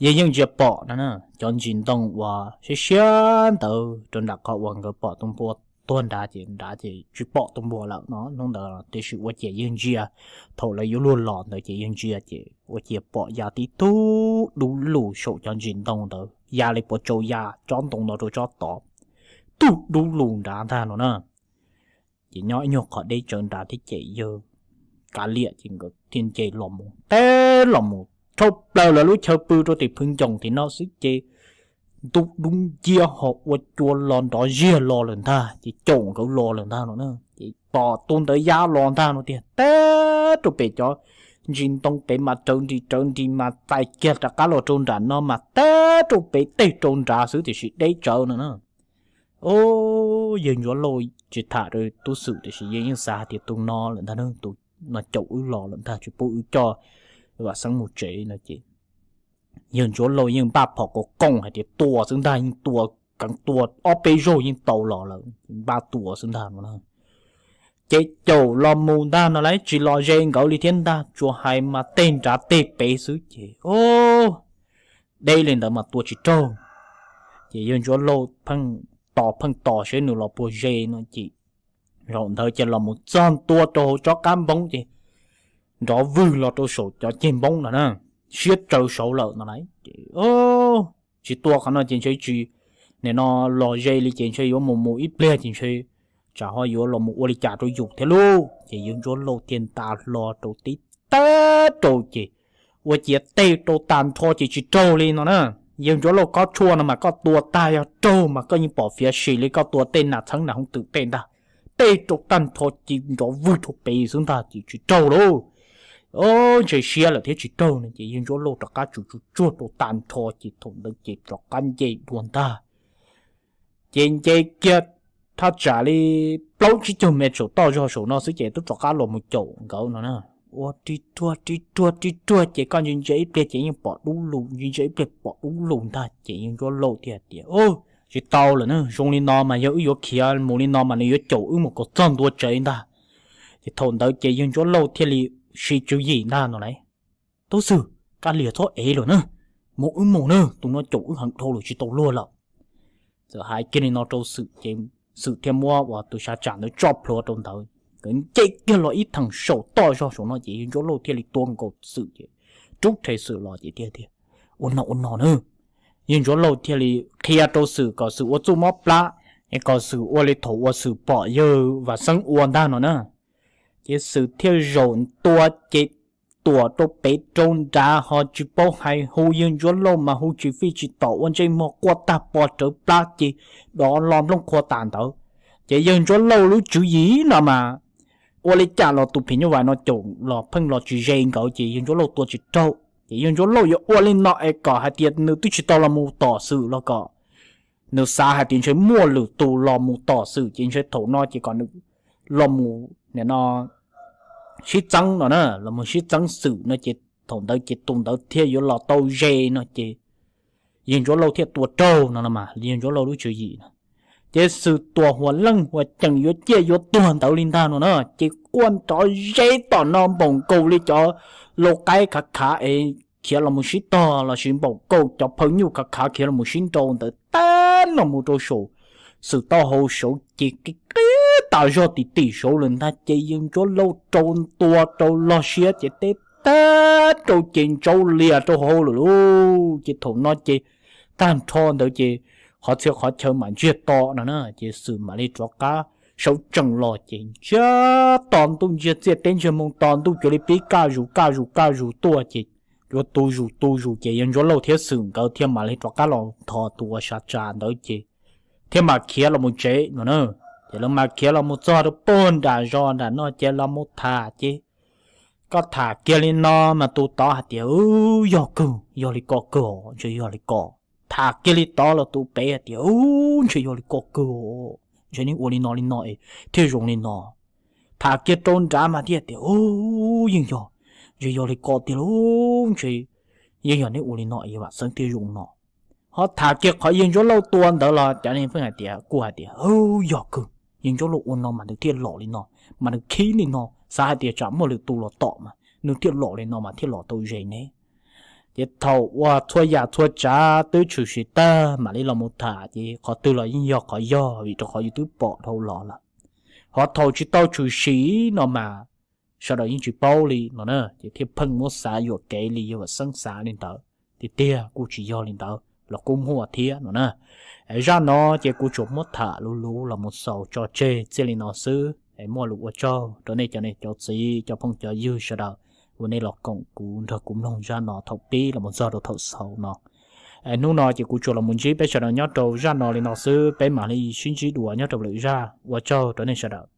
yawg yeej ntsia pom no na, cov ntsis ntoo uas siab siab ntawd rau nram qhov uas nkawd pom tus npua tuag nrad ces nrad ces tsis pom tus npua lawm no hnub ntawd, tiam sis ua ciav yawg ntsia, thaum lawv yuav luag los ntawd ces yawg ntsia ces ua ciav pom ya tib tug dub lug saum cov ntsis ntoo ntawd ya li puas tsau ya tsob ntoo no rau tsob tod, tug dub lug nrad ntag no na. Ces nyob ib nyuag qhov deb tsawv nrad thiab ces yawg kav liam ces nkawd thiaj nce los mus, teb los mus dhau plaws lawv lub chaw pw rau tim phwv ncoos tim no xwb ces ntuj dub nciab ho ua cua los nrov ziag los lawm ntag, ces caum nkawd los lawm ntag no na. Ces pom tus ntawd ya los ntag no tiag, teb rau pem cov ntsis ntoo pem mas rawv nris rawv nris mas txais kiag rov qab los rau nram no mas teb rau pem tej rau nrad xwb tiam sis deb tsawv no na. Ub, Yawg Ntsuab Lauj tsis tham rau Tub Xwm tiam sis yawg yeej xav hais tias tus no lawm ntag, tus no caum wb los lawm ntag, tsis pub wb coj Vam Xeeb mus tsev no ces yawg Ntsuab Lauj yeej npaj phom kaus qoom hais tias tua xwb ntag, yeej tua, keev tua ob peb zaug yeej tau los lawm, npaj tua xwb ntag no. Ces caum los mus ntag no lawv tsis los ze nkawd li thiab ntag, tsuas hais mas tej nrad tej pem xwb ces o, deb li ntawd mas tua tsis raug. Ces yawg Ntsuab Lauj pheej tos pheej tos seb nws los puas ze no ces zaum ntawd ces los mus txog ntua rau hauv tsob qab npoob ces nrov vwg los rau saum cov ceg npoob no na, siab tsaws saud lawm no lawv ces tsis tua qhov no ces ntshe tsis, nim no los ze li ces ntshe yuav mus mus ib pliag ces ntshe tsam ho yuav los mus ua li cas rau yus thiab lauj. Ces yawg Ntsuab Lauj thiaj nta hlo rau tib tag rau ces ua ciav tej rau tag nrho ces tsis raug li no na. Yawg Ntsuab Lauj, kob tshuaj no mas koj tua tag yog raug mas koj yeej pom fiav sim li, koj tua tej nas txheeb nas hoov twm tej ntag, tej rau tag nrho ces nrov vwg rau pem xwb ntag ces tsis raug lauj. Ntshe siab lawm thiab tsis raug no ces yawg Ntsuab Lauj rov qab tsum tsuag tsuag rau tag nrho ces thaum ntawd ces rov qab nce dua ntag. Ces nce kiag thaj tsam li plaub tsib caug me saum toj zog saum no xwb ces twb rov qab los mus caum nkawd no na. Ua ri ruag ri ruag ri ruag ces koj ntsia ntsia ib pliag ces yeej pom dub lug, ntsia ntsia ib pliag pom dub lug ntag ces yawg Ntsuab Lauj thiaj tias, Tsis tau lawm na, zoo li no mas yog wb yuav khiav mus li no mas nws yuav caum wb mus kom txog ntua tsev ntag. Ces thaum ntawd ces yawg Ntsuab Lauj thiaj li siv tswv yim ntag no lawm, Tub Xwm, kav liam txhob ev lawm na, mus wb mus na, tus no caum wb heev dhau lawm tsis tau luag lawm. Txawm hais kiag li no rau Xwm ces Xwm thiaj muab uas tus sav tsam ntawd tso plhuav rau ntawd, nkawd nce kiag los ib theem saum toj zog saum no ces yawg Ntsuab Lauj thiaj li tua nkaus Xwm ces rub rhe Xwm los ces tias, Ua no ua no na. Yawg Ntsuab Lauj thiaj li qhia rau Xwm kom Xwm ua txuj mob plab, es kom Xwm ua li thaum uas Xwm pom yawg Vam Xeeb ua ntag no na. Ces Xwm thiaj zaum ntua ces tuam rau pem rau nrad ho tsis paub hais hu yawg Ntsuab Lauj mas hu tsis fij tsis tom ua ntsej muag quaj tag pov rawv plab ces dov lo nplooj qhuav tas ntawd. Ces yawg Ntsuab Lauj lub tswv yim no mas ua li cas los tus phim nyuj vais no caum los pheej los tsis ze nkawd ces yawg Ntsuab Lauj tua tsis raug. Ces yawg Ntsuab Lauj yuav ua li no es kom hais tias nws twb tsis tau los mus tom Xwm los kom nws xav hais tias ntshe muaj lwm tus los mus tom Xwm ces ntshe thaum no ces kom nws los mus nim no sib txeeb no na, los mus sib txeeb Xwm no ces thaum ntawd ces tus ntawd thiaj yuav los tau ze no ces yawg Ntsuab Lauj thiaj tua raug no no mas yawg Ntsuab Lauj lub tswv yim no. Ces Xwm tuam huam leej huam ceem yuav ciaj yuav tuag ntawd li ntag no na, ces quaj nrov ze tom no npaum nkaus li cov lau qaib khav khav es khiav los mus sib tog lossis npaum nkaus cov phaw nyuj khav khav khiav los mus sib nrau ntawd tag no mus rau saum Xwm taub hau saud ces qi qib tas zog tim tim saud lawm ntag ces yawg Ntsuab Lauj rau ntua rau log siab ces teb tag rau ces ntsaub lias rau hauv lawm lauj. Ces thaum no ces tag nrho ntawd ces qhov txhia qhov chaw mam ntsiag to no na ces Xwm mam li rov qab sawv tsees los ces ntsiag to ntuj ntsiag txiaj teb ntsiag moo to ntuj cuav li pib kaj zus kaj zus kaj zus tuaj ces yuav tu zus tu zus ces yawg Ntsuab Lauj thiab Xwm nkawd thiaj mam li rov qab los thov tus uas sav tsam ntawd ces thiaj mam khiav los mus tsev no na. Ces lawv mam khiav los mus txog rau puag nram zos nram no ces los mus tham ces koj tham kiag li no mas tus tod hais tias, Yog kawg, yog li ko kawg os, ntshe yog li ko. Tham kiag li tod los tus pem hais tias, Ntshe yog li ko kawg os, ntshe neb ua li no li no es thiaj zoo li no. Tham kiag rau nrad mas thiaj tias, Yeej yog, ntshe yog li ko tiag lauj, ntshe yeej yog neb ua li no es Vam Xeeb thiaj zoo no. Ho tham kiag qhov yawg Ntsuab Lauj tua ntawd los cov neeg pheej hais tias, kuj hais tias, Yog kawg, yawg Ntsuab Lauj ua no mas nws thiaj los li no, mas nws khib li no, xav hais tias tsam muaj lwm tus los tom mas nws thiaj los li no mas thiaj los tau ze ne. Ces thaum uas txhua yam txhua tsav twb tshwm sim tag mam li los mus tham ces qhov twg los yeej yog qhov yog vim rau qhov yus twb pom dhau los lawm. Ho thaum tsis tau tshwm sim no mas sawv daws yeej tsis paub li no na, ces thiaj pheej muab xav yuam kev li yawg Vam Xeeb xav li ntawd. Tiag tiag kuj tsis yog li ntawd los kuj muaj thiab no na. Zaj no ces kuv tsuas muab tham luv luv los mus xaus tso tseg txij li no xwb es muaj lus ua tsaug rau nej cov niam cov txiv cov phooj cov ywg sawv daws uas nej los koom kuv nrog kuv mloog zaj no thaum pib los mus txog rau thaum xaus no. Es hnub no ces kuv tsuas los mus ntsib peb sawv daws nyob rau zaj no li no xwb, peb mam li sib ntsib dua nyob rau lwm zaj, ua tsaug rau nej sawv daws.